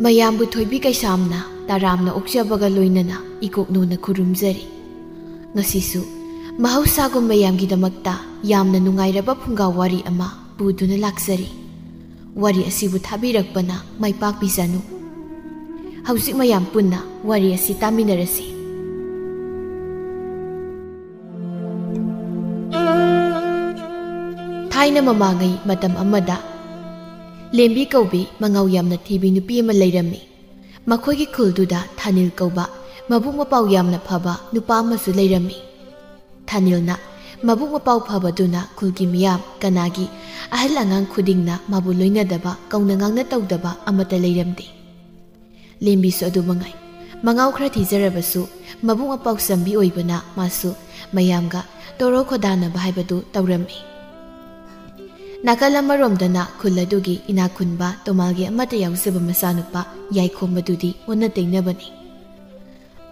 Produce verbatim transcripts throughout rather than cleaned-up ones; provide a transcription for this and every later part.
ꯃꯌꯥꯝꯕꯨ ꯊꯣꯏꯕꯤ ꯀꯩꯁꯥꯝꯅ ꯇꯔꯥꯝꯅ ꯑꯣꯛꯆꯕꯒ ꯂꯣꯏꯅꯅ ꯏꯀꯣꯛꯅꯧꯅ ꯈꯨꯔꯨꯝꯖꯔꯤ꯫ ꯉꯁꯤꯁꯨ ꯃꯍꯧꯁꯥꯒꯨꯝ ꯃꯌꯥꯝꯒꯤꯗꯃꯛꯇ ꯌꯥꯝꯅ ꯅꯨꯡꯉꯥꯏꯔꯕ ꯐꯨꯡꯒꯥ ꯋꯥꯔꯤ ꯑꯃ ꯄꯨꯗꯨꯅ ꯂꯥꯛꯆꯔꯤ꯫ ꯋꯥꯔꯤ ꯑꯁꯤꯕꯨ ꯊꯥꯕꯤꯔꯛꯄꯅ ꯃꯥꯏ ꯄꯥꯛꯄꯤꯁꯅꯨ꯫ ꯍꯧꯖꯤꯛ ꯃꯌꯥꯝ ꯄꯨꯟꯅ ꯋꯥꯔꯤ ꯑꯁꯤ ꯇꯥꯃꯤꯟꯅꯔꯁꯤ꯫ ꯊꯥꯏꯅ ꯃꯃꯥꯡꯉꯩ ꯃꯇꯝ ꯑꯃꯗ ꯂꯦꯝꯕꯤ ꯀꯧꯕꯤ ꯃꯉꯥꯎ ꯌꯥꯝꯅ ꯊꯤꯕꯤ ꯅꯨꯄꯤ ꯑꯃ ꯂꯩꯔꯝꯃꯤ꯫ ꯃꯈꯣꯏꯒꯤ ꯈꯨꯜꯗꯨꯗ ꯊꯥꯅꯤꯜ ꯀꯧꯕ ꯃꯕꯨꯛ ꯃꯄꯥꯎ ꯌꯥꯝꯅ ꯐꯕ ꯅꯨꯄꯥ ꯑꯃꯁꯨ ꯂꯩꯔꯝꯃꯤ꯫ ꯊꯥꯅꯤꯜꯅ ꯃꯕꯨꯛ ꯃꯄꯥꯎ ꯐꯕꯗꯨꯅ ꯈꯨꯜꯒꯤ ꯃꯤꯌꯥꯝ ꯀꯅꯥꯒꯤ ꯑꯍꯜ ꯑꯉꯥꯡ ꯈꯨꯗꯤꯡꯅ ꯃꯥꯕꯨ ꯂꯣꯏꯅꯗꯕ, ꯀꯧꯅ ꯉꯥꯡꯅ ꯇꯧꯗꯕ ꯑꯃꯠꯇ ꯂꯩꯔꯝꯗꯦ꯫ ꯂꯦꯝꯕꯤꯁꯨ ꯑꯗꯨ ꯃꯉꯥꯏ꯫ ꯃꯉꯥꯎ ꯈꯔ ꯊꯤꯖꯔꯕꯁꯨ ꯃꯕꯨꯛ ꯃꯄꯥꯎ ꯆꯝꯕꯤ ꯑꯣꯏꯕꯅ ꯃꯥꯁꯨ ꯃꯌꯥꯝꯒ ꯇꯣꯔꯣ ꯈꯣꯗꯥꯅꯕ ꯍꯥꯏꯕꯗꯨ ꯇꯧꯔꯝꯃꯤ꯫ ꯅꯥꯀꯜ ꯑꯃꯔꯣꯝꯗꯅ ꯈꯨꯜ ꯑꯗꯨꯒꯤ ꯏꯅꯥꯛ ꯈꯨꯟꯕ ꯇꯣꯃꯥꯜꯒꯤ ꯑꯃꯠꯇ ꯌꯥꯎꯖꯕ ꯃꯆꯥꯅꯨꯄꯥ ꯌꯥꯏꯈꯣꯝꯕꯗꯨꯗꯤ ꯑꯣꯟꯅ ꯇꯩꯅꯕꯅꯤ꯫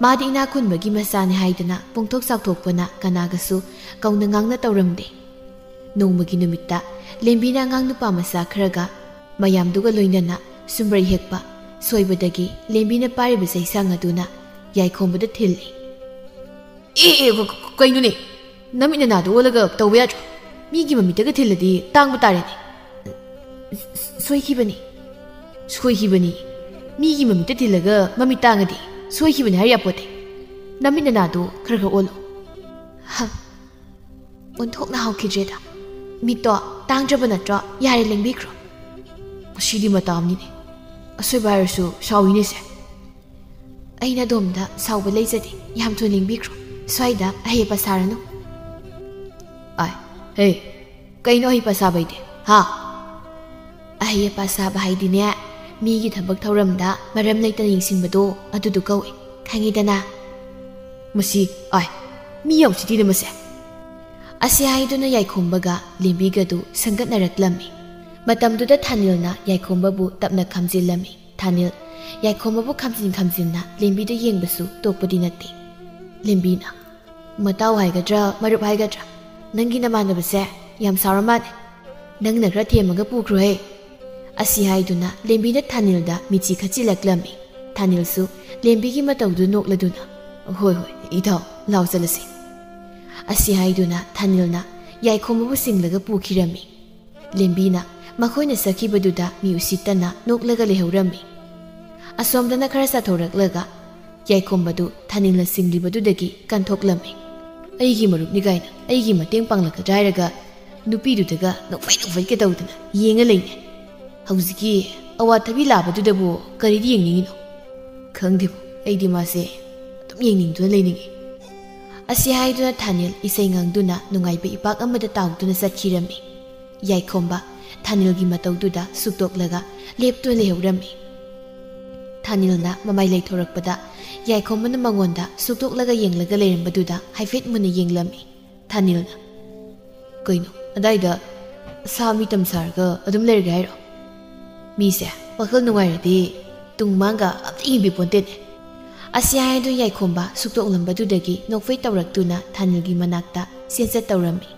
ꯃꯥꯗꯤ ꯏꯅꯥꯛ ꯈꯨꯟꯕꯒꯤ ꯃꯆꯥꯅꯤ ꯍꯥꯏꯗꯅ ꯄꯣꯡꯊꯣꯛ ꯆꯥꯎꯊꯣꯛꯄꯅ ꯀꯅꯥꯒꯁꯨ ꯀꯧꯅ ꯉꯥꯡꯅ ꯇꯧꯔꯝꯗꯦ꯫ ꯅꯣꯡꯃꯒꯤ ꯅꯨꯃꯤꯠꯇ ꯂꯦꯝꯕꯤꯅ ꯑꯉꯥꯡ ꯅꯨꯄꯥ ꯃꯆꯥ ꯈꯔꯒ ꯃꯌꯥꯝꯗꯨꯒ ꯂꯣꯏꯅꯅ ꯁꯨꯝꯕ꯭ꯔꯩ ꯍꯦꯛꯄ ꯁꯣꯏꯕꯗꯒꯤ ꯂꯦꯝꯕꯤꯅ ꯄꯥꯏꯔꯤꯕ ꯆꯩꯁꯥꯡ ꯑꯗꯨꯅ ꯌꯥꯏꯈꯣꯝꯕꯗ ꯊꯤꯜꯂꯤ꯫ "ꯑꯦ, ꯑꯦ, ꯀ-, ꯀ-, ꯀꯩꯅꯣꯅꯦ? ꯅꯃꯤꯠ ꯅꯅꯥꯗꯣ ꯑꯣꯜꯂꯒ ꯇꯧꯕ ꯌꯥꯗ꯭ꯔꯣ? ꯃꯤꯒꯤ ꯃꯃꯤꯠꯇꯒ ꯊꯤꯜꯂꯗꯤ ꯇꯥꯡꯕ ꯇꯥꯔꯦꯅꯦ꯫" "ꯁ-, ꯁꯣꯏꯈꯤꯕꯅꯤ꯫" "ꯁꯣꯏꯈꯤꯕꯅꯤ? ꯃꯤꯒꯤ ꯃꯃꯤꯠꯇ ꯊꯤꯜꯂꯒ ꯃꯃꯤꯠ ꯇꯥꯡꯉꯗꯤ ꯁꯣꯏꯈꯤꯕꯅꯤ ꯍꯥꯏ ꯌꯥꯄꯣꯠꯇꯦ꯫ ꯅꯃꯤꯠ ꯅꯅꯥꯗꯣ ꯈꯔ ꯈꯔ ꯑꯣꯜꯂꯣ꯫" ꯍ, ꯑꯣꯟꯊꯣꯛꯅ ꯍꯥꯎꯈꯤꯗ꯭ꯔꯦꯗ꯫ ꯃꯤꯠꯇꯣ ꯇꯥꯡꯗ꯭ꯔꯕ ꯅꯠꯇ꯭ꯔꯣ? ꯌꯥꯔꯦ, ꯂꯦꯡꯕꯤꯈ꯭ꯔꯣ꯫ ꯉꯁꯤꯗꯤ ꯃꯇꯥꯝꯅꯤꯅꯦ꯫ ꯑꯁꯣꯏꯕ ꯍꯥꯏꯔꯁꯨ ꯁꯥꯎꯏꯅꯦꯁꯦ꯫ ꯑꯩꯅ ꯑꯗꯣꯝꯗ ꯁꯥꯎꯕ ꯂꯩꯖꯗꯦ꯫ ꯌꯥꯝ ꯊꯨꯅ ꯂꯦꯡꯕꯤꯈ꯭ꯔꯣ꯫ ꯁ꯭ꯋꯥꯏꯗ ꯑꯍꯩ ꯑꯄꯥ ꯁꯥꯔꯅꯨ꯫ ꯑꯥꯏ, ꯍꯦ, ꯀꯩꯅꯣ ꯑꯍꯩ ꯑꯄꯥ ꯁꯥꯕ ꯍꯥꯏꯗꯤ? ꯍꯥ? ꯑꯍꯩ ꯑꯄꯥ ꯁꯥꯕ ꯍꯥꯏꯗꯤꯅꯦ, ꯃꯤꯒꯤ ꯊꯕꯛ ꯊꯧꯔꯝꯗ ꯃꯔꯝ ꯂꯩꯇꯅ ꯌꯦꯡꯁꯤꯟꯕꯗꯣ, ꯑꯗꯨꯗꯨ ꯀꯧꯏ꯫ ꯈꯪꯉꯤꯗꯅ? ꯃꯁꯤ, ꯑꯥꯏ, ꯃꯤ ꯌꯥꯝ ꯎꯁꯤꯠꯇꯤꯅ ꯃꯁꯦ꯫ ꯑꯁꯤ ꯍꯥꯏꯗꯨꯅ ꯌꯥꯏꯈꯣꯝꯕꯒ ꯂꯦꯝꯕꯤꯒꯗꯨ ꯁꯪꯒꯠꯅꯔꯛꯂꯝꯃꯤ꯫ ꯃꯇꯝꯗꯨꯗ ꯊꯥꯅꯤꯜꯅ ꯌꯥꯏꯈꯣꯝꯕꯕꯨ ꯇꯞꯅ ꯈꯝꯖꯤꯜꯂꯝꯃꯤ꯫ ꯊꯥꯅꯤꯜ ꯌꯥꯏꯈꯣꯝꯕꯕꯨ ꯈꯝꯖꯤꯟ ꯈꯝꯖꯤꯟꯅ ꯂꯦꯝꯕꯤꯗ ꯌꯦꯡꯕꯁꯨ ꯇꯣꯛꯄꯗꯤ ꯅꯠꯇꯦ꯫ ꯂꯦꯝꯕꯤꯅ, "ꯃꯇꯥꯎ ꯍꯥꯏꯒꯗ꯭ꯔꯥ, ꯃꯔꯨꯞ ꯍꯥꯏꯒꯗ꯭ꯔꯥ, ꯅꯪꯒꯤ ꯅꯃꯥꯟꯅꯕꯁꯦ ꯌꯥꯝ ꯁꯥꯎꯔ ꯃꯥꯜꯂꯦ꯫ ꯅꯪꯅ ꯈꯔ ꯊꯦꯝꯃꯒ ꯄꯨꯈ꯭ꯔꯣꯍꯦ꯫ ꯑꯁꯤ ꯍꯥꯏꯗꯨꯅ ꯂꯦꯝꯕꯤꯅ ꯊꯥꯅꯤꯜꯗ ꯃꯤꯆꯤ ꯈꯠꯆꯤꯜꯂꯛꯂꯝꯃꯤ꯫ ꯊꯥꯅꯤꯜꯁꯨ ꯂꯦꯝꯕꯤꯒꯤ ꯃꯇꯧꯗꯨ ꯅꯣꯛꯂꯗꯨꯅ, "ꯍꯣꯏ, ꯍꯣꯏ, ꯏꯙꯧ, ꯂꯥꯎ ꯆꯠꯂꯁꯤ"꯫ ꯑꯁꯤ ꯍꯥꯏꯗꯨꯅ ꯊꯥꯅꯤꯜꯅ ꯌꯥꯏꯈꯣꯝꯕꯕꯨ ꯆꯤꯡꯂꯒ ꯄꯨꯈꯤꯔꯝꯃꯤ꯫ ꯂꯦꯝꯕꯤꯅ ꯃꯈꯣꯏꯅ ꯆꯠꯈꯤꯕꯗꯨꯗ ꯃꯤ ꯎꯁꯤꯠꯇꯅ ꯅꯣꯛꯂꯒ ꯂꯩꯍꯧꯔꯝꯃꯤ꯫ ꯑꯁꯣꯝꯗꯅ ꯈꯔ ꯆꯠꯊꯣꯔꯛꯂꯒ ꯌꯥꯏꯈꯣꯝꯕꯗꯨ ꯊꯥꯅꯤꯜꯅ ꯆꯤꯡꯂꯤꯕꯗꯨꯗꯒꯤ ꯀꯟꯊꯣꯛꯂꯝꯃꯤ꯫ "ꯑꯩꯒꯤ ꯃꯔꯨꯞꯅꯤ ꯀꯥꯏꯅ ꯑꯩꯒꯤ ꯃꯇꯦꯡ ꯄꯥꯡꯂꯛꯀꯗ꯭ꯔꯥ ꯍꯥꯏꯔꯒ ꯅꯨꯄꯤꯗꯨꯗꯒ ꯅꯣꯛꯐꯦꯠ ꯅꯣꯛꯐꯦꯠꯀ ꯇꯧꯗꯅ ꯌꯦꯡꯉ ꯂꯩꯅꯦ꯫ ꯍꯧꯖꯤꯛꯀꯤ ꯑꯋꯥꯊꯕꯤ ꯂꯥꯕꯗꯨꯗꯕꯨ ꯀꯔꯤꯗꯤ ꯌꯦꯡꯅꯤꯡꯉꯤꯅꯣ? ꯈꯪꯗꯦꯕꯨ, ꯑꯩꯗꯤ ꯃꯥꯁꯦ ꯑꯗꯨꯝ ꯌꯦꯡꯅꯤꯡꯗꯨꯅ ꯂꯩꯅꯤꯡꯉꯤ"꯫ ꯑꯁꯤ ꯍꯥꯏꯗꯨꯅ ꯊꯥꯅꯤꯜ ꯏꯁꯩ ꯉꯪꯗꯨꯅ ꯅꯨꯡꯉꯥꯏꯕ ꯏꯄꯥꯛ ꯑꯃꯗ ꯇꯥꯎꯗꯨꯅ ꯆꯠꯈꯤꯔꯝꯃꯤ꯫ ꯌꯥꯏꯈꯣꯝꯕ ꯊꯥꯅꯤꯜꯒꯤ ꯃꯇꯧꯗꯨꯗ ꯁꯨꯛꯇꯣꯛꯂꯒ ꯂꯦꯞꯇꯨꯅ ꯂꯩꯍꯧꯔꯝꯃꯤ꯫ ꯊꯥꯅꯤꯜꯅ ꯃꯃꯥꯏ ꯂꯩꯊꯣꯔꯛꯄꯗ ꯌꯥꯏꯈꯣꯝꯕꯅ ꯃꯉꯣꯟꯗ ꯁꯨꯛꯇꯣꯛꯂꯒ ꯌꯦꯡꯂꯒ ꯂꯩꯔꯝꯕꯗꯨꯗ ꯍꯥꯏꯐꯦꯠ ꯃꯨꯟꯅ ꯌꯦꯡꯂꯝꯃꯤ꯫ ꯊꯥꯅꯤꯜꯅ, "ꯀꯩꯅꯣ, ꯑꯗꯥꯏꯗ ꯁꯥ ꯃꯤꯇꯝ ꯁꯥꯔꯒ ꯑꯗꯨꯝ ꯂꯩꯔꯒꯦ ꯍꯥꯏꯔꯣ? ꯃꯤꯁꯦ ꯋꯥꯈꯜ ꯅꯨꯡꯉꯥꯏꯔꯗꯤ ꯇꯨꯡ ꯃꯥꯡꯒ ꯑꯝꯇ ꯌꯦꯡꯕꯤꯄꯣꯟꯇꯦꯅꯦ"꯫ ꯑꯁꯤ ꯍꯥꯏꯗꯨꯅ ꯌꯥꯏꯈꯣꯝꯕ ꯁꯨꯛꯇꯣꯛꯂꯝꯕꯗꯨꯗꯒꯤ ꯅꯣꯛꯐꯦꯠ ꯇꯧꯔꯛꯇꯨꯅ ꯊꯥꯅꯤꯜꯒꯤ ꯃꯅꯥꯛꯇ ꯆꯦꯟꯆꯠ ꯇꯧꯔꯝꯃꯤ꯫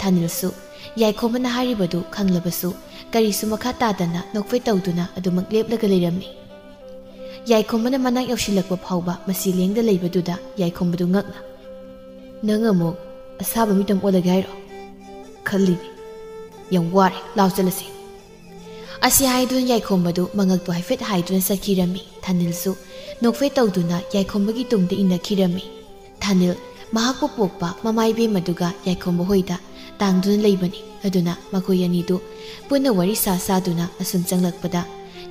ꯊꯥꯅꯤꯜꯁꯨ ꯌꯥꯏꯈꯣꯝꯕꯅ ꯍꯥꯏꯔꯤꯕꯗꯨ ꯈꯪꯂꯕꯁꯨ ꯀꯔꯤꯁꯨ ꯃꯈꯥ ꯇꯥꯗꯅ ꯅꯣꯛꯐꯦꯠ ꯇꯧꯗꯨꯅ ꯑꯗꯨꯃꯛ ꯂꯦꯞꯂꯒ ꯂꯩꯔꯝꯃꯤ꯫ ꯌꯥꯏꯈꯣꯝꯕꯅ ꯃꯅꯥꯛ ꯌꯧꯁꯤꯜꯂꯛꯄ ꯐꯥꯎꯕ ꯃꯁꯤ ꯂꯦꯡꯗ ꯂꯩꯕꯗꯨꯗ ꯌꯥꯏꯈꯣꯝꯕꯗꯨ ꯉꯛꯅ, "ꯅꯪ ꯑꯃꯨꯛ ꯑꯁꯥꯕ ꯃꯤꯇꯝ ꯑꯣꯜꯂꯒꯦ ꯍꯥꯏꯔꯣ? ꯈꯜꯂꯤꯅꯦ꯫ ꯌꯥꯝ ꯋꯥꯔꯦ, ꯂꯥꯎ ꯆꯠꯂꯁꯤ"꯫ ꯑꯁꯤ ꯍꯥꯏꯗꯨꯅ ꯌꯥꯏꯈꯣꯝꯕꯗꯨ ꯃꯉꯛꯇꯨ ꯍꯥꯏꯐꯦꯠ ꯍꯥꯏꯗꯨꯅ ꯆꯠꯈꯤꯔꯝꯃꯤ꯫ ꯊꯥꯅꯤꯜꯁꯨ ꯅꯣꯛꯐꯦꯠ ꯇꯧꯗꯨꯅ ꯌꯥꯏꯈꯣꯝꯕꯒꯤ ꯇꯨꯡꯗ ꯏꯟꯅꯈꯤꯔꯝꯃꯤ꯫ ꯊꯥꯅꯤꯜ ꯃꯍꯥꯛꯄꯨ ꯄꯣꯛꯄ ꯃꯃꯥ ꯏꯕꯦꯝꯃꯗꯨꯒ ꯌꯥꯏꯈꯣꯝꯕ ꯍꯣꯏꯗ ꯇꯥꯡꯗꯨꯅ ꯂꯩꯕꯅꯤ꯫ ꯑꯗꯨꯅ ꯃꯈꯣꯏ ꯑꯅꯤꯗꯨ ꯄꯨꯟꯅ ꯋꯥꯔꯤ ꯁꯥ ꯁꯥꯗꯨꯅ ꯑꯁꯨꯝ ꯆꯪꯂꯛꯄꯗ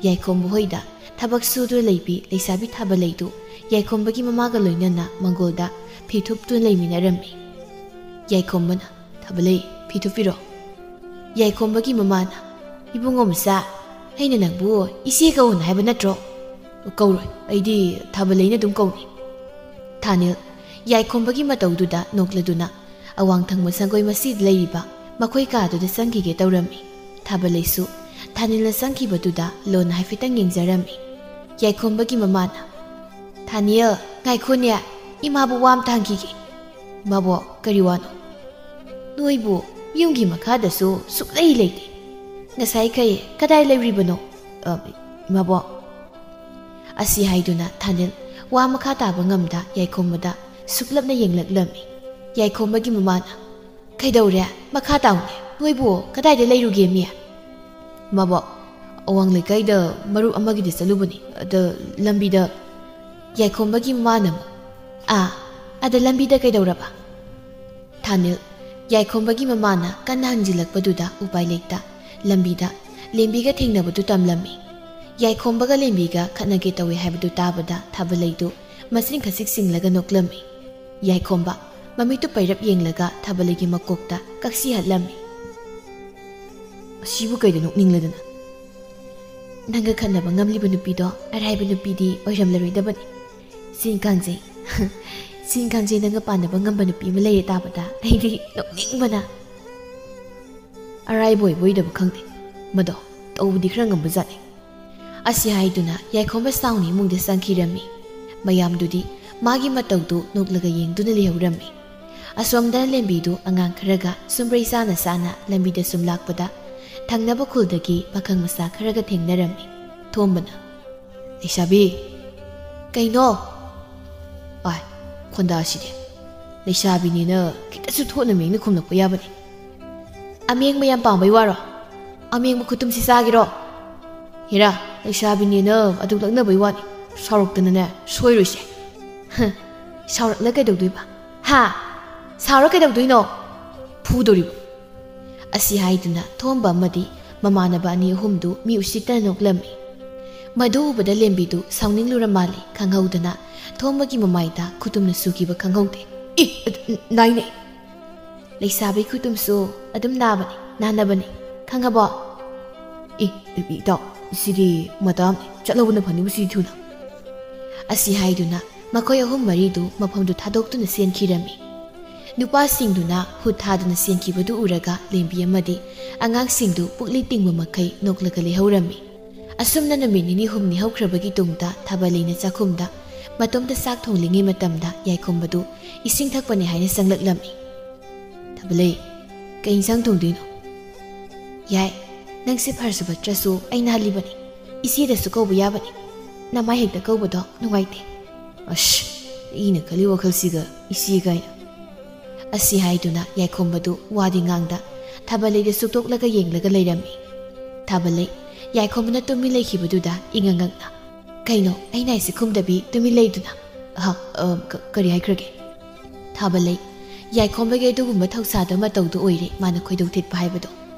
ꯌꯥꯏꯈꯣꯝꯕ ꯍꯣꯏꯗ ꯊꯕꯛ ꯁꯨꯗꯨꯅ ꯂꯩꯕꯤ ꯂꯩꯁꯥꯕꯤ ꯊꯥꯕꯂꯩꯗꯨ ꯌꯥꯏꯈꯣꯝꯕꯒꯤ ꯃꯃꯥꯒ ꯂꯣꯏꯅꯅ ꯃꯪꯒꯣꯜꯗ ꯐꯤ ꯊꯨꯞꯇꯨꯅ ꯂꯩꯃꯤꯟꯅꯔꯝꯃꯤ꯫ ꯌꯥꯏꯈꯣꯝꯕꯅ, "ꯊꯥꯕꯂꯩ, ꯐꯤ ꯊꯨꯞꯄꯤꯔꯣ"꯫ ꯌꯥꯏꯈꯣꯝꯕꯒꯤ ꯃꯃꯥꯅ, "ꯏꯕꯨꯡꯉꯣ ꯃꯆꯥ, ꯑꯩꯅ ꯅꯪꯕꯨ ꯏꯆꯦ ꯀꯧꯅ ꯍꯥꯏꯕ ꯅꯠꯇ꯭ꯔꯣ?" "ꯀꯧꯔꯣꯏ, ꯑꯩꯗꯤ ꯊꯥꯕꯂꯩꯅ ꯑꯗꯨꯝ ꯀꯧꯅꯤ"꯫ ꯊꯥꯅꯤꯜ ꯌꯥꯏꯈꯣꯝꯕꯒꯤ ꯃꯇꯧꯗꯨꯗ ꯅꯣꯛꯂꯗꯨꯅ ꯑꯋꯥꯡ ꯊꯪꯕ ꯁꯪꯒꯣꯏ ꯃꯆꯤꯗ ꯂꯩꯔꯤꯕ ꯃꯈꯣꯏ ꯀꯥꯗꯨꯗ ꯆꯪꯈꯤꯒꯦ ꯇꯧꯔꯝꯃꯤ꯫ ꯊꯥꯕꯂꯩꯁꯨ ꯊꯥꯅꯤꯜꯅ ꯆꯪꯈꯤꯕꯗꯨꯗ ꯂꯣꯟꯅ ꯍꯥꯏꯐꯦꯠꯇꯪ ꯌꯦꯡꯖꯔꯝꯃꯤ꯫ ꯌꯥꯏꯈꯣꯝꯕꯒꯤ ꯃꯃꯥꯅ, "ꯊꯥꯅꯤꯜ, ꯉꯥꯏꯈꯣꯅꯦ, ꯏꯃꯥꯕꯨ ꯋꯥ ꯑꯝꯇ ꯍꯪꯈꯤꯒꯦ"꯫ "ꯏꯃꯥꯕꯣꯛ, ꯀꯔꯤ ꯋꯥꯅꯣ?" "ꯅꯣꯏꯕꯨ ꯌꯨꯝꯒꯤ ꯃꯈꯥꯗꯁꯨ ꯁꯨꯛꯂꯩ ꯂꯩꯇꯦ꯫ "ꯉꯁꯥꯏꯈꯩ ꯀꯗꯥꯏ ꯂꯩꯔꯨꯔꯤꯕꯅꯣ, ꯑ, ꯏꯃꯥꯕꯣꯛ?" ꯑꯁꯤ ꯍꯥꯏꯗꯨꯅ ꯊꯥꯅꯤꯜ ꯋꯥ ꯃꯈꯥ ꯇꯥꯕ ꯉꯝꯗ ꯌꯥꯏꯈꯣꯝꯕꯗ ꯁꯨꯛꯂꯞꯅ ꯌꯦꯡꯂꯛꯂꯝꯃꯤ꯫ ꯌꯥꯏꯈꯣꯝꯕꯒꯤ ꯃꯃꯥꯅ, "ꯀꯩꯗꯧꯔꯦ? ꯃꯈꯥ ꯇꯥꯎꯅꯦ꯫ ꯅꯣꯏꯕꯨ ꯀꯗꯥꯏꯗ ꯂꯩꯔꯨꯒꯦ, ꯃꯤ?" "ꯃꯥꯕꯣꯛ, ꯑꯋꯥꯡ ꯂꯩꯀꯥꯏꯗ ꯃꯔꯨꯞ ꯑꯃꯒꯤꯗ ꯆꯠꯂꯨꯕꯅꯤ꯫ ꯑꯗ ꯂꯝꯕꯤꯗ..." ꯌꯥꯏꯈꯣꯝꯕꯒꯤ ꯃꯃꯥꯅ ꯑꯃꯨꯛ, "ꯑꯥ, ꯑꯗ ꯂꯝꯕꯤꯗ ꯀꯩꯗꯧꯔꯕ?" ꯊꯥꯅꯤꯜ ꯌꯥꯏꯈꯣꯝꯕꯒꯤ ꯃꯃꯥꯅ ꯀꯟꯅ ꯍꯪꯖꯤꯜꯂꯛꯄꯗꯨꯗ ꯎꯄꯥꯏ ꯂꯩꯇ ꯂꯝꯕꯤꯗ ꯂꯦꯝꯕꯤꯒ ꯊꯦꯡꯅꯕꯗꯨ ꯇꯝꯂꯝꯃꯤ꯫ ꯌꯥꯏꯈꯣꯝꯕꯒ ꯂꯦꯝꯕꯤꯒ ꯈꯠꯅꯒꯦ ꯇꯧꯏ ꯍꯥꯏꯕꯗꯨ ꯇꯥꯕꯗ ꯊꯥꯕꯂꯩꯗꯨ ꯃꯆꯤꯟ ꯈꯁꯤꯛ ꯁꯤꯡꯂꯒ ꯅꯣꯛꯂꯝꯃꯤ꯫ ꯌꯥꯏꯈꯣꯝꯕ ꯃꯃꯤꯠꯇꯨ ꯄꯩꯔꯞ ꯌꯦꯡꯂꯒ ꯊꯥꯕꯂꯩꯒꯤ ꯃꯀꯣꯛꯇ ꯀꯛꯁꯤ ꯍꯠꯂꯝꯃꯤ꯫ "ꯑꯁꯤꯕꯨ ꯀꯩꯗ ꯅꯣꯛꯅꯤꯡꯂꯗꯅ? ꯅꯪꯒ ꯈꯠꯅꯕ ꯉꯝꯂꯤꯕ ꯅꯨꯄꯤꯗꯣ ꯑꯔꯥꯏꯕ ꯅꯨꯄꯤꯗꯤ ꯑꯣꯏꯔꯝꯂꯔꯣꯏꯗꯕꯅꯤ꯫ ꯆꯤꯟ ꯀꯥꯡꯖꯩ, ꯆꯤꯟ ꯀꯥꯡꯖꯩ ꯅꯪꯒ ꯄꯥꯟꯅꯕ ꯉꯝꯕ ꯅꯨꯄꯤ ꯑꯃ ꯂꯩꯔꯦ ꯇꯥꯕꯗ ꯑꯩꯗꯤ ꯅꯣꯛꯅꯤꯡꯕꯅ꯫ ꯑꯔꯥꯏꯕ ꯑꯣꯏꯕ ꯑꯣꯏꯗꯕ ꯈꯪꯗꯦ, ꯃꯗꯣ ꯇꯧꯕꯗꯤ ꯈꯔ ꯉꯝꯕꯖꯥꯠꯅꯤ"꯫ ꯑꯁꯤ ꯍꯥꯏꯗꯨꯅ ꯌꯥꯏꯈꯣꯝꯕ ꯁꯥꯎꯅ ꯏꯃꯨꯡꯗ ꯆꯪꯈꯤꯔꯝꯃꯤ꯫ ꯃꯌꯥꯝꯗꯨꯗꯤ ꯃꯥꯒꯤ ꯃꯇꯧꯗꯨ ꯅꯣꯛꯂꯒ ꯌꯦꯡꯗꯨꯅ ꯂꯩꯍꯧꯔꯝꯃꯤ꯫ ꯑꯁꯣꯝꯗ ꯂꯦꯝꯕꯤꯗꯨ ꯑꯉꯥꯡ ꯈꯔꯒ ꯁꯨꯝꯕ꯭ꯔꯩ ꯆꯥꯅ ꯆꯥꯅ ꯂꯝꯕꯤꯗ ꯁꯨꯝ ꯂꯥꯛꯄꯗ ꯊꯪꯅꯕ ꯈꯨꯜꯗꯒꯤ ꯄꯥꯈꯪ ꯃꯆꯥ ꯈꯔꯒ ꯊꯦꯡꯅꯔꯝꯃꯤ꯫ ꯊꯣꯝꯕꯅ, "ꯂꯩꯁꯥꯕꯤ, ꯀꯩꯅꯣ? ꯑꯥꯏ, ꯈꯣꯟꯗꯥꯁꯤꯗꯤ꯫ ꯂꯩꯁꯥꯕꯤꯅꯤꯅ ꯈꯤꯇꯁꯨ ꯊꯣꯠꯅ ꯃꯦꯡꯅ ꯈꯨꯝꯂꯛꯄ ꯌꯥꯕꯅꯤ꯫ ꯑꯃꯦꯡꯕ ꯌꯥꯝ ꯄꯥꯝꯕꯩ ꯋꯥꯔꯣ? ꯑꯃꯦꯡꯕ ꯈꯨꯇꯨꯝꯁꯤ ꯆꯥꯒꯦꯔꯣ? ꯍꯦꯔꯥ, ꯂꯩꯁꯥꯕꯤꯅꯦꯅ ꯑꯗꯨ ꯂꯛꯅꯕꯩ ꯋꯥꯅꯤ꯫ ꯁꯥꯎꯔꯛꯇꯅꯅꯦ, ꯁꯣꯏꯔꯣꯏꯁꯦ"꯫ "ꯍ, ꯁꯥꯎꯔꯛꯂ ꯀꯩꯗꯧꯗꯣꯏꯕ? ꯍꯥ? ꯁꯥꯎꯔ ꯀꯩꯗꯧꯗꯣꯏꯅꯣ? ꯐꯨꯗꯣꯔꯤꯕ"꯫ ꯑꯁꯤ ꯍꯥꯏꯗꯨꯅ ꯊꯣꯝꯕ ꯑꯃꯗꯤ ꯃꯃꯥꯟꯅꯕ ꯑꯅꯤ ꯑꯍꯨꯝꯗꯨ ꯃꯤ ꯎꯁꯤꯠꯇꯅ ꯅꯣꯛꯂꯝꯃꯤ꯫ ꯃꯗꯨ ꯎꯕꯗ ꯂꯦꯝꯕꯤꯗꯨ ꯁꯥꯎꯅꯤꯡꯂꯨꯔ ꯃꯥꯜꯂꯤ, ꯈꯪꯍꯧꯗꯅ ꯊꯣꯝꯕꯒꯤ ꯃꯃꯥꯏꯗ ꯈꯨꯇꯨꯝꯅ ꯁꯨꯈꯤꯕ ꯈꯪꯍꯧꯗꯦ꯫ "ꯏ, ꯅꯥꯏꯅꯦ꯫ ꯂꯩꯁꯥꯕꯤ ꯈꯨꯇꯨꯝꯁꯨ ꯑꯗꯨꯝ ꯅꯥꯕꯅꯤ, ꯅꯥꯅꯕꯅꯤ, ꯈꯪꯉꯕꯣ?" "ꯏ, ꯏꯇꯥꯎ, ꯁꯤꯗꯤ ꯃꯇꯥꯡꯅꯤ, ꯆꯠꯍꯧꯕꯅ ꯐꯅꯤꯕꯨ ꯁꯤꯗꯤ ꯊꯨꯅ"꯫ ꯑꯁꯤ ꯍꯥꯏꯗꯨꯅ ꯃꯈꯣꯏ ꯑꯍꯨꯝ ꯃꯔꯤꯗꯨ ꯃꯐꯝꯗꯨ ꯊꯥꯗꯣꯛꯇꯨꯅ ꯆꯦꯟꯈꯤꯔꯝꯃꯤ꯫ ꯅꯨꯄꯥꯁꯤꯡꯗꯨꯅ ꯍꯨꯠ ꯊꯥꯗꯨꯅ ꯆꯦꯟꯈꯤꯕꯗꯨ ꯎꯔꯒ ꯂꯦꯝꯕꯤ ꯑꯃꯗꯤ ꯑꯉꯥꯡꯁꯤꯡꯗꯨ ꯄꯨꯛꯂꯤ ꯇꯤꯡꯕ ꯃꯈꯩ ꯅꯣꯛꯂꯒ ꯂꯩꯍꯧꯔꯝꯃꯤ꯫ ꯑꯁꯨꯝꯅ ꯅꯨꯃꯤꯠ ꯅꯤꯅꯤ ꯍꯨꯝꯅꯤ ꯍꯧꯈ꯭ꯔꯕꯒꯤ ꯇꯨꯡꯗ ꯊꯥꯕꯂꯩꯅ ꯆꯥꯛꯈꯨꯝꯗ ꯃꯇꯣꯝꯇ ꯆꯥꯛ ꯊꯣꯡꯂꯤꯉꯩ ꯃꯇꯝꯗ ꯌꯥꯏꯈꯣꯝꯕꯗꯨ ꯏꯁꯤꯡ ꯊꯛꯄꯅꯤ ꯍꯥꯏꯅ ꯆꯪꯂꯛꯂꯝꯃꯤ꯫ "ꯊꯥꯕꯂꯩ, ꯀꯩ ꯏꯟꯁꯥꯡ ꯊꯣꯡꯗꯣꯏꯅꯣ?" "ꯌꯥꯏ, "ꯅꯪꯁꯦ ꯐꯔꯁꯨ ꯐꯠꯇ꯭ꯔꯁꯨ ꯑꯩꯅ ꯍꯜꯂꯤꯕꯅꯤ꯫ ꯏꯆꯦꯗꯁꯨ ꯀꯧꯕ ꯌꯥꯕꯅꯤ꯫ ꯅꯃꯥꯏ ꯍꯦꯛꯇ ꯀꯧꯕꯗꯣ ꯅꯨꯡꯉꯥꯏꯇꯦ꯫" ꯑꯁ, ꯑꯩꯅ ꯈꯜꯂꯤ ꯋꯥꯈꯜꯁꯤꯒ ꯏꯆꯦ ꯀꯥꯏꯅ꯫ ꯑꯁꯤ ꯍꯥꯏꯗꯨꯅ ꯌꯥꯏꯈꯣꯝꯕꯗꯨ ꯋꯥꯗꯤ ꯉꯥꯡꯗ ꯊꯥꯕꯂꯩꯗ ꯁꯨꯛꯇꯣꯛꯂꯒ ꯌꯦꯡꯂꯒ ꯂꯩꯔꯝꯃꯤ꯫ ꯊꯥꯕꯂꯩ ꯌꯥꯏꯈꯣꯝꯕꯅ ꯇꯨꯃꯤꯟ ꯂꯩꯈꯤꯕꯗꯨꯗ ꯏꯉꯛ ꯉꯛꯅ, "ꯀꯩꯅꯣ, ꯑꯩꯅ ꯍꯥꯏꯁꯦ ꯈꯨꯝꯗꯕꯤ ꯇꯨꯃꯤꯟ ꯂꯩꯗꯨꯅ? ꯑꯍ, ꯑ, ꯀ-, ꯀꯔꯤ ꯍꯥꯏꯈ꯭ꯔꯒꯦ?" ꯊꯥꯕꯂꯩ ꯌꯥꯏꯈꯣꯝꯕꯒꯤ ꯑꯗꯨꯒꯨꯝꯕ ꯊꯧꯁꯥꯗꯕ ꯃꯇꯧꯗꯨ ꯑꯣꯏꯔꯦ ꯃꯥꯅ ꯈꯣꯏꯗꯧ ꯊꯤꯠꯄ ꯍꯥꯏꯕꯗꯣ꯫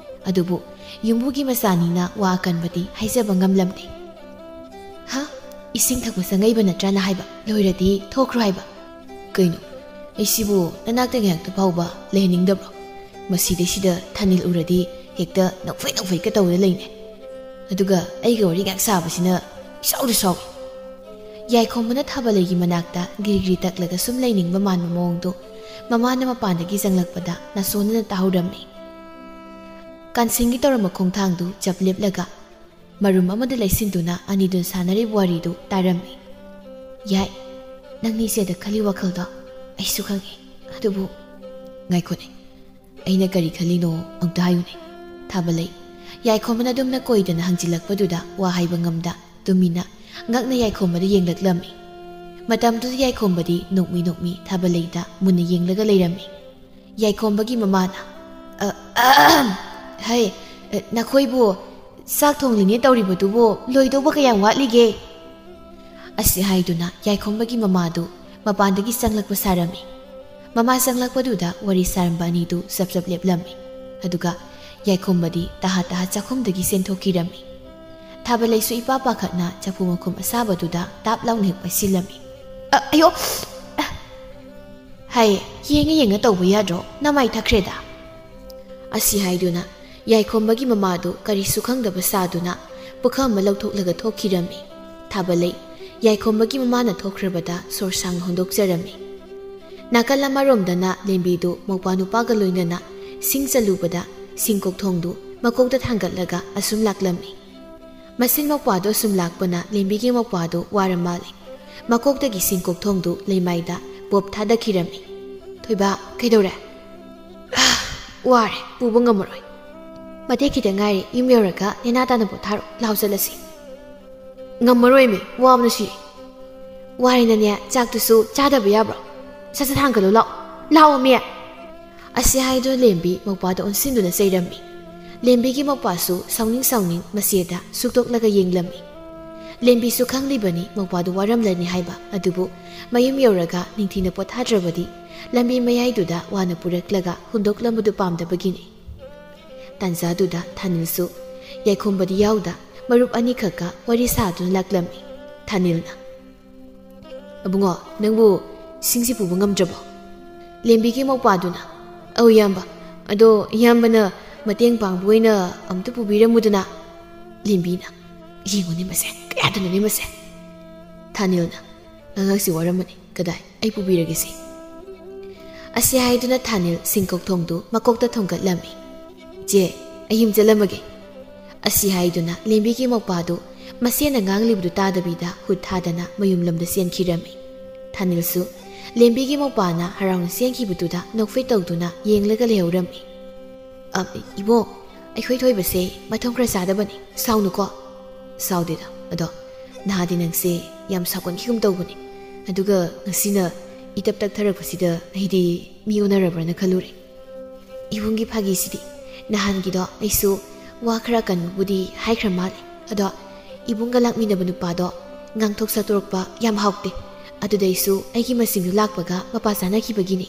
ꯑꯗꯨꯕꯨ ꯌꯨꯝꯕꯨꯒꯤ ꯃꯆꯥꯅꯤꯅ ꯋꯥ ꯑꯀꯟꯕꯗꯤ ꯍꯥꯏꯖꯕ ꯉꯝꯂꯝꯗꯦ꯫ "ꯍꯥ? ꯏꯁꯤꯡ ꯊꯛꯄ ꯆꯪꯉꯛꯏꯕ ꯅꯠꯇ꯭ꯔꯥꯅ ꯍꯥꯏꯕ? ꯂꯣꯏꯔꯗꯤ ꯊꯣꯛꯈ꯭ꯔꯣ ꯍꯥꯏꯕ?" "ꯀꯩꯅꯣ? ꯑꯩꯁꯤꯕꯨ ꯅꯅꯥꯛꯇ ꯉꯥꯏꯍꯥꯛꯇ ꯐꯥꯎꯕ ꯂꯩꯍꯟꯅꯤꯡꯗꯕ꯭ꯔꯣ? ꯃꯁꯤꯗꯩꯁꯤꯗ ꯊꯥꯅꯤꯜ ꯎꯔꯗꯤ ꯍꯦꯛꯇ ꯅꯣꯛꯐꯦꯠ ꯅꯣꯛꯐꯦꯠꯀ ꯇꯧꯔ ꯂꯩꯅꯦ꯫ ꯑꯗꯨꯒ ꯑꯩꯒ ꯋꯥꯔꯤ ꯉꯥꯏꯍꯥꯛ ꯁꯥꯕꯁꯤꯅ ꯏꯁꯥꯎꯗ ꯁꯥꯎꯏ꯫" ꯌꯥꯏꯈꯣꯝꯕꯅ ꯊꯥꯕꯂꯩꯒꯤ ꯃꯅꯥꯛꯇ ꯒꯤꯔꯤ ꯒꯤꯔꯤ ꯇꯛꯂꯒ ꯁꯨꯝ ꯂꯩꯅꯤꯡꯕ ꯃꯥꯟꯕ ꯃꯑꯣꯡꯗꯨ ꯃꯃꯥꯅ ꯃꯄꯥꯟꯗꯒꯤ ꯆꯪꯂꯛꯄꯗ ꯅꯥꯁꯣꯟꯅꯅ ꯇꯥꯍꯧꯔꯝꯃꯤ꯫ ꯀꯥꯟꯁꯤꯡꯒꯤ ꯇꯧꯔꯝꯕ ꯈꯣꯡꯊꯥꯡꯗꯨ ꯆꯞ ꯂꯦꯞꯂꯒ ꯃꯔꯨꯝ ꯑꯃꯗ ꯂꯩꯁꯤꯟꯗꯨꯅ ꯑꯅꯤꯗꯨꯅ ꯁꯥꯟꯅꯔꯤꯕ ꯋꯥꯔꯤꯗꯨ ꯇꯥꯔꯝꯃꯤ꯫ "ꯌꯥꯏ, ꯅꯪꯅ ꯏꯆꯦꯗ ꯈꯜꯂꯤ ꯋꯥꯈꯜꯗꯣ ꯑꯩꯁꯨ ꯈꯪꯉꯤ꯫ ꯑꯗꯨꯕꯨ..." "ꯉꯥꯏꯈꯣꯅꯦ, ꯑꯩꯅ ꯀꯔꯤ ꯈꯜꯂꯤꯅꯣ ꯑꯝꯇ ꯍꯥꯏꯌꯨꯅꯦ꯫" ꯊꯥꯕꯂꯩ ꯌꯥꯏꯈꯣꯝꯕꯅ ꯑꯗꯨꯝꯅ ꯀꯣꯏꯗꯅ ꯍꯪꯖꯤꯜꯂꯛꯄꯗꯨꯗ ꯋꯥ ꯍꯥꯏꯕ ꯉꯝꯗ ꯇꯨꯃꯤꯟꯅ ꯉꯛꯅ ꯌꯥꯏꯈꯣꯝꯕꯗ ꯌꯦꯡꯂꯛꯂꯝꯃꯤ꯫ ꯃꯇꯝꯗꯨꯗ ꯌꯥꯏꯈꯣꯝꯕꯗꯤ ꯅꯣꯛꯃꯤ ꯅꯣꯛꯃꯤ ꯊꯥꯕꯂꯩꯗ ꯃꯨꯟꯅ ꯌꯦꯡꯂꯒ ꯂꯩꯔꯝꯃꯤ꯫ ꯌꯥꯏꯈꯣꯝꯕꯒꯤ ꯃꯃꯥꯅ, "ꯑ, ꯑꯍꯝ, ꯍꯩ, ꯑ, ꯅꯈꯣꯏꯕꯨ ꯆꯥꯛ ꯊꯣꯡꯂꯤꯅꯦ ꯇꯧꯔꯤꯕꯗꯨꯕꯨ ꯂꯣꯏꯗꯧꯕ ꯀꯌꯥꯝ ꯋꯥꯠꯂꯤꯒꯦ?" ꯑꯁꯤ ꯍꯥꯏꯗꯨꯅ ꯌꯥꯏꯈꯣꯝꯕꯒꯤ ꯃꯃꯥꯗꯨ ꯃꯄꯥꯟꯗꯒꯤ ꯆꯪꯂꯛꯄ ꯁꯥꯔꯝꯃꯤ꯫ ꯃꯃꯥ ꯆꯪꯂꯛꯄꯗꯨꯗ ꯋꯥꯔꯤ ꯁꯥꯔꯝꯕ ꯑꯅꯤꯗꯨ ꯆꯞ ꯆꯞ ꯂꯦꯞꯂꯝꯃꯤ꯫ ꯑꯗꯨꯒ ꯌꯥꯏꯈꯣꯝꯕꯗꯤ ꯇꯍꯥ ꯇꯍꯥ ꯆꯥꯛꯈꯨꯝꯗꯒꯤ ꯆꯦꯟꯊꯣꯛꯈꯤꯔꯝꯃꯤ꯫ ꯊꯥꯕꯂꯩꯁꯨ ꯏꯄꯥ ꯄꯥꯈꯠꯅ ꯆꯐꯨ ꯃꯈꯨꯝ ꯑꯁꯥꯕꯗꯨꯗ ꯇꯥꯞ ꯂꯥꯎꯅ ꯍꯦꯛ ꯄꯥꯏꯁꯤꯜꯂꯝꯃꯤ꯫ "ꯑ, ꯑꯌꯣ! ꯑ!" "ꯍꯥꯏ, ꯌꯦꯡꯉ ꯌꯦꯡꯉ ꯇꯧꯕ ꯌꯥꯗ꯭ꯔꯣ? ꯅꯃꯥꯏ ꯊꯛꯈ꯭ꯔꯦꯗ!" ꯑꯁꯤ ꯍꯥꯏꯗꯨꯅ ꯌꯥꯏꯈꯣꯝꯕꯒꯤ ꯃꯃꯥꯗꯨ ꯀꯔꯤꯁꯨ ꯈꯪꯗꯕ ꯁꯥꯗꯨꯅ ꯄꯨꯈꯝ ꯑꯃ ꯂꯧꯊꯣꯛꯂꯒ ꯊꯣꯛꯈꯤꯔꯝꯃꯤ꯫ ꯊꯥꯕꯂꯩ ꯌꯥꯏꯈꯣꯝꯕꯒꯤ ꯃꯃꯥꯅ ꯊꯣꯛꯈ꯭ꯔꯕꯗ ꯁꯣꯔ ꯁꯥꯡꯅ ꯍꯣꯟꯗꯣꯛꯆꯔꯝꯃꯤ꯫ ꯅꯥꯀꯜ ꯑꯃꯔꯣꯝꯗꯅ ꯂꯦꯝꯕꯤꯗꯨ ꯃꯧꯄ꯭ꯋꯥ ꯅꯨꯄꯥꯒ ꯂꯣꯏꯅꯅ ꯁꯤꯡ ꯆꯜꯂꯨꯕꯗ ꯁꯤꯡꯀꯣꯛ ꯊꯣꯡꯗꯨ ꯃꯀꯣꯛꯇ ꯊꯥꯡꯒꯠꯂꯒ ꯑꯁꯨꯝ ꯂꯥꯛꯂꯝꯃꯤ꯫ ꯃꯁꯤꯟ ꯃꯧꯄ꯭ꯋꯥꯗꯨ ꯑꯁꯨꯝ ꯂꯥꯛꯄꯅ ꯂꯦꯝꯕꯤꯒꯤ ꯃꯧꯄ꯭ꯋꯥꯗꯨ ꯋꯥꯔ ꯃꯥꯜꯂꯦ꯫ ꯃꯀꯣꯛꯇꯒꯤ ꯁꯤꯡꯀꯣꯛ ꯊꯣꯡꯗꯨ ꯂꯩꯃꯥꯏꯗ ꯄꯣꯞ ꯊꯥꯗꯈꯤꯔꯝꯃꯤ꯫ "ꯊꯣꯏꯕ, ꯀꯩꯗꯧꯔꯦ?" "ꯑꯥ, ꯋꯥꯔꯦ, ꯄꯨꯕ ꯉꯝꯃꯔꯣꯏ꯫" "ꯃꯇꯦꯛ ꯈꯤꯇꯪ ꯉꯥꯏꯔꯦ, ꯌꯨꯝ ꯌꯧꯔꯒ ꯅꯦꯅꯥ ꯇꯥꯅ ꯄꯣꯊꯥꯔꯣ꯫ ꯂꯥꯎ ꯆꯠꯂꯁꯤ꯫" "ꯉꯝꯃꯔꯣꯏꯃꯤ, ꯋꯥꯕꯅ ꯁꯤ꯫" "ꯋꯥꯔꯦꯅꯅꯦ, ꯆꯥꯛꯇꯨꯁꯨ ꯆꯥꯗꯕ ꯌꯥꯕ꯭ꯔꯣ? ꯁꯠ ꯁꯠ ꯊꯥꯡꯒꯠꯂꯨ ꯂꯥꯎ꯫ ꯂꯥꯎꯑꯣꯃꯤ!" ꯑꯁꯤ ꯍꯥꯏꯗꯨꯅ ꯂꯦꯝꯕꯤ ꯃꯧꯄ꯭ꯋꯥꯗ ꯑꯣꯟꯁꯤꯟꯗꯨꯅ ꯆꯩꯔꯝꯃꯤ꯫ ꯂꯦꯝꯕꯤꯒꯤ ꯃꯧꯄ꯭ꯋꯥꯁꯨ ꯁꯥꯎꯅꯤꯡ ꯁꯥꯎꯅꯤꯡ ꯃꯆꯦꯗ ꯁꯨꯛꯇꯣꯛꯂꯒ ꯌꯦꯡꯂꯝꯃꯤ꯫ ꯂꯦꯝꯕꯤꯁꯨ ꯈꯪꯂꯤꯕꯅꯤ ꯃꯧꯄ꯭ꯋꯥꯗꯨ ꯋꯥꯔꯝꯂꯅꯤ ꯍꯥꯏꯕ, ꯑꯗꯨꯕꯨ ꯃꯌꯨꯝ ꯌꯧꯔꯒ ꯅꯤꯡꯊꯤꯅ ꯄꯣꯊꯥꯗ꯭ꯔꯕꯗꯤ ꯂꯝꯕꯤ ꯃꯌꯥꯏꯗꯨꯗ ꯋꯥꯅ ꯄꯨꯔꯛꯂꯒ ꯍꯨꯟꯗꯣꯛꯂꯝꯕꯗꯨ ꯄꯥꯝꯗꯕꯒꯤꯅꯤ꯫ ꯇꯥꯟꯖꯥꯗꯨꯗ ꯊꯥꯅꯤꯜꯁꯨ ꯌꯥꯏꯈꯣꯝꯕꯗꯤ ꯌꯥꯎꯗ ꯃꯔꯨꯞ ꯑꯅꯤꯈꯛꯀ ꯋꯥꯔꯤ ꯁꯥꯗꯨꯅ ꯂꯥꯛꯂꯝꯃꯤ꯫ ꯊꯥꯅꯤꯜꯅ, "ꯑꯕꯨꯡꯉꯣ, ꯅꯪꯕꯨ ꯁꯤꯡꯁꯤ ꯄꯨꯕ ꯉꯝꯗ꯭ꯔꯕꯣ?" ꯂꯦꯝꯕꯤꯒꯤ ꯃꯧꯄ꯭ꯋꯥꯗꯨꯅ, "ꯑꯧ ꯏꯌꯥꯝꯕ, ꯑꯗꯣ ꯏꯌꯥꯝꯕꯅ ꯃꯇꯦꯡ ꯄꯥꯡꯕ ꯑꯣꯏꯅ ꯑꯝꯇ ꯄꯨꯕꯤꯔꯝꯃꯨꯗꯅ꯫" ꯂꯦꯝꯕꯤꯅ, "ꯌꯦꯡꯉꯨꯅꯦ ꯃꯁꯦ, ꯀꯌꯥꯗꯅꯣꯅꯦ ꯃꯁꯦ?" ꯊꯥꯅꯤꯜꯅ, "ꯑꯉꯥꯡꯁꯤ ꯋꯥꯔꯝꯃꯅꯤ, ꯀꯗꯥꯏ, ꯑꯩ ꯄꯨꯕꯤꯔꯒꯦꯁꯦ꯫" ꯑꯁꯤ ꯍꯥꯏꯗꯨꯅ ꯊꯥꯅꯤꯜ ꯁꯤꯡꯀꯣꯛ ꯊꯣꯡꯗꯨ ꯃꯀꯣꯛꯇ ꯊꯣꯡꯒꯠꯂꯝꯃꯤ꯫ "ꯏꯆꯦ, ꯑꯩ ꯌꯨꯝ ꯆꯠꯂꯝꯃꯒꯦ꯫" ꯑꯁꯤ ꯍꯥꯏꯗꯨꯅ ꯂꯦꯝꯕꯤꯒꯤ ꯃꯧꯄ꯭ꯋꯥꯗꯨ ꯃꯁꯦꯅ ꯉꯥꯡꯂꯤꯕꯗꯨ ꯇꯥꯗꯕꯤꯗ ꯍꯨꯠ ꯊꯥꯗꯅ ꯃꯌꯨꯝꯂꯣꯝꯗ ꯆꯦꯟꯈꯤꯔꯝꯃꯤ꯫ ꯊꯥꯅꯤꯜꯁꯨ ꯂꯦꯝꯕꯤꯒꯤ ꯃꯧꯄ꯭ꯋꯥꯅ ꯍꯔꯥꯎꯅ ꯆꯦꯟꯈꯤꯕꯗꯨꯗ ꯅꯣꯛꯐꯦꯠ ꯇꯧꯗꯨꯅ ꯌꯦꯡꯂꯒ ꯂꯩꯍꯧꯔꯝꯃꯤ꯫ "ꯑ, ꯏꯕꯣ, ꯑꯩꯈꯣꯏ ꯊꯣꯏꯕꯁꯦ ꯃꯊꯣꯡ ꯈꯔ ꯆꯥꯗꯕꯅꯤ, ꯁꯥꯎꯅꯨꯀꯣ꯫" "ꯁꯥꯎꯗꯦꯗ, ꯑꯗꯣ ꯅꯍꯥꯗꯤ ꯅꯪꯁꯦ ꯌꯥꯝ ꯁꯥꯎꯒꯟꯈꯤꯒꯨꯝ ꯇꯧꯕꯅꯤ, ꯑꯗꯨꯒ ꯉꯁꯤꯅ ꯏꯇꯞ ꯇꯛꯊꯔꯛꯄꯁꯤꯗ ꯑꯩꯗꯤ ꯃꯤ ꯑꯣꯟꯅꯔꯕ꯭ꯔꯅ ꯈꯜꯂꯨꯔꯦ꯫" "ꯏꯕꯨꯡꯒꯤ ꯐꯥꯒꯤꯁꯤꯗꯤ, ꯅꯍꯥꯟꯒꯤꯗꯣ ꯑꯩꯁꯨ ꯋꯥ ꯈꯔ ꯀꯟꯕꯕꯨꯗꯤ ꯍꯥꯏꯈ꯭ꯔ ꯃꯥꯜꯂꯦ, ꯑꯗꯣ ꯏꯕꯨꯡꯒ ꯂꯥꯛꯃꯤꯟꯅꯕ ꯅꯨꯄꯥꯗꯣ ꯉꯥꯡꯊꯣꯛ ꯁꯛꯇꯣꯔꯛꯄ ꯌꯥꯝ ꯍꯥꯎꯇꯦ, ꯑꯗꯨꯗꯩꯁꯨ ꯑꯩꯒꯤ ꯃꯁꯤꯡꯗꯨ ꯂꯥꯛꯄꯒ ꯃꯄꯥ ꯆꯥꯅꯈꯤꯕꯒꯤꯅꯤ꯫"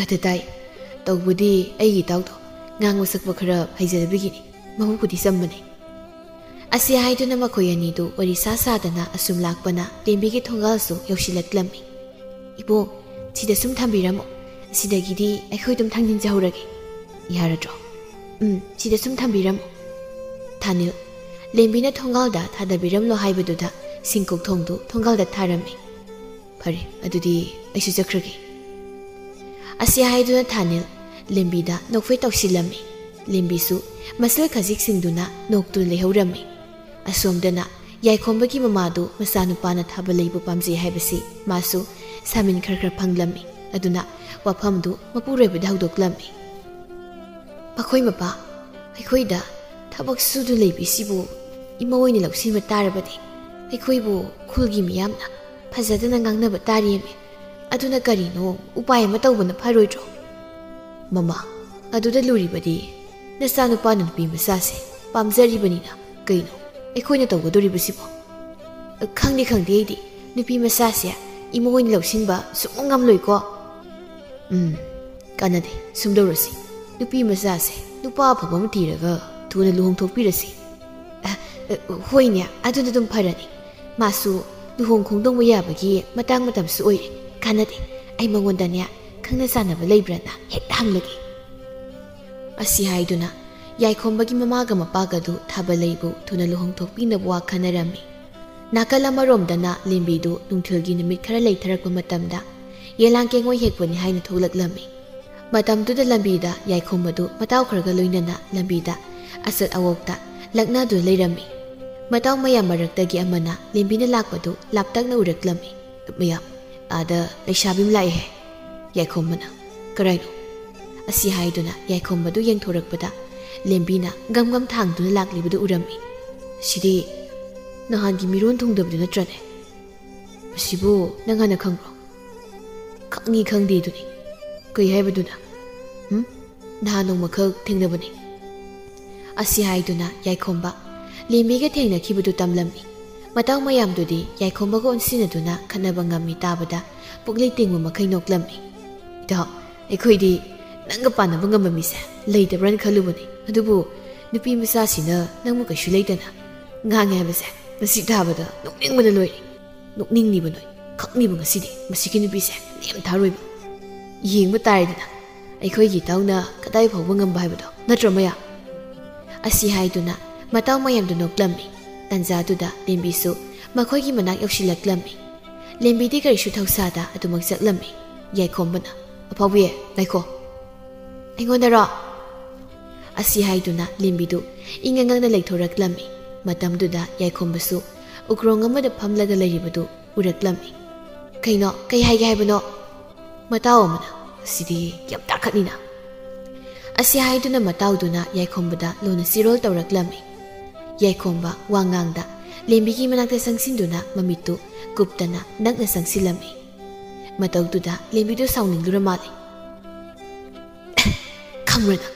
"ꯑꯗꯨ ꯇꯥꯏ, ꯇꯧꯕꯗꯤ ꯑꯩꯒꯤ ꯏꯇꯥꯎꯗꯣ ꯉꯥꯡꯕ ꯁꯛꯄ ꯈꯔ ꯍꯩꯖꯗꯕꯒꯤꯅꯤ, ꯃꯕꯨꯛꯄꯨꯗꯤ ꯆꯝꯕꯅꯦ꯫" ꯑꯁꯤ ꯍꯥꯏꯗꯨꯅ ꯃꯈꯣꯏ ꯑꯅꯤꯗꯨ ꯋꯥꯔꯤ ꯁꯥ ꯁꯥꯗꯅ ꯑꯁꯨꯝ ꯂꯥꯛꯄꯅ ꯂꯦꯝꯕꯤꯒꯤ ꯊꯣꯡꯒꯥꯜꯁꯨ ꯌꯧꯁꯤꯜꯂꯛꯂꯝꯃꯤ꯫ "ꯏꯕꯣ, ꯁꯤꯗ ꯁꯨꯝ ꯊꯝꯕꯤꯔꯝꯃꯣ, ꯑꯁꯤꯗꯒꯤꯗꯤ ꯑꯩꯈꯣꯏ ꯑꯗꯨꯝ ꯊꯥꯡꯖꯤꯟꯖꯍꯧꯔꯒꯦ, ꯌꯥꯔꯗ꯭ꯔꯣ?" "ꯎꯝ, ꯁꯤꯗ ꯁꯨꯝ ꯊꯝꯕꯤꯔꯝꯃꯣ꯫" ꯊꯥꯅꯤꯜ, ꯂꯦꯝꯕꯤꯅ ꯊꯣꯡꯒꯥꯜꯗ ꯊꯥꯗꯕꯤꯔꯝꯂꯣ ꯍꯥꯏꯕꯗꯨꯗ ꯁꯤꯡꯀꯣꯛ ꯊꯣꯡꯗꯨ ꯊꯣꯡꯒꯥꯜꯗ ꯊꯥꯔꯝꯃꯤ꯫ "ꯐꯔꯦ, ꯑꯗꯨꯗꯤ ꯑꯩꯁꯨ ꯆꯠꯈ꯭ꯔꯒꯦ꯫" ꯑꯁꯤ ꯍꯥꯏꯗꯨꯅ ꯊꯥꯅꯤꯜ ꯂꯦꯝꯕꯤꯗ ꯅꯣꯛꯐꯦꯠ ꯇꯧꯁꯤꯜꯂꯝꯃꯤ꯫ ꯂꯦꯝꯕꯤꯁꯨ ꯃꯁꯜ ꯈꯖꯤꯛ ꯁꯤꯡꯗꯨꯅ ꯅꯣꯛꯇꯨꯅ ꯂꯩꯍꯧꯔꯝꯃꯤ꯫ ꯑꯁꯣꯝꯗꯅ ꯌꯥꯏꯈꯣꯝꯕꯒꯤ ꯃꯃꯥꯗꯨ ꯃꯆꯥꯅꯨꯄꯥꯅ ꯊꯥꯕꯜ ꯂꯩꯕꯨ ꯄꯥꯝꯖꯩ ꯍꯥꯏꯕꯁꯤ ꯃꯥꯁꯨ ꯁꯥꯃꯤꯟ ꯈꯔ ꯈꯔ ꯐꯪꯂꯝꯃꯤ꯫ ꯑꯗꯨꯅ ꯋꯥꯐꯝꯗꯨ ꯃꯄꯨꯔꯣꯏꯕꯗ ꯍꯧꯗꯣꯛꯂꯝꯃꯤ꯫ ꯃꯈꯣꯏ ꯃꯄꯥ, ꯑꯩꯈꯣꯏꯗ ꯊꯕꯛ ꯁꯨꯗꯨꯅ ꯂꯩꯕꯤꯁꯤꯕꯨ ꯏꯃꯧ ꯑꯣꯏꯅ ꯂꯧꯁꯤꯟꯕ ꯇꯥꯔꯕꯗꯤ ꯑꯩꯈꯣꯏꯕꯨ ꯈꯨꯜꯒꯤ ꯃꯤꯌꯥꯝꯅ ꯐꯖꯗꯅ ꯉꯥꯡꯅꯕ ꯇꯥꯔꯤꯃꯤ꯫ ꯑꯗꯨꯅ ꯀꯔꯤꯅꯣ, ꯎꯄꯥꯏ ꯑꯃ ꯇꯧꯕꯅ ꯐꯔꯣꯏꯗ꯭ꯔꯣ? ꯃꯃꯥ, ꯑꯗꯨꯗ ꯂꯨꯔꯤꯕꯗꯤ ꯅꯆꯥꯅꯨꯄꯥꯅ ꯅꯨꯄꯤ ꯃꯆꯥꯁꯦ ꯄꯥꯝꯖꯔꯤꯕꯅꯤꯅ ꯀꯩꯅꯣ ꯑꯩꯈꯣꯏꯅ ꯇꯧꯒꯗꯧꯔꯤꯕꯁꯤꯕꯣ? ꯈꯪꯗꯦ ꯈꯪꯗꯦ, ꯑꯩꯗꯤ ꯅꯨꯄꯤ ꯃꯆꯥꯁꯦ ꯏꯃꯧ ꯑꯣꯏꯅ ꯂꯧꯁꯤꯟꯕ ꯁꯨꯡꯉꯝ ꯉꯝꯂꯣꯏꯀꯣ꯫ ꯎꯝ, ꯀꯥꯟꯅꯗꯦ, ꯁꯨꯝꯗꯧꯔꯁꯤ, ꯅꯨꯄꯤ ꯃꯆꯥꯁꯦ ꯅꯨꯄꯥ ꯑꯐꯕ ꯑꯃ ꯊꯤꯔꯒ ꯊꯨꯅ ꯂꯨꯍꯣꯡꯊꯣꯛꯄꯤꯔꯁꯤ꯫ ꯑ, ꯑ, ꯍꯣꯏꯅꯦ, ꯑꯗꯨꯅ ꯑꯗꯨꯝ ꯐꯔꯅꯤ꯫ ꯃꯥꯁꯨ ꯂꯨꯍꯣꯡ ꯈꯣꯡꯗꯣꯡꯕ ꯌꯥꯕꯒꯤ ꯃꯇꯥꯡ ꯃꯇꯝꯁꯨ ꯑꯣꯏꯔꯦ꯫ ꯀꯥꯟꯅꯗꯦ, ꯑꯩ ꯃꯉꯣꯟꯗꯅꯦ ꯈꯪꯅ ꯆꯥꯟꯅꯕ ꯂꯩꯕ꯭ꯔꯅ ꯍꯦꯛꯇ ꯍꯪꯂꯒꯦ꯫ ꯑꯁꯤ ꯍꯥꯏꯗꯨꯅ ꯌꯥꯏꯈꯣꯝꯕꯒꯤ ꯃꯃꯥꯒ ꯃꯄꯥꯒꯗꯨ ꯊꯥꯕꯂꯩꯕꯨ ꯊꯨꯅ ꯂꯨꯍꯣꯡꯊꯣꯛꯄꯤꯅꯕ ꯋꯥ ꯈꯟꯅꯔꯝꯃꯤ꯫ ꯅꯥꯀꯜ ꯑꯃꯔꯣꯝꯗꯅ ꯂꯦꯝꯕꯤꯗꯨ ꯅꯨꯡꯊꯤꯜꯒꯤ ꯅꯨꯃꯤꯠ ꯈꯔ ꯂꯩꯊꯔꯛꯄ ꯃꯇꯝꯗ ꯌꯦꯂꯥꯡ ꯀꯦꯡꯉꯣꯏ ꯍꯦꯛꯄꯅꯤ ꯍꯥꯏꯅ ꯊꯣꯛꯂꯛꯂꯝꯃꯤ꯫ ꯃꯇꯝꯗꯨꯗ ꯂꯝꯕꯤꯗ ꯌꯥꯏꯈꯣꯝꯕꯗꯨ ꯃꯇꯥꯎ ꯈꯔꯒ ꯂꯣꯏꯅꯅ ꯂꯝꯕꯤꯗ ꯑꯆꯠ ꯑꯋꯣꯛꯇ ꯂꯛꯅꯗꯨꯅ ꯂꯩꯔꯝꯃꯤ꯫ ꯃꯇꯥꯎ ꯃꯌꯥꯝ ꯃꯔꯛꯇꯒꯤ ꯑꯃꯅ ꯂꯦꯝꯕꯤꯅ ꯂꯥꯛꯄꯗꯨ ꯂꯥꯞꯇꯛꯅ ꯎꯔꯛꯂꯝꯃꯤ꯫ "ꯃꯌꯥꯝ, ꯑꯥꯗ ꯂꯩꯁꯥꯕꯤ ꯑꯃ ꯂꯥꯛꯑꯦꯍꯦ꯫" ꯌꯥꯏꯈꯣꯝꯕꯅ, "ꯀꯔꯥꯏꯅꯣ?" ꯑꯁꯤ ꯍꯥꯏꯗꯨꯅ ꯌꯥꯏꯈꯣꯝꯕꯗꯨ ꯌꯦꯡꯊꯣꯔꯛꯄꯗ ꯂꯦꯝꯕꯤꯅ ꯒꯝ ꯒꯝ ꯊꯥꯡꯗꯨꯅ ꯂꯥꯛꯂꯤꯕꯗꯨ ꯎꯔꯝꯃꯤ꯫ "ꯁꯤꯗꯤ ꯅꯍꯥꯟꯒꯤ ꯃꯤꯔꯣꯟ ꯊꯨꯡꯗꯕꯗꯨ ꯅꯠꯇ꯭ꯔꯅꯦ? ꯃꯁꯤꯕꯨ ꯅꯪ ꯍꯥꯟꯅ ꯈꯪꯕ꯭ꯔꯣ?" "ꯈꯪꯉꯤ ꯈꯪꯗꯦ ꯑꯗꯨꯅꯤ꯫ ꯀꯩ ꯍꯥꯏꯕꯗꯨꯅ? ꯎꯝ? ꯅꯍꯥꯟ ꯅꯣꯡꯃꯈꯛ ꯊꯦꯡꯅꯕꯅꯤ꯫" ꯑꯁꯤ ꯍꯥꯏꯗꯨꯅ ꯌꯥꯏꯈꯣꯝꯕ ꯂꯦꯝꯕꯤꯒ ꯊꯦꯡꯅꯈꯤꯕꯗꯨ ꯇꯝꯂꯝꯃꯤ꯫ ꯃꯇꯥꯎ ꯃꯌꯥꯝꯗꯨꯗꯤ ꯌꯥꯏꯈꯣꯝꯕꯒ ꯑꯣꯟꯁꯤꯟꯅꯗꯨꯅ ꯈꯠꯅꯕ ꯉꯝꯃꯤ ꯇꯥꯕꯗ ꯄꯨꯛꯂꯤ ꯇꯤꯡꯕ ꯃꯈꯩ ꯅꯣꯛꯂꯝꯃꯤ꯫ "ꯏꯇꯥꯎ, ꯑꯩꯈꯣꯏꯗꯤ ꯅꯪꯒ ꯄꯥꯟꯅꯕ ꯉꯝꯕ ꯃꯤꯁꯦ ꯂꯩꯇꯕ꯭ꯔꯅ ꯈꯜꯂꯨꯕꯅꯤ, ꯑꯗꯨꯕꯨ ꯅꯨꯄꯤ ꯃꯆꯥꯁꯤꯅ ꯅꯪꯕꯨ ꯀꯩꯁꯨ ꯂꯩꯇꯅ ꯉꯥꯡꯉꯦ ꯍꯥꯏꯕꯁꯦ ꯉꯁꯤ ꯇꯥꯕꯗ ꯅꯣꯛꯅꯤꯡꯕꯅ ꯂꯣꯏꯔꯦ꯫ ꯅꯣꯛꯅꯤꯡꯅꯤꯕ ꯅꯣꯏ, ꯈꯪꯅꯤꯕ ꯉꯁꯤꯗꯤ ꯃꯁꯤꯒꯤ ꯅꯨꯄꯤꯁꯦ ꯂꯦꯝꯊꯥꯔꯣꯏꯕ꯫ ꯌꯦꯡꯕ ꯇꯥꯔꯦꯗꯅ ꯑꯩꯈꯣꯏꯒꯤ ꯏꯇꯥꯎꯅ ꯀꯗꯥꯏ ꯐꯥꯎꯕ ꯉꯝꯕ ꯍꯥꯏꯕꯗꯣ, ꯅꯠꯇ꯭ꯔꯣ ꯃꯌꯥꯝ?" ꯑꯁꯤ ꯍꯥꯏꯗꯨꯅ ꯃꯇꯥꯎ ꯃꯌꯥꯝꯗꯨ ꯅꯣꯛꯂꯝꯃꯤ꯫ ꯇꯟꯖꯥꯗꯨꯗ ꯂꯦꯝꯕꯤꯁꯨ ꯃꯈꯣꯏꯒꯤ ꯃꯅꯥꯛ ꯌꯧꯁꯤꯜꯂꯛꯂꯝꯃꯤ꯫ ꯂꯦꯝꯕꯤꯗꯤ ꯀꯔꯤꯁꯨ ꯊꯧꯁꯥꯗ ꯑꯗꯨꯃꯛ ꯆꯠꯂꯝꯃꯤ꯫ ꯌꯥꯏꯈꯣꯝꯕꯅ, "ꯑꯐꯥꯎꯕꯤ, ꯉꯥꯏꯈꯣ꯫" "ꯑꯩꯉꯣꯟꯗꯔꯣ?" ꯑꯁꯤ ꯍꯥꯏꯗꯨꯅ ꯂꯦꯝꯕꯤꯗꯨ ꯏꯪꯉꯪ ꯉꯛꯅ ꯂꯩꯊꯣꯔꯛꯂꯝꯃꯤ꯫ ꯃꯇꯝꯗꯨꯗ ꯌꯥꯏꯈꯣꯝꯕꯁꯨ ꯎꯀ꯭ꯔꯣꯡ ꯑꯃꯗ ꯐꯝꯂꯒ ꯂꯩꯔꯤꯕꯗꯨ ꯎꯔꯛꯂꯝꯃꯤ꯫ "ꯀꯩꯅꯣ? ꯀꯩ ꯍꯥꯏꯒꯦ ꯍꯥꯏꯕꯅꯣ?" ꯃꯇꯥꯎ ꯑꯃꯅ, "ꯑꯁꯤꯗꯤ ꯌꯥꯝ ꯇꯥꯈꯠꯅꯤꯅ꯫" ꯑꯁꯤ ꯍꯥꯏꯗꯨꯅ ꯃꯇꯥꯎꯗꯨꯅ ꯌꯥꯏꯈꯣꯝꯕꯗ ꯂꯨꯅ ꯆꯤꯔꯣꯜ ꯇꯧꯔꯛꯂꯝꯃꯤ꯫ ꯌꯥꯏꯈꯣꯝꯕ ꯋꯥꯉꯥꯡꯗ ꯂꯦꯝꯕꯤꯒꯤ ꯃꯅꯥꯛꯇ ꯆꯪꯁꯤꯟꯗꯨꯅ ꯃꯃꯤꯠꯇꯨ ꯀꯨꯞꯇꯅ ꯅꯛꯅ ꯆꯪꯁꯤꯜꯂꯝꯃꯤ꯫ ꯃꯇꯧꯗꯨꯗ ꯂꯦꯝꯕꯤꯗꯨ ꯁꯥꯎꯅꯤꯡꯗꯨꯅ ꯃꯥꯜꯂꯤ꯫ "ꯈꯪꯕ꯭ꯔ ꯅꯪ?"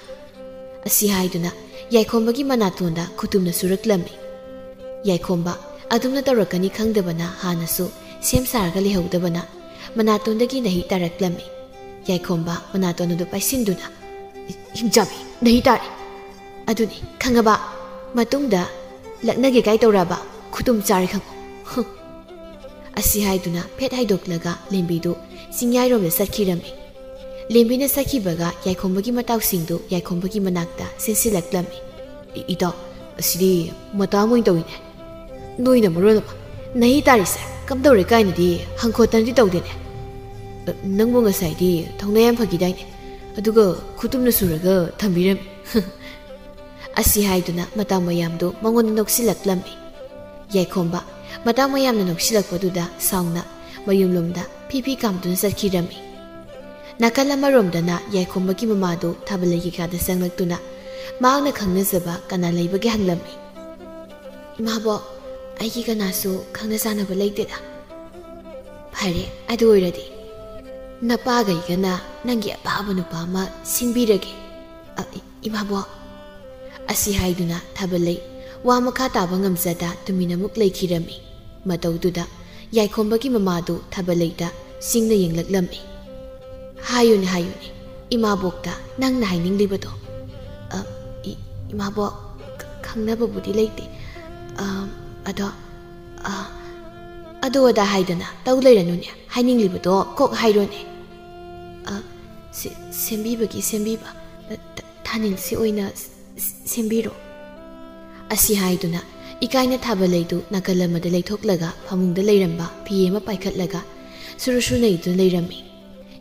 ꯑꯁꯤ ꯍꯥꯏꯗꯨꯅ ꯌꯥꯏꯈꯣꯝꯕꯒꯤ ꯃꯅꯥꯇꯣꯟꯗ ꯈꯨꯇꯨꯝꯅ ꯁꯨꯔꯛꯂꯝꯃꯤ꯫ ꯌꯥꯏꯈꯣꯝꯕ ꯑꯗꯨꯝꯅ ꯇꯧꯔꯛꯀꯅꯤ ꯈꯪꯗꯕꯅ ꯍꯥꯟꯅꯁꯨ ꯁꯦꯝ ꯁꯥꯔꯒ ꯂꯩꯍꯧꯗꯕꯅ ꯃꯅꯥꯇꯣꯟꯗꯒꯤ ꯅꯍꯤ ꯇꯥꯔꯛꯂꯝꯃꯤ꯫ ꯌꯥꯏꯈꯣꯝꯕ ꯃꯅꯥꯇꯣꯟ ꯑꯗꯨ ꯄꯥꯏꯁꯤꯟꯗꯨꯅ, "ꯍꯤꯡꯆꯥꯕꯤ, ꯅꯍꯤ ꯇꯥꯔꯦ꯫ ꯑꯗꯨꯅꯤ, ꯈꯪꯉꯕ? ꯃꯇꯨꯡꯗ ꯂꯛꯅꯒꯦ ꯀꯥꯏ ꯇꯧꯔꯛꯑꯕ ꯈꯨꯇꯨꯝ ꯆꯥꯔꯦ ꯈꯪꯉꯣ꯫" ꯍꯨꯝ꯫ ꯑꯁꯤ ꯍꯥꯏꯗꯨꯅ ꯐꯦꯠ ꯍꯥꯏꯗꯣꯛꯂꯒ ꯂꯦꯝꯕꯤꯗꯨ ꯆꯤꯡꯌꯥꯏꯔꯣꯝꯗ ꯆꯠꯈꯤꯔꯝꯃꯤ꯫ ꯂꯦꯝꯕꯤꯅ ꯆꯠꯈꯤꯕꯒ ꯌꯥꯏꯈꯣꯝꯕꯒꯤ ꯃꯇꯥꯎꯁꯤꯡꯗꯨ ꯌꯥꯏꯈꯣꯝꯕꯒꯤ ꯃꯅꯥꯛꯇ ꯆꯦꯟꯁꯤꯜꯂꯛꯂꯝꯃꯤ꯫ "ꯏ-, ꯏꯇꯥꯎ, ꯑꯁꯤꯗꯤ ꯃꯇꯥ ꯑꯃ ꯑꯣꯏꯅ ꯇꯧꯏꯅꯦ꯫ ꯅꯣꯏꯅ ꯃꯔꯣꯜ ꯑꯃ ꯅꯍꯤ ꯇꯥꯔꯤꯁꯦ ꯀꯝꯗꯧꯔꯦ ꯀꯥꯏꯅꯗꯤ ꯍꯪꯈꯣꯠꯇꯅꯗꯤ ꯇꯧꯗꯦꯅꯦ꯫ ꯑ, ꯅꯪꯕꯨ ꯉꯁꯥꯏꯗꯤ ꯊꯧꯅꯥ ꯌꯥꯝ ꯐꯈꯤꯗꯥꯏꯅꯦ? ꯑꯗꯨꯒ ꯈꯨꯇꯨꯝꯅ ꯁꯨꯔꯒ ꯊꯝꯕꯤꯔꯝꯃꯤ꯫" ꯑꯁꯤ ꯍꯥꯏꯗꯨꯅ ꯃꯇꯥ ꯃꯌꯥꯝꯗꯨ ꯃꯉꯣꯟꯗ ꯅꯣꯛꯁꯤꯜꯂꯛꯂꯝꯃꯤ꯫ ꯌꯥꯏꯈꯣꯝꯕ ꯃꯇꯥ ꯃꯌꯥꯝꯅ ꯅꯣꯛꯁꯤꯜꯂꯛꯄꯗꯨꯗ ꯁꯥꯎꯅ ꯃꯌꯨꯝꯂꯣꯝꯗ ꯐꯤ ꯐꯤ ꯀꯥꯝꯗꯨꯅ ꯆꯠꯈꯤꯔꯝꯃꯤ꯫ ꯅꯥꯀꯜ ꯑꯃꯔꯣꯝꯗꯅ ꯌꯥꯏꯈꯣꯝꯕꯒꯤ ꯃꯃꯥꯗꯨ ꯊꯥꯕꯜꯂꯩꯒꯤ ꯀꯥꯗ ꯆꯪꯂꯛꯇꯨꯅ ꯃꯍꯥꯛꯅ ꯈꯪꯅꯖꯕ ꯀꯅꯥ ꯂꯩꯕꯒꯦ ꯍꯪꯂꯝꯃꯤ꯫ "ꯏꯃꯥꯕꯣꯛ, ꯑꯩꯒꯤ ꯀꯅꯥꯁꯨ ꯈꯪꯅ ꯆꯥꯟꯅꯕ ꯂꯩꯇꯦꯗ꯫" "ꯐꯔꯦ, ꯑꯗꯨ ꯑꯣꯏꯔꯗꯤ ꯅꯄꯥꯒ ꯑꯩꯒꯅ ꯅꯪꯒꯤ ꯑꯄꯥꯕ ꯅꯨꯄꯥ ꯑꯃ ꯁꯤꯟꯕꯤꯔꯒꯦ꯫ ꯑ, ꯏ-, ꯏꯃꯥꯕꯣꯛ꯫" ꯑꯁꯤ ꯍꯥꯏꯗꯨꯅ ꯊꯥꯕꯜꯂꯩ ꯋꯥ ꯃꯈꯥ ꯇꯥꯕ ꯉꯝꯖꯗ ꯇꯨꯃꯤꯟꯅ ꯑꯃꯨꯛ ꯂꯩꯈꯤꯔꯝꯃꯤ꯫ ꯃꯇꯧꯗꯨꯗ ꯌꯥꯏꯈꯣꯝꯕꯒꯤ ꯃꯃꯥꯗꯨ ꯊꯥꯕꯜꯂꯩꯗ ꯆꯤꯡꯅ ꯌꯦꯡꯂꯛꯂꯝꯃꯤ꯫ "ꯍꯥꯏꯌꯨꯅꯦ, ꯍꯥꯏꯌꯨꯅꯦ, ꯏꯃꯥꯕꯣꯛꯇ ꯅꯪꯅ ꯍꯥꯏꯅꯤꯡꯂꯤꯕꯗꯣ꯫" "ꯑ, ꯏ-, ꯏꯃꯥꯕꯣꯛ, ꯈ-, ꯈꯪꯅꯕꯕꯨꯗꯤ ꯂꯩꯇꯦ꯫ ꯑ, ꯑꯗꯣ, ꯑ, ꯑꯗꯨ ꯑꯗꯥ ꯍꯥꯏꯗꯅ ꯇꯧ ꯂꯩꯔꯅꯨꯅꯦ, ꯍꯥꯏꯅꯤꯡꯂꯤꯕꯗꯣ ꯀꯣꯛ ꯍꯥꯏꯔꯣꯅꯦ꯫" "ꯑ, ꯁꯦ-, ꯁꯦꯝꯕꯤꯕꯒꯤ ꯁꯦꯝꯕꯤꯕ, ꯊ-, ꯊꯥꯅꯤꯜꯁꯤ ꯑꯣꯏꯅ ꯁ-, ꯁ-, ꯁꯦꯝꯕꯤꯔꯣ꯫" ꯑꯁꯤ ꯍꯥꯏꯗꯨꯅ ꯏꯀꯥꯏꯅ ꯊꯥꯕꯜꯂꯩꯗꯨ ꯅꯥꯀꯜ ꯑꯃꯗ ꯂꯩꯊꯣꯛꯂꯒ ꯐꯃꯨꯡꯗ ꯂꯩꯔꯝꯕ ꯐꯤ ꯑꯃ ꯄꯥꯏꯈꯠꯂꯒ ꯁꯨꯔꯨ ꯁꯨꯔꯨ ꯅꯩꯗꯨꯅ ꯂꯩꯔꯝꯃꯤ꯫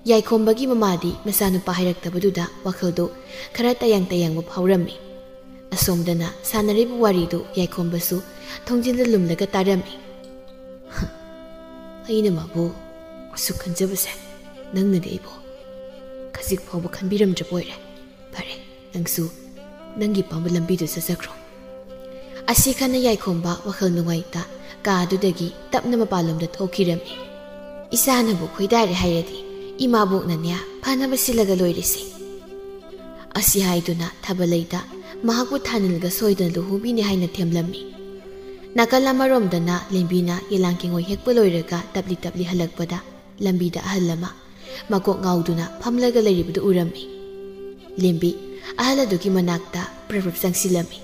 ꯌꯥꯏꯈꯣꯝꯕꯒꯤ ꯃꯃꯥꯗꯤ ꯃꯆꯥꯅꯨꯄꯥ ꯍꯥꯏꯔꯛꯇꯕꯗꯨꯗ ꯋꯥꯈꯜꯗꯨ ꯈꯔ ꯇꯌꯥꯡ ꯇꯌꯥꯡꯕ ꯐꯥꯎꯔꯝꯃꯤ꯫ ꯑꯁꯣꯝꯗꯅ ꯁꯥꯟꯅꯔꯤꯕ ꯋꯥꯔꯤꯗꯨ ꯌꯥꯏꯈꯣꯝꯕꯁꯨ ꯊꯣꯡꯖꯤꯟꯗ ꯂꯨꯝꯂꯒ ꯇꯥꯔꯝꯃꯤ꯫ "ꯑꯩꯅ ꯃꯥꯕꯨ ꯑꯁꯨꯛ ꯈꯟꯖꯕꯁꯦ, ꯅꯪꯅꯗꯤ ꯑꯩꯕꯨ ꯈꯖꯤꯛ ꯐꯥꯎꯕ ꯈꯟꯕꯤꯔꯝꯗ꯭ꯔꯕ ꯑꯣꯏꯔꯦ꯫ ꯐꯔꯦ, ꯅꯪꯁꯨ ꯅꯪꯒꯤ ꯑꯄꯥꯝꯕ ꯂꯝꯕꯤꯗꯨ ꯆꯠꯆꯈ꯭ꯔꯣ꯫ ꯑꯁꯤ ꯈꯟꯅ ꯌꯥꯏꯈꯣꯝꯕ ꯋꯥꯈꯜ ꯅꯨꯡꯉꯥꯏꯇ ꯀꯥꯗꯨꯗꯒꯤ ꯇꯞꯅ ꯃꯄꯥꯟꯂꯣꯝꯗ ꯊꯣꯛꯈꯤꯔꯝꯃꯤ꯫ "ꯏꯆꯥꯅꯕꯨ ꯈꯣꯏꯗꯥꯔꯦ ꯍꯥꯏꯔꯗꯤ ꯏꯃꯥꯕꯣꯛꯅꯅꯦ ꯐꯅꯕ ꯁꯤꯜꯂꯒ ꯂꯣꯏꯔꯦꯁꯦ"꯫ ꯑꯁꯤ ꯍꯥꯏꯗꯨꯅ ꯊꯥꯕꯂꯩꯗ ꯃꯍꯥꯛꯄꯨ ꯊꯥꯅꯤꯜꯒ ꯁꯣꯏꯗꯅ ꯂꯨꯍꯣꯡꯕꯤꯅꯤ ꯍꯥꯏꯅ ꯊꯦꯝꯂꯝꯃꯤ꯫ ꯅꯥꯀꯜ ꯑꯃꯔꯣꯝꯗꯅ ꯂꯦꯝꯕꯤꯅ ꯌꯦꯂꯥꯡ ꯀꯦꯡꯉꯣꯏ ꯍꯦꯛꯄ ꯂꯣꯏꯔꯒ ꯇꯞꯂꯤ ꯇꯞꯂꯤ ꯍꯜꯂꯛꯄꯗ ꯂꯝꯕꯤꯗ ꯑꯍꯜ ꯑꯃ ꯃꯀꯣꯛ ꯉꯥꯎꯗꯨꯅ ꯐꯝꯂꯒ ꯂꯩꯔꯤꯕꯗꯨ ꯎꯔꯝꯃꯤ꯫ ꯂꯦꯝꯕꯤ ꯑꯍꯜ ꯑꯗꯨꯒꯤ ꯃꯅꯥꯛꯇ ꯄ꯭ꯔꯞ ꯄ꯭ꯔꯞ ꯆꯪꯁꯤꯜꯂꯝꯃꯤ꯫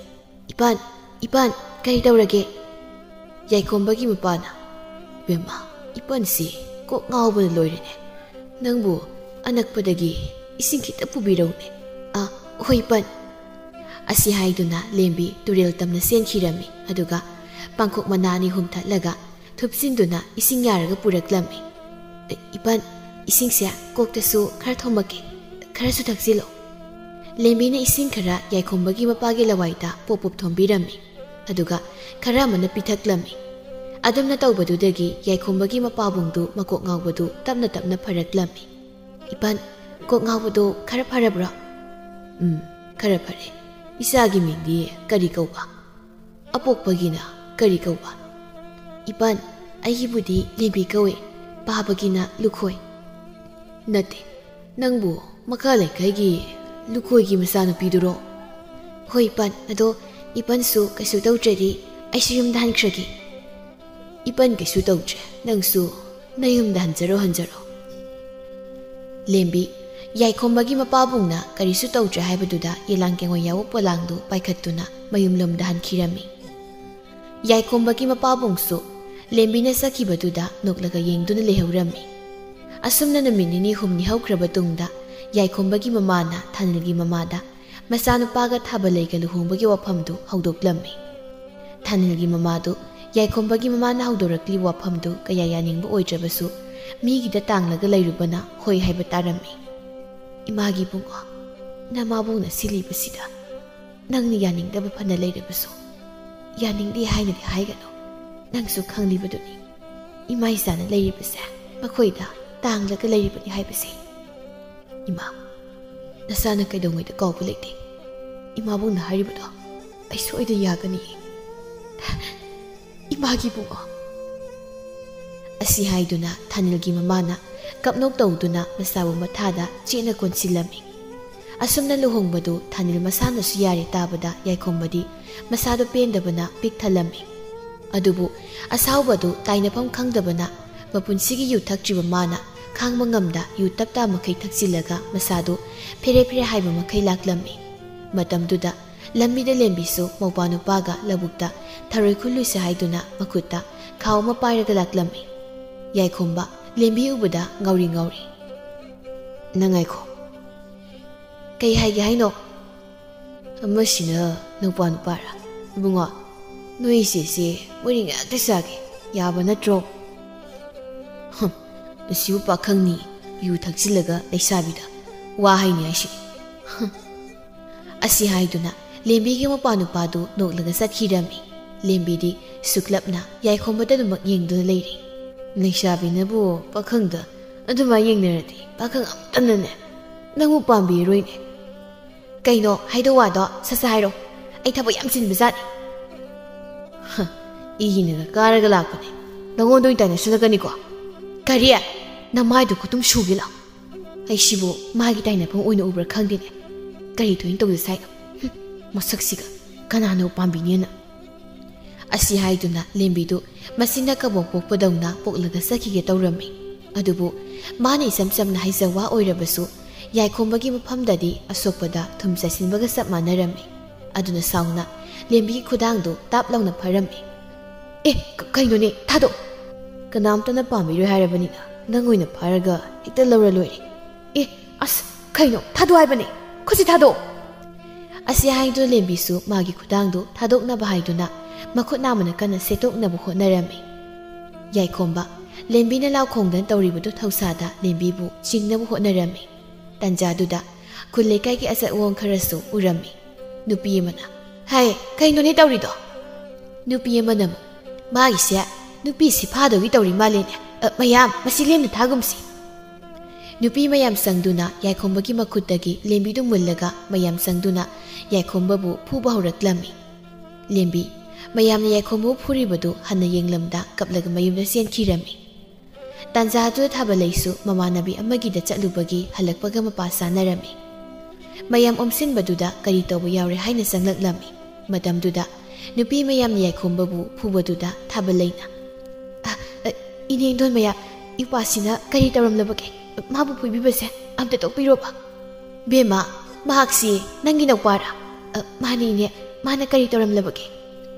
"ꯏꯄꯥꯟ, ꯏꯄꯥꯟ, ꯀꯔꯤ ꯇꯧꯔꯒꯦ?" ꯌꯥꯏꯈꯣꯝꯕꯒꯤ ꯃꯄꯥꯅ, "ꯏꯕꯦꯝꯃ, ꯏꯄꯟꯁꯤ ꯀꯣꯛ ꯉꯥꯎꯕꯅ ꯂꯣꯏꯔꯦꯅꯦ꯫ ꯅꯪꯕꯨ ꯑꯅꯛꯄꯗꯒꯤ ꯏꯁꯤꯡ ꯈꯤꯇ ꯄꯨꯕꯤꯔꯧꯅꯦ꯫" "ꯑ, ꯍꯣꯏ ꯏꯄꯟ꯫" ꯑꯁꯤ ꯍꯥꯏꯗꯨꯅ ꯂꯦꯝꯕꯤ ꯇꯨꯔꯦꯜ ꯇꯝꯅ ꯆꯦꯟꯈꯤꯔꯝꯃꯤ꯫ ꯑꯗꯨꯒ ꯄꯥꯡꯈꯣꯛ ꯃꯅꯥ ꯑꯅꯤ ꯑꯍꯨꯝ ꯊꯠꯂꯒ ꯊꯨꯞꯆꯤꯟꯗꯨꯅ ꯏꯁꯤꯡ ꯌꯥꯔꯒ ꯄꯨꯔꯛꯂꯝꯃꯤ꯫ "ꯏꯄꯟ, ꯏꯁꯤꯡꯁꯦ ꯀꯣꯛꯇꯁꯨ ꯈꯔ ꯊꯣꯝꯃꯛꯀꯦ, ꯈꯔꯁꯨ ꯊꯛꯆꯤꯜꯂꯣ꯫" ꯂꯦꯝꯕꯤꯅ ꯏꯁꯤꯡ ꯈꯔ ꯌꯥꯏꯈꯣꯝꯕꯒꯤ ꯃꯄꯥꯒꯤ ꯂꯋꯥꯏꯗ ꯄꯣꯞ ꯄꯣꯞ ꯊꯣꯝꯕꯤꯔꯝꯃꯤ꯫ ꯑꯗꯨꯒ ꯈꯔ ꯑꯃꯅ ꯄꯤꯊꯛꯂꯝꯃꯤ꯫ ꯑꯗꯨꯝꯅ ꯇꯧꯕꯗꯨꯗꯒꯤ ꯌꯥꯏꯈꯣꯝꯕꯒꯤ ꯃꯄꯥꯕꯨꯡꯗꯨ ꯃꯀꯣꯛ ꯉꯥꯎꯕꯗꯨ ꯇꯞꯅ ꯇꯞꯅ ꯐꯔꯛꯂꯝꯃꯤ꯫ "ꯏꯄꯟ, ꯀꯣꯛ ꯉꯥꯎꯕꯗꯨ ꯈꯔ ꯐꯔꯕ꯭ꯔꯣ?" "ꯎꯝ, ꯈꯔ ꯐꯔꯦ꯫ ꯏꯆꯥꯒꯤ ꯃꯤꯡꯗꯤ ꯀꯔꯤ ꯀꯧꯕ? ꯑꯄꯣꯛꯄꯒꯤꯅ ꯀꯔꯤ ꯀꯧꯕ?" "ꯏꯄꯟ, ꯑꯩꯒꯤꯕꯨꯗꯤ ꯂꯦꯝꯕꯤ ꯀꯧꯏ, ꯄꯥꯕꯒꯤꯅ ꯂꯨꯈꯣꯏ꯫" "ꯅꯠꯇꯦ, ꯅꯪꯕꯨ ꯃꯈꯥ ꯂꯩꯀꯥꯏꯒꯤ ꯂꯨꯈꯣꯏꯒꯤ ꯃꯆꯥꯅꯨꯄꯤꯗꯨꯔꯣ?" "ꯍꯣꯏ ꯏꯄꯟ, ꯑꯗꯣ ꯏꯄꯟꯁꯨ ꯀꯩꯁꯨ ꯇꯧꯗ꯭ꯔꯗꯤ ꯑꯩꯁꯨ ꯌꯨꯝꯗ ꯍꯟꯈ꯭ꯔꯒꯦ꯫" "ꯏꯄꯟ ꯀꯩꯁꯨ ꯇꯧꯗ꯭ꯔꯦ, ꯅꯪꯁꯨ ꯅꯌꯨꯝꯗ ꯍꯟꯖꯔꯣ, ꯍꯟꯖꯔꯣ꯫" ꯂꯦꯝꯕꯤ, ꯌꯥꯏꯈꯣꯝꯕꯒꯤ ꯃꯄꯥꯕꯨꯡꯅ ꯀꯔꯤꯁꯨ ꯇꯧꯗ꯭ꯔꯦ ꯍꯥꯏꯕꯗꯨꯗ ꯌꯦꯂꯥꯡ ꯀꯦꯡꯉꯣꯏ ꯌꯥꯎꯕ ꯄꯣꯂꯥꯡꯗꯨ ꯄꯥꯏꯈꯠꯇꯨꯅ ꯃꯌꯨꯝꯂꯣꯝꯗ ꯍꯟꯈꯤꯔꯝꯃꯤ꯫ ꯌꯥꯏꯈꯣꯝꯕꯒꯤ ꯃꯄꯥꯕꯨꯡꯁꯨ ꯂꯦꯝꯕꯤꯅ ꯆꯠꯈꯤꯕꯗꯨꯗ ꯅꯣꯛꯂꯒ ꯌꯦꯡꯗꯨꯅ ꯂꯩꯍꯧꯔꯝꯃꯤ꯫ ꯑꯁꯨꯝꯅ ꯅꯨꯃꯤꯠ ꯅꯤꯅꯤ ꯍꯨꯝꯅꯤ ꯍꯧꯈ꯭ꯔꯕ ꯇꯨꯡꯗ ꯌꯥꯏꯈꯣꯝꯕꯒꯤ ꯃꯃꯥꯅ ꯊꯥꯅꯤꯜꯒꯤ ꯃꯃꯥꯗ ꯃꯆꯥꯅꯨꯄꯥꯒ ꯊꯥꯕꯂꯩꯒ ꯂꯨꯍꯣꯡꯕꯒꯤ ꯋꯥꯐꯝꯗꯨ ꯍꯧꯗꯣꯛꯂꯝꯃꯤ꯫ ꯊꯥꯅꯤꯜꯒꯤ ꯃꯃꯥꯗꯨ ꯌꯥꯏꯈꯣꯝꯕꯒꯤ ꯃꯃꯥꯅ ꯍꯧꯗꯣꯔꯛꯂꯤꯕ ꯋꯥꯐꯝꯗꯨ ꯀꯌꯥ ꯌꯥꯅꯤꯡꯕ ꯑꯣꯏꯗ꯭ꯔꯕꯁꯨ, ꯃꯤꯒꯤꯗ ꯇꯥꯡꯂꯒ ꯂꯩꯔꯨꯕꯅ ꯍꯣꯏ ꯍꯥꯏꯕ ꯇꯥꯔꯝꯃꯤ꯫ "ꯏꯃꯥꯒꯤ ꯏꯕꯨꯡꯉꯣ, ꯅꯃꯥꯕꯨꯡꯅ ꯁꯤꯜꯂꯤꯕꯁꯤꯗ ꯅꯪꯅ ꯌꯥꯅꯤꯡꯗꯕ ꯐꯅ ꯂꯩꯔꯕꯁꯨ, ꯌꯥꯅꯤꯡꯗꯦ ꯍꯥꯏꯅꯗꯤ ꯍꯥꯏꯒꯅꯨ꯫ ꯅꯪꯁꯨ ꯈꯪꯂꯤꯕꯗꯨꯅꯤ, ꯏꯃꯥ ꯏꯆꯥꯅ ꯂꯩꯔꯤꯕꯁꯦ ꯃꯈꯣꯏꯗ ꯇꯥꯡꯂꯒ ꯂꯩꯔꯤꯕꯅꯤ ꯍꯥꯏꯕꯁꯦ꯫ ꯏꯃꯥ, ꯅꯁꯥꯅ ꯀꯩꯗꯧꯉꯩꯗ ꯀꯥꯎꯕ ꯂꯩꯇꯦ꯫ ꯃꯥꯕꯨꯡꯅ ꯍꯥꯏꯔꯤꯕꯗꯣ ꯑꯩ ꯁꯣꯏꯗ ꯌꯥꯒꯅꯤ꯫ ꯏꯃꯥꯒꯤ ꯏꯕꯨꯡꯉꯣ꯫ ꯑꯁꯤ ꯍꯥꯏꯗꯨꯅ ꯊꯥꯅꯤꯜꯒꯤ ꯃꯃꯥꯅ ꯀꯞꯅꯣꯛ ꯇꯧꯗꯨꯅ ꯃꯆꯥꯕꯨ ꯃꯊꯥꯗ ꯆꯦꯠꯅ ꯀꯣꯟꯁꯤꯜꯂꯝꯃꯤ꯫ ꯑꯁꯨꯝꯅ ꯂꯨꯍꯣꯡꯕꯗꯨ ꯊꯥꯅꯤꯜ ꯃꯁꯥꯅꯁꯨ ꯌꯥꯔꯦ ꯇꯥꯕꯗ ꯌꯥꯏꯈꯣꯝꯕꯗꯤ ꯃꯁꯥꯗꯣ ꯄꯦꯟꯗꯕꯅ ꯄꯤꯛ ꯊꯜꯂꯝꯃꯤ꯫ ꯑꯗꯨꯕꯨ ꯑꯁꯥꯎꯕꯗꯨ ꯇꯥꯏꯅꯐꯝ ꯈꯪꯗꯕꯅ ꯃꯄꯨꯟꯁꯤꯒꯤ ꯌꯨ ꯊꯛꯇ꯭ꯔꯤꯕ ꯃꯥꯅ ꯈꯥꯡꯕ ꯉꯝꯗ ꯌꯨ ꯇꯞꯇꯥ ꯃꯈꯩ ꯊꯛꯆꯤꯜꯂꯒ ꯃꯁꯥꯗꯨ ꯐꯦꯔꯦ ꯐꯦꯔꯦ ꯍꯥꯏꯕ ꯃꯈꯩ ꯂꯥꯛꯂꯝꯃꯤ꯫ ꯃꯇꯝꯗꯨꯗ ꯂꯝꯕꯤꯗ ꯂꯦꯝꯕꯤꯁꯨ ꯃꯧꯄꯥ ꯅꯨꯄꯥꯒ ꯂꯧꯕꯨꯛꯇ ꯊꯔꯣꯏ ꯈꯨꯜꯂꯨꯁꯦ ꯍꯥꯏꯗꯨꯅ ꯃꯈꯨꯠꯇ ꯈꯥꯎ ꯑꯃ ꯄꯥꯏꯔꯒ ꯂꯥꯛꯂꯝꯃꯤ꯫ ꯌꯥꯏꯈꯣꯝꯕ ꯂꯦꯝꯕꯤ ꯎꯕꯗ ꯉꯥꯎꯔꯤ ꯉꯥꯎꯔꯤ꯫ "ꯅꯪ ꯉꯥꯏꯈꯣ꯫ ꯀꯩ ꯍꯥꯏꯒꯦ ꯍꯥꯏꯅꯣ?" "ꯑꯃꯁꯤꯅ ꯅꯨꯄꯥ ꯅꯨꯄꯥꯔ? ꯏꯕꯨꯡꯉꯣ, ꯅꯣꯏ ꯏꯆꯦꯁꯦ ꯃꯣꯏꯔꯤ ꯉꯥꯛꯇ ꯆꯥꯒꯦ꯫ ꯌꯥꯕ ꯅꯠꯇ꯭ꯔꯣ?" "ꯍꯝ, ꯃꯁꯤꯕꯨ ꯄꯥꯈꯪꯅꯤ, ꯌꯨ ꯊꯛꯆꯤꯜꯂꯒ ꯂꯩꯁꯥꯕꯤꯗ ꯋꯥ ꯍꯥꯏꯅꯤ ꯍꯥꯏꯁꯤ?" ꯍꯝ꯫ ꯑꯁꯤ ꯍꯥꯏꯗꯨꯅ ꯂꯦꯝꯕꯤꯒꯤ ꯃꯄꯥ ꯅꯨꯄꯥꯗꯨ ꯅꯣꯛꯂꯒ ꯆꯠꯈꯤꯔꯝꯃꯤ꯫ ꯂꯦꯝꯕꯤꯗꯤ ꯁꯨꯛꯂꯞꯅ ꯌꯥꯏꯈꯣꯝꯕꯗ ꯑꯗꯨꯃꯛ ꯌꯦꯡꯗꯨꯅ ꯂꯩꯔꯤ꯫ "ꯂꯩꯁꯥꯕꯤꯅꯕꯨ ꯄꯥꯈꯪꯗ ꯑꯗꯨꯃꯥꯏ ꯌꯦꯡꯅꯔꯗꯤ ꯄꯥꯈꯪ ꯑꯝꯇꯅꯅꯦ ꯅꯪꯕꯨ ꯄꯥꯝꯕꯤꯔꯣꯏꯅꯦ꯫ ꯀꯩꯅꯣ ꯍꯥꯏꯗꯧ ꯋꯥꯗꯣ ꯁꯠ ꯁꯠ ꯍꯥꯏꯔꯣ꯫ ꯑꯩ ꯊꯕꯛ ꯌꯥꯝ ꯆꯤꯟꯕꯖꯥꯠꯅꯤ꯫" "ꯍ, ꯏꯒꯤꯅꯒ ꯀꯥꯔꯒ ꯂꯥꯛꯄꯅꯦ꯫ ꯅꯉꯣꯟꯗ ꯑꯣꯏꯅ ꯇꯥꯏꯅꯁꯤꯜꯂꯛꯀꯅꯤꯀꯣ꯫" "ꯀꯔꯤ? ꯅꯃꯥꯏꯗꯨ ꯈꯨꯇꯨꯝ ꯁꯨꯒꯦ ꯂꯥꯎ꯫ ꯑꯩꯁꯤꯕꯨ ꯃꯥꯒꯤ ꯇꯥꯏꯅꯐꯝ ꯑꯣꯏꯅ ꯎꯕ꯭ꯔꯥ ꯈꯪꯗꯦꯅꯦ꯫ ꯀꯔꯤ ꯊꯣꯏꯅ ꯇꯧꯖꯁꯦ ꯍꯥꯏꯅꯣ? ꯍꯨꯝ, ꯃꯁꯛꯁꯤꯒ ꯀꯅꯥꯅ ꯄꯥꯝꯕꯤꯅꯦꯅ?" ꯑꯁꯤ ꯍꯥꯏꯗꯨꯅ ꯂꯦꯝꯕꯤꯗꯨ ꯃꯆꯤꯟꯅ ꯀꯕꯣꯛ ꯄꯣꯛꯄꯗꯧꯅ ꯄꯣꯛꯂꯒ ꯆꯠꯈꯤꯒꯦ ꯇꯧꯔꯝꯃꯤ꯫ ꯑꯗꯨꯕꯨ ꯃꯥꯅ ꯏꯆꯝ ꯆꯝꯅ ꯍꯥꯏꯖ ꯋꯥ ꯑꯣꯏꯔꯕꯁꯨ ꯌꯥꯏꯈꯣꯝꯕꯒꯤ ꯃꯐꯝꯗꯗꯤ ꯑꯁꯣꯛꯄꯗ ꯊꯨꯝ ꯆꯥꯏꯁꯤꯟꯕꯒ ꯆꯞ ꯃꯥꯟꯅꯔꯝꯃꯤ꯫ ꯑꯗꯨꯅ ꯁꯥꯎꯅ ꯂꯦꯝꯕꯤꯒꯤ ꯈꯨꯗꯥꯡꯗꯨ ꯇꯥꯞ ꯂꯥꯎꯅ ꯐꯥꯔꯝꯃꯤ꯫ "ꯑꯦ, ꯀ-, ꯀꯩꯅꯣꯅꯦ, ꯊꯥꯗꯣꯛ!" "ꯀꯅꯥꯝꯇꯅ ꯄꯥꯝꯕꯤꯔꯣꯏ ꯍꯥꯏꯔꯕꯅꯤꯅ ꯅꯪ ꯑꯣꯏꯅ ꯐꯥꯔꯒ ꯍꯦꯛꯇ ꯂꯧꯔ ꯂꯣꯏꯔꯦ꯫" "ꯑꯦ, ꯑꯁ, ꯀꯩꯅꯣ? ꯊꯥꯗꯣꯛ ꯍꯥꯏꯕꯅꯦ! ꯈꯨꯠꯁꯤ ꯊꯥꯗꯣꯛ!" ꯑꯁꯤ ꯍꯥꯏꯗꯨꯅ ꯂꯦꯝꯕꯤꯁꯨ ꯃꯥꯒꯤ ꯈꯨꯗꯥꯡꯗꯨ ꯊꯥꯗꯣꯛꯅꯕ ꯍꯥꯏꯗꯨꯅ ꯃꯈꯨꯠ ꯅꯥꯝꯃꯅ ꯀꯟꯅ ꯁꯦꯠꯇꯣꯛꯅꯕ ꯍꯣꯠꯅꯔꯝꯃꯤ꯫ ꯌꯥꯏꯈꯣꯝꯕ, ꯂꯦꯝꯕꯤꯅ ꯂꯥꯎ ꯈꯣꯡꯗꯅ ꯇꯧꯔꯤꯕꯗꯨ ꯊꯧꯁꯥꯗ ꯂꯦꯝꯕꯤꯕꯨ ꯆꯤꯡꯅꯕ ꯍꯣꯠꯅꯔꯝꯃꯤ꯫ ꯇꯟꯖꯥꯗꯨꯗ ꯈꯨꯜ ꯂꯩꯀꯥꯏꯒꯤ ꯑꯆꯠ ꯑꯋꯣꯡ ꯈꯔꯁꯨ ꯎꯔꯝꯃꯤ꯫ ꯅꯨꯄꯤ ꯑꯃꯅ, "ꯍꯥꯏ, ꯀꯩꯅꯣꯅꯦ ꯇꯧꯔꯤꯗꯣ?" ꯅꯨꯄꯤ ꯑꯃꯅ ꯑꯃꯨꯛ, "ꯃꯥꯒꯤꯁꯦ ꯅꯨꯄꯤꯁꯤ ꯐꯥꯗꯧꯒꯤ ꯇꯧꯔꯤ ꯃꯥꯜꯂꯦꯅꯦ꯫ ꯑ, ꯃꯌꯥꯝ, ꯃꯁꯤ ꯂꯦꯝꯅ ꯊꯥꯒꯨꯝꯁꯤ꯫" ꯅꯨꯄꯤ ꯃꯌꯥꯝ ꯆꯪꯗꯨꯅ ꯌꯥꯏꯈꯣꯝꯕꯒꯤ ꯃꯈꯨꯠꯇꯒꯤ ꯂꯦꯝꯕꯤꯗꯨ ꯃꯨꯜꯂꯒ ꯃꯌꯥꯝ ꯆꯪꯗꯨꯅ ꯌꯥꯏꯈꯣꯝꯕꯕꯨ ꯐꯨꯕ ꯍꯧꯔꯛꯂꯝꯃꯤ꯫ ꯂꯦꯝꯕꯤ, ꯃꯌꯥꯝꯅ ꯌꯥꯏꯈꯣꯝꯕꯕꯨ ꯐꯨꯔꯤꯕꯗꯨ ꯍꯟꯅ ꯌꯦꯡꯂꯝꯗ ꯀꯞꯂꯒ ꯃꯌꯨꯝꯗ ꯆꯦꯟꯈꯤꯔꯝꯃꯤ꯫ ꯇꯥꯟꯖꯥꯗꯨꯗ ꯊꯥꯕꯂꯩꯁꯨ ꯃꯃꯥꯟꯅꯕꯤ ꯑꯃꯒꯤꯗ ꯆꯠꯂꯨꯕꯒꯤ ꯍꯜꯂꯛꯄꯒ ꯃꯄꯥ ꯆꯥꯅꯔꯝꯃꯤ꯫ ꯃꯌꯥꯝ ꯑꯣꯝꯁꯤꯟꯕꯗꯨꯗ ꯀꯔꯤ ꯇꯧꯕ ꯌꯥꯎꯔꯦ ꯍꯥꯏꯅ ꯆꯪꯂꯛꯂꯝꯃꯤ꯫ ꯃꯇꯝꯗꯨꯗ ꯅꯨꯄꯤ ꯃꯌꯥꯝꯅ ꯌꯥꯏꯈꯣꯝꯕꯕꯨ ꯐꯨꯕꯗꯨꯗ ꯊꯥꯕꯂꯩꯅ, "ꯑ, ꯑ, ꯏꯅꯦ ꯏꯟꯗꯣꯟ ꯃꯌꯥꯝ, ꯏꯄꯥꯁꯤꯅ ꯀꯔꯤ ꯇꯧꯔꯝꯂꯕꯒꯦ? ꯃꯥꯕꯨ ꯐꯨꯕꯤꯕꯁꯦ ꯑꯝꯇ ꯇꯣꯛꯄꯤꯔꯣꯕ꯫" "ꯕꯦꯝꯃ, ꯃꯍꯥꯛꯁꯤ ꯅꯪꯒꯤ ꯅꯧꯄꯥꯔꯥ?" "ꯑ, ꯃꯥꯅꯤ ꯏꯅꯦ, ꯃꯥꯅ ꯀꯔꯤ ꯇꯧꯔꯝꯂꯕꯒꯦ?"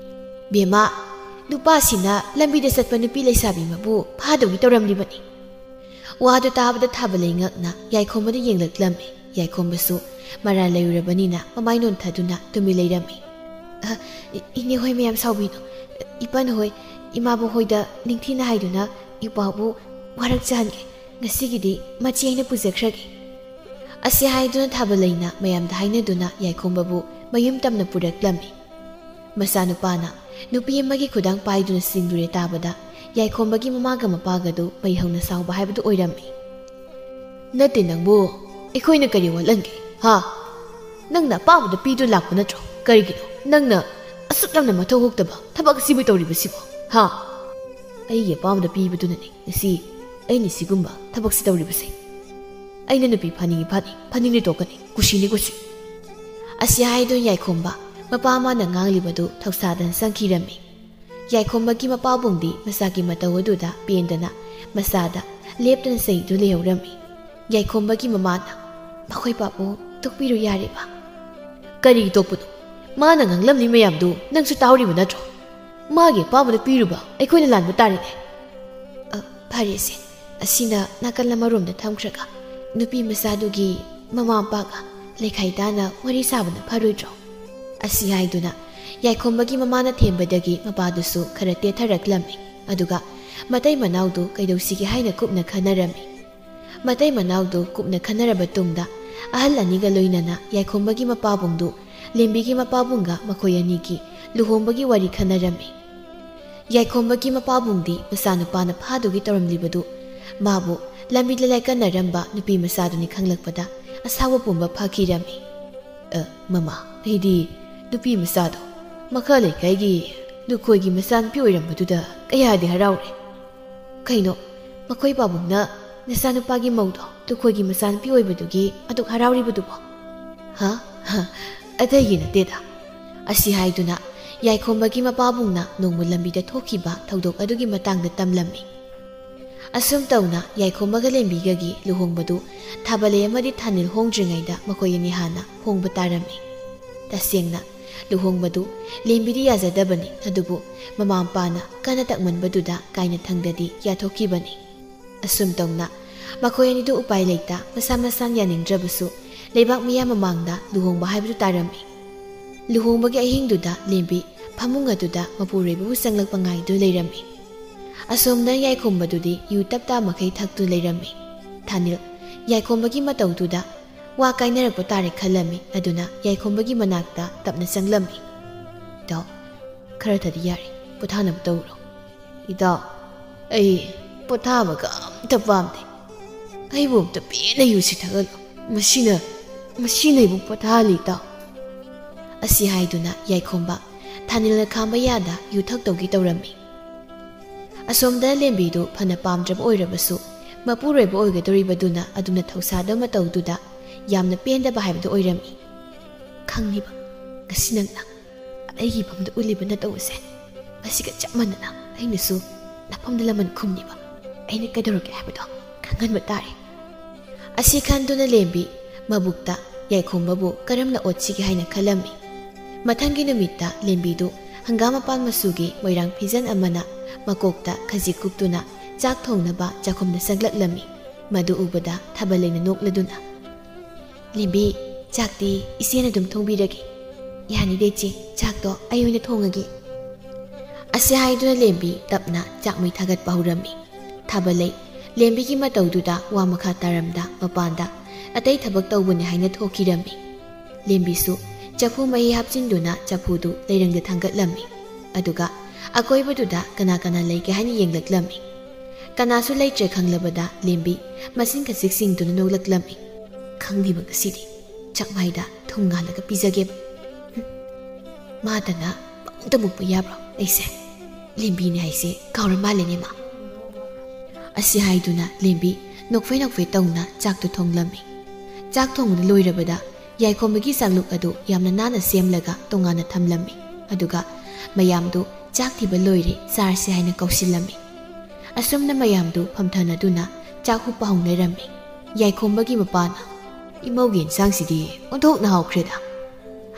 "ꯕꯦꯝꯃ, ꯅꯨꯄꯥꯁꯤꯅ ꯂꯝꯕꯤꯗ ꯆꯠꯄ ꯅꯨꯄꯤ ꯂꯩꯁꯥꯕꯤ ꯑꯃꯕꯨ ꯐꯥꯗꯧꯒꯤ ꯇꯧꯔꯝꯂꯤꯕꯅꯤ꯫" ꯋꯥꯗꯨ ꯇꯥꯕꯗ ꯊꯥꯕꯂꯩ ꯉꯛꯅ ꯌꯥꯏꯈꯣꯝꯕꯗ ꯌꯦꯡꯂꯛꯂꯝꯃꯤ꯫ ꯌꯥꯏꯈꯣꯝꯕꯁꯨ ꯃꯔꯥꯜ ꯂꯩꯔꯨꯔꯕꯅꯤꯅ ꯃꯃꯥꯏ ꯅꯣꯟꯊꯗꯨꯅ ꯇꯨꯃꯤꯟ ꯂꯩꯔꯝꯃꯤ꯫ "ꯑ, ꯏ-, ꯏꯅꯦ ꯍꯣꯏ ꯃꯌꯥꯝ ꯁꯥꯎꯕꯤꯅꯨ꯫ ꯏꯄꯟ ꯍꯣꯏ, ꯏꯃꯥꯕꯨ ꯍꯣꯏꯗ ꯅꯤꯡꯊꯤꯅ ꯍꯥꯏꯗꯨꯅ ꯏꯄꯥꯕꯨ ꯋꯥꯔꯛꯆꯍꯟꯒꯦ꯫ ꯉꯁꯤꯒꯤꯗꯤ ꯃꯆꯦ ꯑꯩꯅ ꯄꯨꯖꯈ꯭ꯔꯒꯦ꯫" ꯑꯁꯤ ꯍꯥꯏꯗꯨꯅ ꯊꯥꯕꯂꯩꯅ ꯃꯌꯥꯝꯗ ꯍꯥꯏꯅꯗꯨꯅ ꯌꯥꯏꯈꯣꯝꯕꯕꯨ ꯃꯌꯨꯝ ꯇꯝꯅ ꯄꯨꯔꯛꯂꯝꯃꯤ꯫ ꯃꯆꯥꯅꯨꯄꯥꯅ ꯅꯨꯄꯤ ꯑꯃꯒꯤ ꯈꯨꯗꯥꯡ ꯄꯥꯏꯗꯨꯅ ꯆꯦꯟꯗꯨꯔꯦ ꯇꯥꯕꯗ ꯌꯥꯏꯈꯣꯝꯕꯒꯤ ꯃꯃꯥꯒ ꯃꯄꯥꯒꯗꯨ ꯃꯩ ꯍꯧꯅ ꯁꯥꯎꯕ ꯍꯥꯏꯕꯗꯨ ꯑꯣꯏꯔꯝꯃꯤ꯫ "ꯅꯠꯇꯦ ꯅꯪꯕꯨ, ꯑꯩꯈꯣꯏꯅ ꯀꯔꯤ ꯋꯥꯠꯍꯟꯒꯦ, ꯍꯥ? ꯅꯪꯅ ꯑꯄꯥꯝꯕꯗ ꯄꯤꯗꯨ ꯂꯥꯛꯄ ꯅꯠꯇ꯭ꯔꯣ? ꯀꯔꯤꯒꯤꯅꯣ ꯅꯪꯅ ꯑꯁꯨꯛ ꯌꯥꯝꯅ ꯃꯊꯧ ꯍꯧꯗꯕ ꯊꯕꯛ ꯑꯁꯤꯕꯨ ꯇꯧꯔꯤꯕꯁꯤꯕꯣ, ꯍꯥ?" "ꯑꯩꯒꯤ ꯑꯄꯥꯝꯕꯗ ꯄꯤꯕꯗꯨꯅꯅꯦ ꯉꯁꯤ ꯑꯩꯅ ꯁꯤꯒꯨꯝꯕ ꯊꯕꯛꯁꯤ ꯇꯧꯔꯤꯕꯁꯦ꯫ ꯑꯩꯅ ꯅꯨꯄꯤ ꯐꯥꯅꯤꯡꯉꯤ ꯐꯥꯅꯤ, ꯐꯥꯅꯤꯡꯗꯦ ꯇꯣꯛꯀꯅꯤ, ꯀꯨꯁꯤꯅꯤ ꯀꯨꯁꯤ꯫" ꯑꯁꯤ ꯍꯥꯏꯗꯨꯅ ꯌꯥꯏꯈꯣꯝꯕ ꯃꯄꯥ ꯑꯃꯅ ꯉꯥꯡꯂꯤꯕꯗꯨ ꯊꯧꯁꯥꯗꯅ ꯆꯪꯈꯤꯔꯝꯃꯤ꯫ ꯌꯥꯏꯈꯣꯝꯕꯒꯤ ꯃꯄꯥꯕꯨꯡꯗꯤ ꯃꯆꯥꯒꯤ ꯃꯇꯧ ꯑꯗꯨꯗ ꯄꯦꯟꯗꯅ ꯃꯆꯥꯗ ꯂꯦꯞꯇꯅ ꯆꯩꯗꯨ ꯂꯩꯍꯧꯔꯝꯃꯤ꯫ ꯌꯥꯏꯈꯣꯝꯕꯒꯤ ꯃꯃꯥꯅ, "ꯃꯈꯣꯏ ꯄꯥꯕꯨꯡ ꯇꯣꯛꯄꯤꯔꯨ ꯌꯥꯔꯦꯕ꯫" "ꯀꯔꯤꯒꯤ ꯇꯣꯛꯄꯅꯣ? ꯃꯥꯅ ꯉꯥꯡꯂꯝꯂꯤ ꯃꯌꯥꯝꯗꯨ ꯅꯪꯁꯨ ꯇꯥꯍꯧꯔꯤꯕ ꯅꯠꯇ꯭ꯔꯣ? ꯃꯥꯒꯤ ꯑꯄꯥꯝꯕꯗ ꯄꯤꯔꯨꯕ ꯑꯩꯈꯣꯏꯅ ꯂꯥꯟꯕ ꯇꯥꯔꯦꯅꯦ꯫" "ꯑ, ꯐꯔꯦꯁꯦ, ꯑꯁꯤꯅ ꯅꯥꯀꯜ ꯑꯃꯔꯣꯝꯗ ꯊꯝꯈ꯭ꯔꯒ ꯅꯨꯄꯤ ꯃꯆꯥꯗꯨꯒꯤ ꯃꯃꯥ ꯃꯄꯥꯒ ꯂꯩꯈꯥꯏ ꯇꯥꯅ ꯋꯥꯔꯤ ꯁꯥꯕꯅ ꯐꯔꯣꯏꯗ꯭ꯔꯣ?" ꯑꯁꯤ ꯍꯥꯏꯗꯨꯅ ꯌꯥꯏꯈꯣꯝꯕꯒꯤ ꯃꯃꯥꯅ ꯊꯦꯝꯕꯗꯒꯤ ꯃꯄꯥꯗꯨꯁꯨ ꯈꯔ ꯇꯦꯊꯔꯛꯂꯝꯃꯤ꯫ ꯑꯗꯨꯒ ꯃꯇꯩ ꯃꯅꯥꯎꯗꯨ ꯀꯩꯗꯧꯁꯤꯒꯦ ꯍꯥꯏꯅ ꯀꯨꯞꯅ ꯈꯟꯅꯔꯝꯃꯤ꯫ ꯃꯇꯩ ꯃꯅꯥꯎꯗꯨ ꯀꯨꯞꯅ ꯈꯟꯅꯔꯕ ꯇꯨꯡꯗ ꯑꯍꯜ ꯑꯅꯤꯒ ꯂꯣꯏꯅꯅ ꯌꯥꯏꯈꯣꯝꯕꯒꯤ ꯃꯄꯥꯕꯨꯡꯗꯨ ꯂꯦꯝꯕꯤꯒꯤ ꯃꯄꯥꯕꯨꯡꯒ ꯃꯈꯣꯏ ꯑꯅꯤꯒꯤ ꯂꯨꯍꯣꯡꯕꯒꯤ ꯋꯥꯔꯤ ꯈꯟꯅꯔꯝꯃꯤ꯫ ꯌꯥꯏꯈꯣꯝꯕꯒꯤ ꯃꯄꯥꯕꯨꯡꯗꯤ ꯃꯆꯥꯅꯨꯄꯥꯅ ꯐꯥꯗꯨꯒꯤ ꯇꯧꯔꯝꯂꯤꯕꯗꯨ ꯃꯥꯕꯨ ꯂꯝꯕꯤꯗ ꯂꯥꯏꯀꯠꯅꯔꯝꯕ ꯅꯨꯄꯤ ꯃꯆꯥꯗꯨꯅꯤ ꯈꯪꯂꯛꯄꯗ ꯑꯁꯥꯎꯕ ꯄꯨꯝꯕ ꯐꯥꯈꯤꯔꯝꯃꯤ꯫ "ꯑ, ꯃꯃꯥ, ꯑꯩꯗꯤ ꯅꯨꯄꯤ ꯃꯆꯥꯗꯣ ꯃꯈꯥ ꯂꯩꯀꯥꯏꯒꯤ ꯂꯨꯈꯣꯏꯒꯤ ꯃꯆꯥꯅꯨꯄꯤ ꯑꯣꯏꯔꯝꯕꯗꯨꯗ ꯀꯌꯥꯗꯤ ꯍꯔꯥꯎꯔꯦ꯫ ꯀꯩꯅꯣ, ꯃꯈꯣꯏ ꯄꯥꯕꯨꯡꯅ ꯅꯆꯥꯅꯨꯄꯥꯒꯤ ꯃꯧꯗꯣ ꯂꯨꯈꯣꯏꯒꯤ ꯃꯆꯥꯅꯨꯄꯤ ꯑꯣꯏꯕꯗꯨꯒꯤ ꯑꯗꯨꯛ ꯍꯔꯥꯎꯔꯤꯕꯗꯨꯕꯣ?" "ꯍꯥ? ꯍꯥ, ꯑꯇꯩꯒꯤ ꯅꯠꯇꯦꯗ꯫" ꯑꯁꯤ ꯍꯥꯏꯗꯨꯅ ꯌꯥꯏꯈꯣꯝꯕꯒꯤ ꯃꯄꯥꯕꯨꯡꯅ ꯅꯣꯡꯃ ꯂꯝꯕꯤꯗ ꯊꯣꯛꯈꯤꯕ ꯊꯧꯗꯣꯛ ꯑꯗꯨꯒꯤ ꯃꯇꯥꯡꯗ ꯇꯝꯂꯝꯃꯤ꯫ ꯑꯁꯨꯝ ꯇꯧꯅ ꯌꯥꯏꯈꯣꯝꯕꯒ ꯂꯦꯝꯕꯤꯒꯒꯤ ꯂꯨꯍꯣꯡꯕꯗꯨ ꯊꯥꯕꯂꯩ ꯑꯃꯗꯤ ꯊꯥꯅꯤꯜ ꯍꯣꯡꯗ꯭ꯔꯤꯉꯩꯗ ꯃꯈꯣꯏ ꯑꯅꯤ ꯍꯥꯟꯅ ꯍꯣꯡꯕ ꯇꯥꯔꯝꯃꯤ꯫ ꯇꯁꯦꯡꯅ, ꯂꯨꯍꯣꯡꯕꯗꯨ ꯂꯦꯝꯕꯤꯗꯤ ꯌꯥꯖꯗꯕꯅꯤ, ꯑꯗꯨꯕꯨ ꯃꯃꯥ ꯃꯄꯥꯅ ꯀꯟꯅ ꯇꯛꯃꯟꯕꯗꯨꯗ ꯀꯥꯏꯅ ꯊꯪꯗꯗꯤ ꯌꯥꯊꯣꯛꯈꯤꯕꯅꯤ꯫ ꯑꯁꯨꯝ ꯇꯧꯅ ꯃꯈꯣꯏ ꯑꯅꯤꯗꯨ ꯎꯄꯥꯏ ꯂꯩꯇ ꯃꯁꯥ ꯃꯁꯥꯅ ꯌꯥꯅꯤꯡꯗ꯭ꯔꯕꯁꯨ ꯂꯩꯕꯥꯛ ꯃꯤꯌꯥꯝ ꯃꯃꯥꯡꯗ ꯂꯨꯍꯣꯡꯕ ꯍꯥꯏꯕꯗꯨ ꯇꯥꯔꯝꯃꯤ꯫ ꯂꯨꯍꯣꯡꯕꯒꯤ ꯑꯍꯤꯡꯗꯨꯗ ꯂꯦꯝꯕꯤ ꯐꯃꯨꯡ ꯑꯗꯨꯗ ꯃꯄꯨꯔꯣꯏꯕꯕꯨ ꯆꯪꯂꯛꯄ ꯉꯥꯏꯗꯨꯅ ꯂꯩꯔꯝꯃꯤ꯫ ꯑꯁꯣꯝꯗ ꯌꯥꯏꯈꯣꯝꯕꯗꯨꯗꯤ ꯌꯨ ꯇꯞ ꯇꯥ ꯃꯈꯩ ꯊꯛꯇꯨꯅ ꯂꯩꯔꯝꯃꯤ꯫ ꯊꯥꯅꯤꯜ ꯌꯥꯏꯈꯣꯝꯕꯒꯤ ꯃꯇꯧꯗꯨꯗ ꯋꯥ ꯀꯥꯏꯅꯔꯛꯄ ꯇꯥꯔꯦ ꯈꯜꯂꯝꯃꯤ, ꯑꯗꯨꯅ ꯌꯥꯏꯈꯣꯝꯕꯒꯤ ꯃꯅꯥꯛꯇ ꯇꯞꯅ ꯆꯪꯂꯝꯃꯤ꯫ "ꯏꯇꯥꯎ, ꯈꯔ ꯊꯗꯤ ꯌꯥꯔꯦ, ꯄꯣꯊꯥꯅꯕ ꯇꯧꯔꯣ꯫" "ꯏꯇꯥꯎ, ꯑꯩ ꯄꯣꯊꯥꯕꯒ ꯑꯝꯇ ꯄꯥꯝꯗꯦ꯫ ꯑꯩꯕꯨ ꯑꯝꯇ ꯄꯦꯟꯅ ꯌꯨ ꯁꯤꯊꯒꯜꯂꯣ꯫ ꯃꯁꯤꯅ, ꯃꯁꯤꯅ ꯑꯩꯕꯨ ꯄꯣꯊꯥꯍꯜꯂꯤ, ꯏꯇꯥꯎ꯫" ꯑꯁꯤ ꯍꯥꯏꯗꯨꯅ ꯌꯥꯏꯈꯣꯝꯕ ꯊꯥꯅꯤꯜꯅ ꯈꯥꯝꯕ ꯌꯥꯗ ꯌꯨ ꯊꯛꯇꯧꯒꯤ ꯇꯧꯔꯝꯃꯤ꯫ ꯑꯁꯣꯝꯗ ꯂꯦꯝꯕꯤꯗꯨ ꯐꯅ ꯄꯥꯝꯗ꯭ꯔꯕ ꯑꯣꯏꯔꯕꯁꯨ, ꯃꯄꯨꯔꯣꯏꯕ ꯑꯣꯏꯒꯗꯧꯔꯤꯕꯗꯨꯅ ꯑꯗꯨꯝꯅ ꯊꯧꯁꯥꯗꯕ ꯃꯇꯧꯗꯨꯗ ꯌꯥꯝꯅ ꯄꯦꯟꯗꯕ ꯍꯥꯏꯕꯗꯨ ꯑꯣꯏꯔꯝꯃꯤ꯫ "ꯈꯪꯂꯤꯕ, ꯉꯁꯤ ꯅꯪꯅ ꯑꯩꯒꯤ ꯏꯐꯝꯗ ꯎꯠꯂꯤꯕ ꯅꯇꯧ ꯑꯁꯦ, ꯃꯁꯤꯒ ꯆꯞ ꯃꯥꯟꯅꯅ ꯑꯩꯅꯁꯨ ꯅꯐꯝꯗ ꯂꯃꯟ ꯈꯨꯝꯂꯤꯕ ꯑꯩꯅ ꯀꯩꯗꯧꯔꯒꯦ ꯍꯥꯏꯕꯗꯣ ꯈꯪꯍꯟꯕ ꯇꯥꯔꯦ꯫" ꯑꯁꯤ ꯈꯟꯗꯨꯅ ꯂꯦꯝꯕꯤ ꯃꯕꯨꯛꯇ ꯌꯥꯏꯈꯣꯝꯕꯕꯨ ꯀꯔꯝꯅ ꯑꯣꯠꯁꯤꯒꯦ ꯍꯥꯏꯅ ꯈꯜꯂꯝꯃꯤ꯫ ꯃꯊꯪꯒꯤ ꯅꯨꯃꯤꯠꯇ ꯂꯦꯝꯕꯤꯗꯨ ꯍꯪꯒꯥꯝ ꯃꯄꯥꯟ ꯃꯆꯨꯒꯤ ꯃꯣꯏꯔꯥꯡ ꯐꯤꯖꯟ ꯑꯃꯅ ꯃꯀꯣꯛꯇ ꯈꯖꯤꯛ ꯀꯨꯞꯇꯨꯅ ꯆꯥꯛ ꯊꯣꯡꯅꯕ ꯆꯥꯛꯈꯨꯝꯗ ꯆꯪꯂꯛꯂꯝꯃꯤ꯫ ꯃꯗꯨ ꯎꯕꯗ ꯊꯥꯕꯂꯩꯅ ꯅꯣꯛꯂꯗꯨꯅ, "ꯂꯦꯝꯕꯤ, ꯆꯥꯛꯇꯤ ꯏꯆꯦꯅ ꯑꯗꯨꯝ ꯊꯣꯡꯕꯤꯔꯒꯦ꯫" "ꯌꯥꯅꯤꯗ ꯏꯆꯦ, ꯆꯥꯛꯇꯣ ꯑꯩ ꯑꯣꯏꯅ ꯊꯣꯡꯉꯒꯦ꯫" ꯑꯁꯤ ꯍꯥꯏꯗꯨꯅ ꯂꯦꯝꯕꯤ ꯇꯞꯅ ꯆꯥꯛꯃꯩ ꯊꯥꯒꯠꯄ ꯍꯧꯔꯝꯃꯤ꯫ ꯊꯥꯕꯂꯩ ꯂꯦꯝꯕꯤꯒꯤ ꯃꯇꯧꯗꯨꯗ ꯋꯥ ꯃꯈꯥ ꯇꯥꯔꯝꯗ ꯃꯄꯥꯟꯗ ꯑꯇꯩ ꯊꯕꯛ ꯇꯧꯕꯅꯤ ꯍꯥꯏꯅ ꯊꯣꯛꯈꯤꯔꯝꯃꯤ꯫ ꯂꯦꯝꯕꯤꯁꯨ ꯆꯐꯨ ꯃꯍꯤ ꯍꯥꯞꯆꯤꯟꯗꯨꯅ ꯆꯐꯨꯗꯨ ꯂꯩꯔꯪꯗ ꯊꯥꯡꯒꯠꯂꯝꯃꯤ꯫ ꯑꯗꯨꯒ ꯑꯀꯣꯏꯕꯗꯨꯗ ꯀꯅꯥ ꯀꯅꯥ ꯂꯩꯒꯦ ꯍꯥꯏꯅ ꯌꯦꯡꯂꯛꯂꯝꯃꯤ꯫ ꯀꯅꯥꯁꯨ ꯂꯩꯇ꯭ꯔꯦ ꯈꯪꯂꯕꯗ ꯂꯦꯝꯕꯤ ꯃꯆꯤꯟ ꯈꯖꯤꯛ ꯁꯤꯡꯗꯨꯅ ꯅꯣꯛꯂꯛꯂꯝꯃꯤ꯫ "ꯈꯪꯅꯤꯕ ꯉꯁꯤꯗꯤ ꯆꯥꯛꯃꯥꯏꯗ ꯊꯨꯝ ꯉꯥꯜꯂꯒ ꯄꯤꯖꯒꯦꯕ꯫ ꯍꯨꯝ, ꯃꯥꯗꯅ ꯄꯪꯃꯨꯛꯇ ꯃꯨꯛꯄ ꯌꯥꯕ꯭ꯔꯣ ꯑꯩꯁꯦ? ꯂꯦꯝꯕꯤꯅꯦ ꯍꯥꯏꯁꯦ ꯀꯥꯎꯔ ꯃꯥꯜꯂꯦꯅꯦ ꯃꯥ"꯫ ꯑꯁꯤ ꯍꯥꯏꯗꯨꯅ ꯂꯦꯝꯕꯤ ꯅꯣꯛꯐꯦ ꯅꯣꯛꯐꯦ ꯇꯧꯅ ꯆꯥꯛꯇꯨ ꯊꯣꯡꯂꯝꯃꯤ꯫ ꯆꯥꯛ ꯊꯣꯡꯕꯗꯨ ꯂꯣꯏꯔꯕꯗ ꯌꯥꯏꯈꯣꯝꯕꯒꯤ ꯆꯥꯛꯂꯨꯛ ꯑꯗꯨ ꯌꯥꯝꯅ ꯅꯥꯟꯅ ꯁꯦꯝꯂꯒ ꯇꯣꯉꯥꯟꯅ ꯊꯝꯂꯝꯃꯤ꯫ ꯑꯗꯨꯒ ꯃꯌꯥꯝꯗꯨ "ꯆꯥꯛ ꯊꯤꯕ ꯂꯣꯏꯔꯦ, ꯆꯥꯔꯁꯤ" ꯍꯥꯏꯅ ꯀꯧꯁꯤꯜꯂꯝꯃꯤ꯫ ꯑꯁꯨꯝꯅ ꯃꯌꯥꯝꯗꯨ ꯐꯝꯊꯅꯗꯨꯅ ꯆꯥꯛ ꯍꯨꯞꯄ ꯍꯧꯅꯔꯝꯃꯤ꯫ ꯌꯥꯏꯈꯣꯝꯕꯒꯤ ꯃꯄꯥꯅ, "ꯏꯃꯧꯒꯤ ꯏꯟꯁꯥꯡꯁꯤꯗꯤ ꯑꯣꯟꯊꯣꯛꯅ ꯍꯥꯎꯈ꯭ꯔꯦꯗ"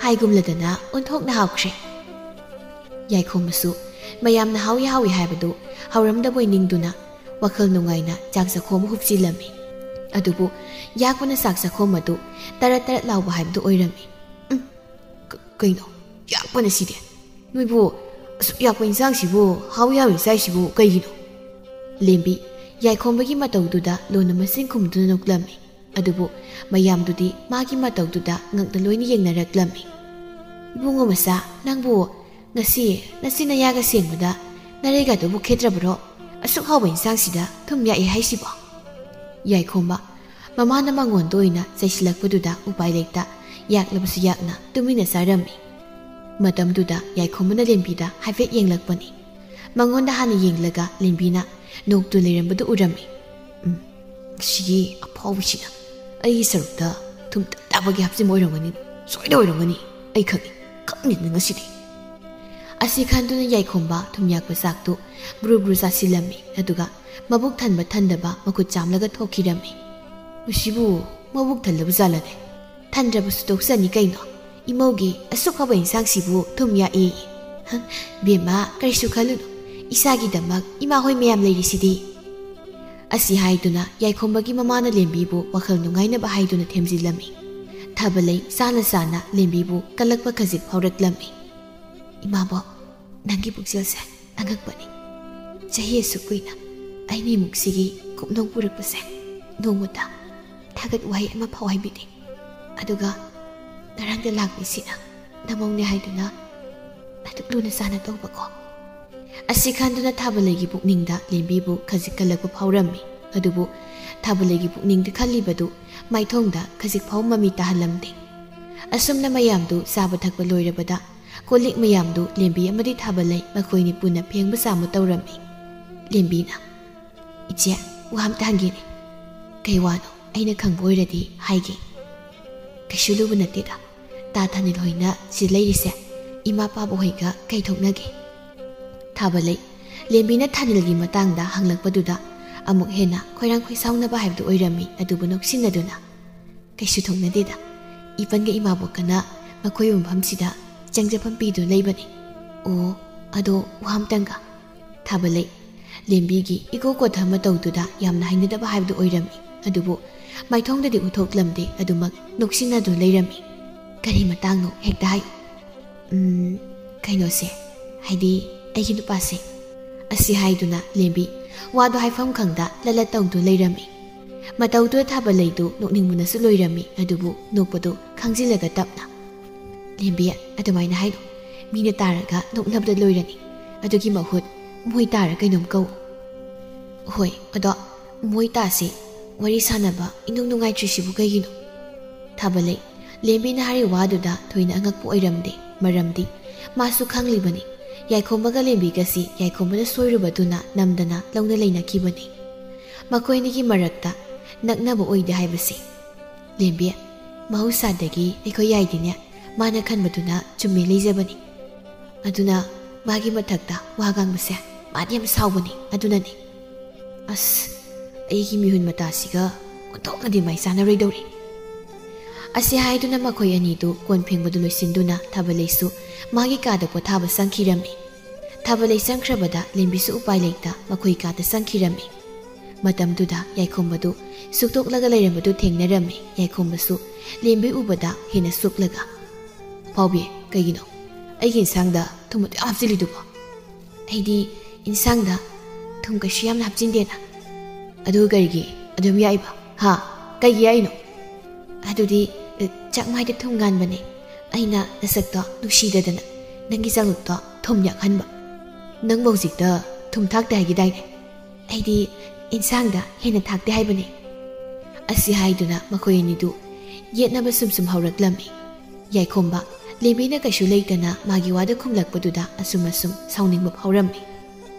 ꯍꯥꯏꯒꯨꯝꯂꯗꯅ ꯑꯣꯟꯊꯣꯛꯅ ꯍꯥꯎꯈ꯭ꯔꯦ꯫ ꯌꯥꯏꯈꯣꯝꯕꯁꯨ ꯃꯌꯥꯝꯅ ꯍꯥꯎꯏ ꯍꯥꯎꯏ ꯍꯥꯏꯕꯗꯨ ꯍꯧꯔꯝꯗꯕꯣꯏ ꯅꯤꯡꯗꯨꯅ ꯋꯥꯈꯜ ꯅꯨꯡꯉꯥꯏꯅ ꯆꯥꯛ ꯆꯥꯛꯈꯣꯝ ꯍꯨꯞꯆꯤꯜꯂꯝꯃꯤ꯫ ꯑꯗꯨꯕꯨ ꯌꯥꯛꯄꯅ ꯆꯥꯛ ꯆꯥꯛꯈꯣꯝ ꯑꯗꯨ ꯇꯔꯠ ꯇꯔꯠ ꯂꯥꯎꯕ ꯍꯥꯏꯕꯗꯨ ꯑꯣꯏꯔꯝꯃꯤ꯫ "ꯎꯝ, ꯀ-, ꯀꯩꯅꯣ? ꯌꯥꯛꯄꯅ ꯁꯤꯗꯦ꯫ ꯅꯣꯏꯕꯨ ꯑꯁꯨꯛ ꯌꯥꯛꯄ ꯏꯟꯁꯥꯡꯁꯤꯕꯨ ꯍꯥꯎꯏ ꯍꯥꯎꯏ ꯆꯥꯏꯁꯤꯕꯨ ꯀꯩꯒꯤꯅꯣ?" ꯂꯦꯝꯕꯤ ꯌꯥꯏꯈꯣꯝꯕꯒꯤ ꯃꯇꯧꯗꯨꯗ ꯂꯣꯟꯅ ꯃꯆꯤꯟ ꯈꯨꯝꯗꯨꯅ ꯅꯣꯛꯂꯝꯃꯤ꯫ ꯑꯗꯨꯕꯨ ꯃꯌꯥꯝꯗꯨꯗꯤ ꯃꯥꯒꯤ ꯃꯇꯧꯗꯨꯗ ꯉꯛꯅ ꯂꯣꯏꯅ ꯌꯦꯡꯅꯔꯛꯂꯝꯃꯤ꯫ "ꯏꯕꯨꯡꯉꯣ ꯃꯆꯥ, ꯅꯪꯕꯨ ꯉꯁꯤ ꯅꯆꯤꯟ ꯅꯌꯥꯒ ꯁꯦꯡꯕꯗ ꯅꯔꯩꯒꯗꯨꯕꯨ ꯈꯦꯠꯇ꯭ꯔꯕꯔꯣ? ꯑꯁꯨꯛ ꯍꯥꯎꯕ ꯏꯟꯁꯥꯡꯁꯤꯗ ꯊꯨꯝ ꯌꯥꯛꯏ ꯍꯥꯏꯁꯤꯕꯣ?" ꯌꯥꯏꯈꯣꯝꯕ ꯃꯃꯥꯅ ꯃꯉꯣꯟꯗ ꯑꯣꯏꯅ ꯆꯩꯁꯤꯜꯂꯛꯄꯗꯨꯗ ꯎꯄꯥꯏ ꯂꯩꯇ ꯌꯥꯛꯂꯕꯁꯨ ꯌꯥꯛꯅ ꯇꯨꯃꯤꯟꯅ ꯆꯥꯔꯝꯃꯤ꯫ ꯃꯇꯝꯗꯨꯗ ꯌꯥꯏꯈꯣꯝꯕꯅ ꯂꯦꯝꯕꯤꯗ ꯍꯥꯏꯐꯦꯠ ꯌꯦꯡꯂꯛꯄꯅꯤ꯫ ꯃꯉꯣꯟꯗ ꯍꯥꯟꯅ ꯌꯦꯡꯂꯒ ꯂꯦꯝꯕꯤꯅ ꯅꯣꯛꯇꯨ ꯂꯩꯔꯝꯕꯗꯨ ꯎꯔꯝꯃꯤ꯫ "ꯎꯝ, ꯁꯤꯒꯤ ꯑꯐꯥꯎꯕꯤꯁꯤꯅ ꯑꯩꯒꯤ ꯁꯔꯨꯛꯇ ꯊꯨꯝ ꯇꯞ ꯇꯥꯕꯒꯤ ꯍꯥꯞꯆꯤꯟꯕ ꯑꯣꯏꯔꯝꯒꯅꯤ, ꯁꯣꯏꯗ ꯑꯣꯏꯔꯝꯒꯅꯤ꯫ ꯑꯩ ꯈꯪꯉꯤ, ꯈꯪꯉꯤꯗꯅ ꯉꯁꯤꯗꯤ"꯫ ꯑꯁꯤ ꯈꯟꯗꯨꯅ ꯌꯥꯏꯈꯣꯝꯕ ꯊꯨꯝꯌꯥꯛꯄ ꯆꯥꯛꯇꯨ ꯕ꯭ꯔꯨ ꯕ꯭ꯔꯨ ꯆꯥꯁꯤꯜꯂꯝꯃꯤ, ꯑꯗꯨꯒ ꯃꯕꯨꯛ ꯊꯟꯕ ꯊꯟꯗꯕ ꯃꯈꯨꯠ ꯆꯥꯝꯂꯒ ꯊꯣꯛꯈꯤꯔꯝꯃꯤ꯫ "ꯃꯁꯤꯕꯨ ꯃꯕꯨꯛ ꯊꯜꯂꯕ ꯖꯥꯠꯂꯅꯦ? ꯊꯟꯗ꯭ꯔꯕꯁꯨ ꯇꯣꯛꯆꯅꯤ ꯀꯩꯅꯣ꯫ ꯏꯃꯧꯒꯤ ꯑꯁꯨꯛ ꯐꯕ ꯏꯟꯁꯥꯡꯁꯤꯕꯨ ꯊꯨꯝ ꯌꯥꯛꯏ꯫ ꯍ, ꯕꯦꯝꯃ, ꯀꯔꯤꯁꯨ ꯈꯜꯂꯨꯅꯨ꯫ ꯏꯆꯥꯒꯤꯗꯃꯛ ꯏꯃꯥ ꯍꯣꯏ ꯃꯌꯥꯝ ꯂꯩꯔꯤꯁꯤꯗꯤ"꯫ ꯑꯁꯤ ꯍꯥꯏꯗꯨꯅ ꯌꯥꯏꯈꯣꯝꯕꯒꯤ ꯃꯃꯥꯅ ꯂꯦꯝꯕꯤꯕꯨ ꯋꯥꯈꯜ ꯅꯨꯡꯉꯥꯏꯅꯕ ꯍꯥꯏꯗꯨꯅ ꯊꯦꯝꯖꯤꯜꯂꯝꯃꯤ꯫ ꯊꯥꯕ ꯂꯩ ꯆꯥꯅ ꯆꯥꯅ ꯂꯦꯝꯕꯤꯕꯨ ꯀꯜꯂꯛꯄ ꯈꯖꯤꯛ ꯐꯥꯎꯔꯛꯂꯝꯃꯤ꯫ "ꯏꯃꯥꯕꯣꯛ, ꯅꯪꯒꯤ ꯄꯨꯛꯆꯦꯜꯁꯦ ꯑꯉꯛꯄꯅꯤ꯫ ꯆꯍꯤ ꯑꯁꯨꯛ ꯀꯨꯏꯅ ꯑꯩꯅ ꯏꯃꯨꯡꯁꯤꯒꯤ ꯀꯨꯞꯅꯣꯝ ꯄꯨꯔꯛꯄꯁꯦ ꯅꯣꯡꯃꯇ ꯊꯥꯒꯠ ꯋꯥꯍꯩ ꯑꯃ ꯐꯥꯎ ꯍꯥꯏꯕꯤꯗꯦ꯫ ꯑꯗꯨꯒ ꯉꯔꯥꯡꯗ ꯂꯥꯛꯄꯤꯁꯤꯅ ꯅꯃꯧꯅꯦ ꯍꯥꯏꯗꯨꯅ ꯑꯗꯨꯛ ꯂꯨꯅ ꯆꯥꯟꯅ ꯇꯧꯕꯀꯣ꯫ ꯑꯁꯤ ꯈꯟꯗꯨꯅ ꯊꯥꯕꯂꯩꯒꯤ ꯄꯨꯛꯅꯤꯡꯗ ꯂꯦꯝꯕꯤꯕꯨ ꯈꯖꯤꯛ ꯀꯜꯂꯛꯄ ꯐꯥꯎꯔꯝꯃꯤ꯫ ꯑꯗꯨꯕꯨ ꯊꯥꯕꯂꯩꯒꯤ ꯄꯨꯛꯅꯤꯡꯗ ꯈꯜꯂꯤꯕꯗꯨ ꯃꯥꯏꯊꯣꯡꯗ ꯈꯖꯤꯛ ꯐꯥꯎ ꯃꯃꯤ ꯇꯥꯍꯜꯂꯝꯗꯦ꯫ ꯑꯁꯨꯝꯅ ꯃꯌꯥꯝꯗꯨ ꯆꯥꯕ ꯊꯛꯄ ꯂꯣꯏꯔꯕꯗ ꯀꯣꯜ ꯂꯤꯛ ꯃꯌꯥꯝꯗꯨ ꯂꯦꯝꯕꯤ ꯑꯃꯗꯤ ꯊꯥꯕꯂꯩ ꯃꯈꯣꯏꯅꯤ ꯄꯨꯟꯅ ꯐꯦꯡꯕ ꯆꯥꯝꯕ ꯇꯧꯔꯝꯃꯤ꯫ ꯂꯦꯝꯕꯤꯅ, "ꯏꯆꯦ, ꯋꯥ ꯑꯝꯇ ꯍꯪꯒꯦꯅꯦ꯫ ꯀꯩ ꯋꯥꯅꯣ? ꯑꯩꯅ ꯈꯪꯕ ꯑꯣꯏꯔꯗꯤ ꯍꯥꯏꯒꯦ꯫" "ꯀꯩꯁꯨ ꯂꯨꯕ ꯅꯠꯇꯦꯗ꯫ ꯇꯥ ꯊꯥꯅꯤꯜ ꯍꯣꯏꯅ ꯁꯤ ꯂꯩꯔꯤꯁꯦ ꯏꯃꯥ ꯄꯥꯕ ꯍꯣꯏꯒ ꯀꯩ ꯊꯣꯛꯅꯒꯦ?" ꯊꯥꯕꯂꯩ, ꯂꯦꯝꯕꯤꯅ ꯊꯥꯅꯤꯜꯒꯤ ꯃꯇꯥꯡꯗ ꯍꯪꯂꯛꯄꯗꯨꯗ ꯑꯃꯨꯛ ꯍꯦꯟꯅ ꯈꯣꯏꯔꯥꯡ ꯈꯣꯏꯁꯥꯎꯅꯕ ꯍꯥꯏꯕꯗꯨ ꯑꯣꯏꯔꯝꯃꯤ꯫ ꯑꯗꯨꯕꯨ ꯅꯣꯛꯁꯤꯟꯅꯗꯨꯅ, "ꯀꯩꯁꯨ ꯊꯣꯛꯅꯗꯦꯗ꯫ ꯏꯄꯟꯒ ꯏꯃꯥꯕꯣꯛꯀꯅ ꯃꯈꯣꯏ ꯃꯐꯝꯁꯤꯗ ꯆꯪꯖꯐꯝ ꯄꯤꯗꯨꯅ ꯂꯩꯕꯅꯤ꯫" "ꯑꯣ, ꯑꯗꯣ ꯋꯥ ꯑꯝꯇꯪꯒ꯫" ꯊꯥꯕꯂꯩ, ꯂꯦꯝꯕꯤꯒꯤ ꯏꯀꯣ ꯀꯣꯊ ꯃꯇꯧꯗꯨꯗ ꯌꯥꯝꯅ ꯍꯩꯅꯗꯕ ꯍꯥꯏꯕꯗꯨ ꯑꯣꯏꯔꯝꯃꯤ꯫ ꯑꯗꯨꯕꯨ ꯃꯥꯏꯊꯣꯡꯗꯗꯤ ꯎꯠꯊꯣꯛꯂꯝꯗꯦ, ꯑꯗꯨꯃꯛ ꯅꯣꯛꯁꯤꯟꯅꯗꯨꯅ ꯂꯩꯔꯝꯃꯤ꯫ "ꯀꯔꯤ ꯃꯇꯥꯡꯅꯣ? ꯍꯦꯛꯇ ꯍꯥꯏꯌꯨ꯫" "ꯎꯝ, ꯀꯩꯅꯣꯁꯦ, ꯍꯥꯏꯗꯤ ꯑꯩꯒꯤ ꯅꯨꯄꯥꯁꯦ꯫" ꯑꯁꯤ ꯍꯥꯏꯗꯨꯅ ꯂꯦꯝꯕꯤ ꯋꯥꯗꯣ ꯍꯥꯏꯐꯝ ꯈꯪꯗ ꯂꯂꯠ ꯇꯧꯗꯨꯅ ꯂꯩꯔꯝꯃꯤ꯫ ꯃꯇꯧꯗꯨꯗ ꯊꯥꯕꯂꯩꯗꯨ ꯅꯣꯛꯅꯤꯡꯕꯅꯁꯨ ꯂꯣꯏꯔꯝꯃꯤ, ꯑꯗꯨꯕꯨ ꯅꯣꯛꯄꯗꯨ ꯈꯪꯖꯤꯜꯂꯒ ꯇꯞꯅ, "ꯂꯦꯝꯕꯤ, ꯑꯗꯨꯃꯥꯏꯅ ꯍꯥꯏꯅꯨ꯫ ꯃꯤꯅ ꯇꯥꯔꯒ ꯅꯣꯛꯅꯕꯗ ꯂꯣꯏꯔꯅꯤ꯫ ꯑꯗꯨꯒꯤ ꯃꯍꯨꯠ ꯃꯣꯏ ꯇꯥꯔ ꯀꯩꯅꯣꯝ ꯀꯧ꯫" "ꯍꯣꯏ, ꯑꯗꯣ ꯃꯣꯏ ꯇꯥꯁꯤ꯫ ꯋꯥꯔꯤ ꯁꯥꯟꯅꯕ ꯏꯅꯨꯡ ꯅꯨꯡꯉꯥꯏꯇ꯭ꯔꯤꯁꯤꯕꯨ ꯀꯩꯒꯤꯅꯣ?" ꯊꯥꯕꯂꯩ, ꯂꯦꯝꯕꯤꯅ ꯍꯥꯏꯔꯤꯕ ꯋꯥꯗꯨꯗ ꯊꯣꯏꯅ ꯑꯉꯛꯄ ꯑꯣꯏꯔꯝꯗꯦ꯫ ꯃꯔꯝꯗꯤ ꯃꯥꯁꯨ ꯈꯪꯂꯤꯕꯅꯤ, ꯌꯥꯏꯈꯣꯝꯕꯒ ꯂꯦꯝꯕꯤꯒꯁꯤ ꯌꯥꯏꯈꯣꯝꯕꯅ ꯁꯣꯏꯔꯨꯕꯗꯨꯅ ꯅꯝꯗꯅ ꯂꯧꯅ ꯂꯩꯅꯈꯤꯕꯅꯤ꯫ ꯃꯈꯣꯏ ꯑꯅꯤꯒꯤ ꯃꯔꯛꯇ ꯅꯛꯅꯕ ꯑꯣꯏꯗꯦ ꯍꯥꯏꯕꯁꯤ꯫ "ꯂꯦꯝꯕꯤ, ꯃꯍꯧꯁꯥꯗꯒꯤ ꯑꯩꯈꯣꯏ ꯌꯥꯏꯗꯤꯅꯦ, ꯃꯥꯅ ꯈꯟꯕꯗꯨꯅ ꯆꯨꯝꯃꯦ ꯂꯩꯖꯕꯅꯤ꯫ ꯑꯗꯨꯅ ꯃꯥꯒꯤ ꯃꯊꯛꯇ ꯋꯥ ꯉꯥꯡꯕꯁꯦ ꯃꯥꯗꯤ ꯌꯥꯝ ꯁꯥꯎꯕꯅꯤ, ꯑꯗꯨꯅꯅꯤ꯫" "ꯑꯁ, ꯑꯩꯒꯤ ꯃꯤꯍꯨꯟ ꯃꯇꯥꯁꯤꯒ ꯑꯣꯟꯊꯣꯛꯅꯗꯤ ꯃꯥꯏ ꯆꯥꯟꯅꯔꯣꯏꯗꯧꯔꯤ꯫" ꯑꯁꯤ ꯍꯥꯏꯗꯨꯅ ꯃꯈꯣꯏ ꯑꯅꯤꯗꯨ ꯀꯣꯟ ꯐꯦꯡꯕꯗꯨ ꯂꯣꯏꯁꯤꯟꯗꯨꯅ ꯊꯥꯕꯂꯩꯁꯨ ꯃꯥꯒꯤ ꯀꯥꯗ ꯄꯣꯊꯥꯕ ꯆꯪꯈꯤꯔꯝꯃꯤ꯫ ꯊꯥꯕꯂꯩ ꯆꯪꯈ꯭ꯔꯕꯗ ꯂꯦꯝꯕꯤꯁꯨ ꯎꯄꯥꯏ ꯂꯩꯇ ꯃꯈꯣꯏ ꯀꯥꯗ ꯆꯪꯈꯤꯔꯝꯃꯤ꯫ ꯃꯇꯝꯗꯨꯗ ꯌꯥꯏꯈꯣꯝꯕꯗꯨ ꯁꯨꯛꯇꯣꯛꯂꯒ ꯂꯩꯔꯝꯕꯗꯨ ꯊꯦꯡꯅꯔꯝꯃꯤ꯫ ꯌꯥꯏꯈꯣꯝꯕꯁꯨ ꯂꯦꯝꯕꯤ ꯎꯕꯗ ꯍꯦꯟꯅ ꯁꯨꯛꯂꯒ, "ꯄꯥꯎꯕꯤ, ꯀꯩꯒꯤꯅꯣ ꯑꯩꯒꯤ ꯏꯟꯁꯥꯡꯗ ꯊꯨꯝ ꯑꯗꯨ ꯌꯥꯝ ꯍꯥꯞꯆꯤꯜꯂꯤꯗꯨꯕꯣ? ꯑꯩꯗꯤ ꯏꯟꯁꯥꯡꯗ ꯊꯨꯝ ꯀꯩꯁꯨ ꯌꯥꯝꯅ ꯍꯥꯞꯆꯤꯟꯗꯦꯅ꯫" "ꯑꯗꯨ ꯀꯔꯤꯒꯤ ꯑꯗꯨꯝ ꯌꯥꯛꯏꯕ? ꯍꯥ? ꯀꯩꯒꯤ ꯌꯥꯛꯏꯅꯣ?" "ꯑꯗꯨꯗꯤ, ꯑ, ꯆꯥꯛꯃꯥꯏꯗ ꯊꯨꯝ ꯉꯥꯟꯕꯅꯦ꯫ ꯑꯩꯅ ꯅꯁꯛꯇꯣ ꯅꯨꯡꯁꯤꯗꯗꯅ ꯅꯪꯒꯤ ꯆꯥꯛꯂꯨꯛꯇꯣ ꯊꯨꯝ ꯌꯥꯛꯍꯟꯕ꯫" "ꯅꯪꯕꯨ ꯍꯧꯖꯤꯛꯇ ꯊꯨꯝ ꯊꯥꯛꯇꯦ ꯍꯥꯏꯈꯤꯗꯥꯏꯅꯦ?" "ꯑꯩꯗꯤ ꯏꯟꯁꯥꯡꯗ ꯍꯦꯟꯅ ꯊꯥꯛꯇꯦ ꯍꯥꯏꯕꯅꯦ"꯫ ꯑꯁꯤ ꯍꯥꯏꯗꯨꯅ ꯃꯈꯣꯏ ꯑꯅꯤꯗꯨ ꯌꯦꯠꯅꯕ ꯁꯨꯝ ꯁꯨꯝ ꯍꯧꯔꯛꯂꯝꯃꯤ꯫ ꯌꯥꯏꯈꯣꯝꯕ, ꯂꯦꯝꯕꯤꯅ ꯀꯩꯁꯨ ꯂꯩꯇꯅ ꯃꯥꯒꯤ ꯋꯥꯗ ꯈꯨꯝꯂꯛꯄꯗꯨꯗ ꯑꯁꯨꯝ ꯑꯁꯨꯝ ꯁꯥꯎꯅꯤꯡꯕ ꯐꯥꯎꯔꯝꯃꯤ꯫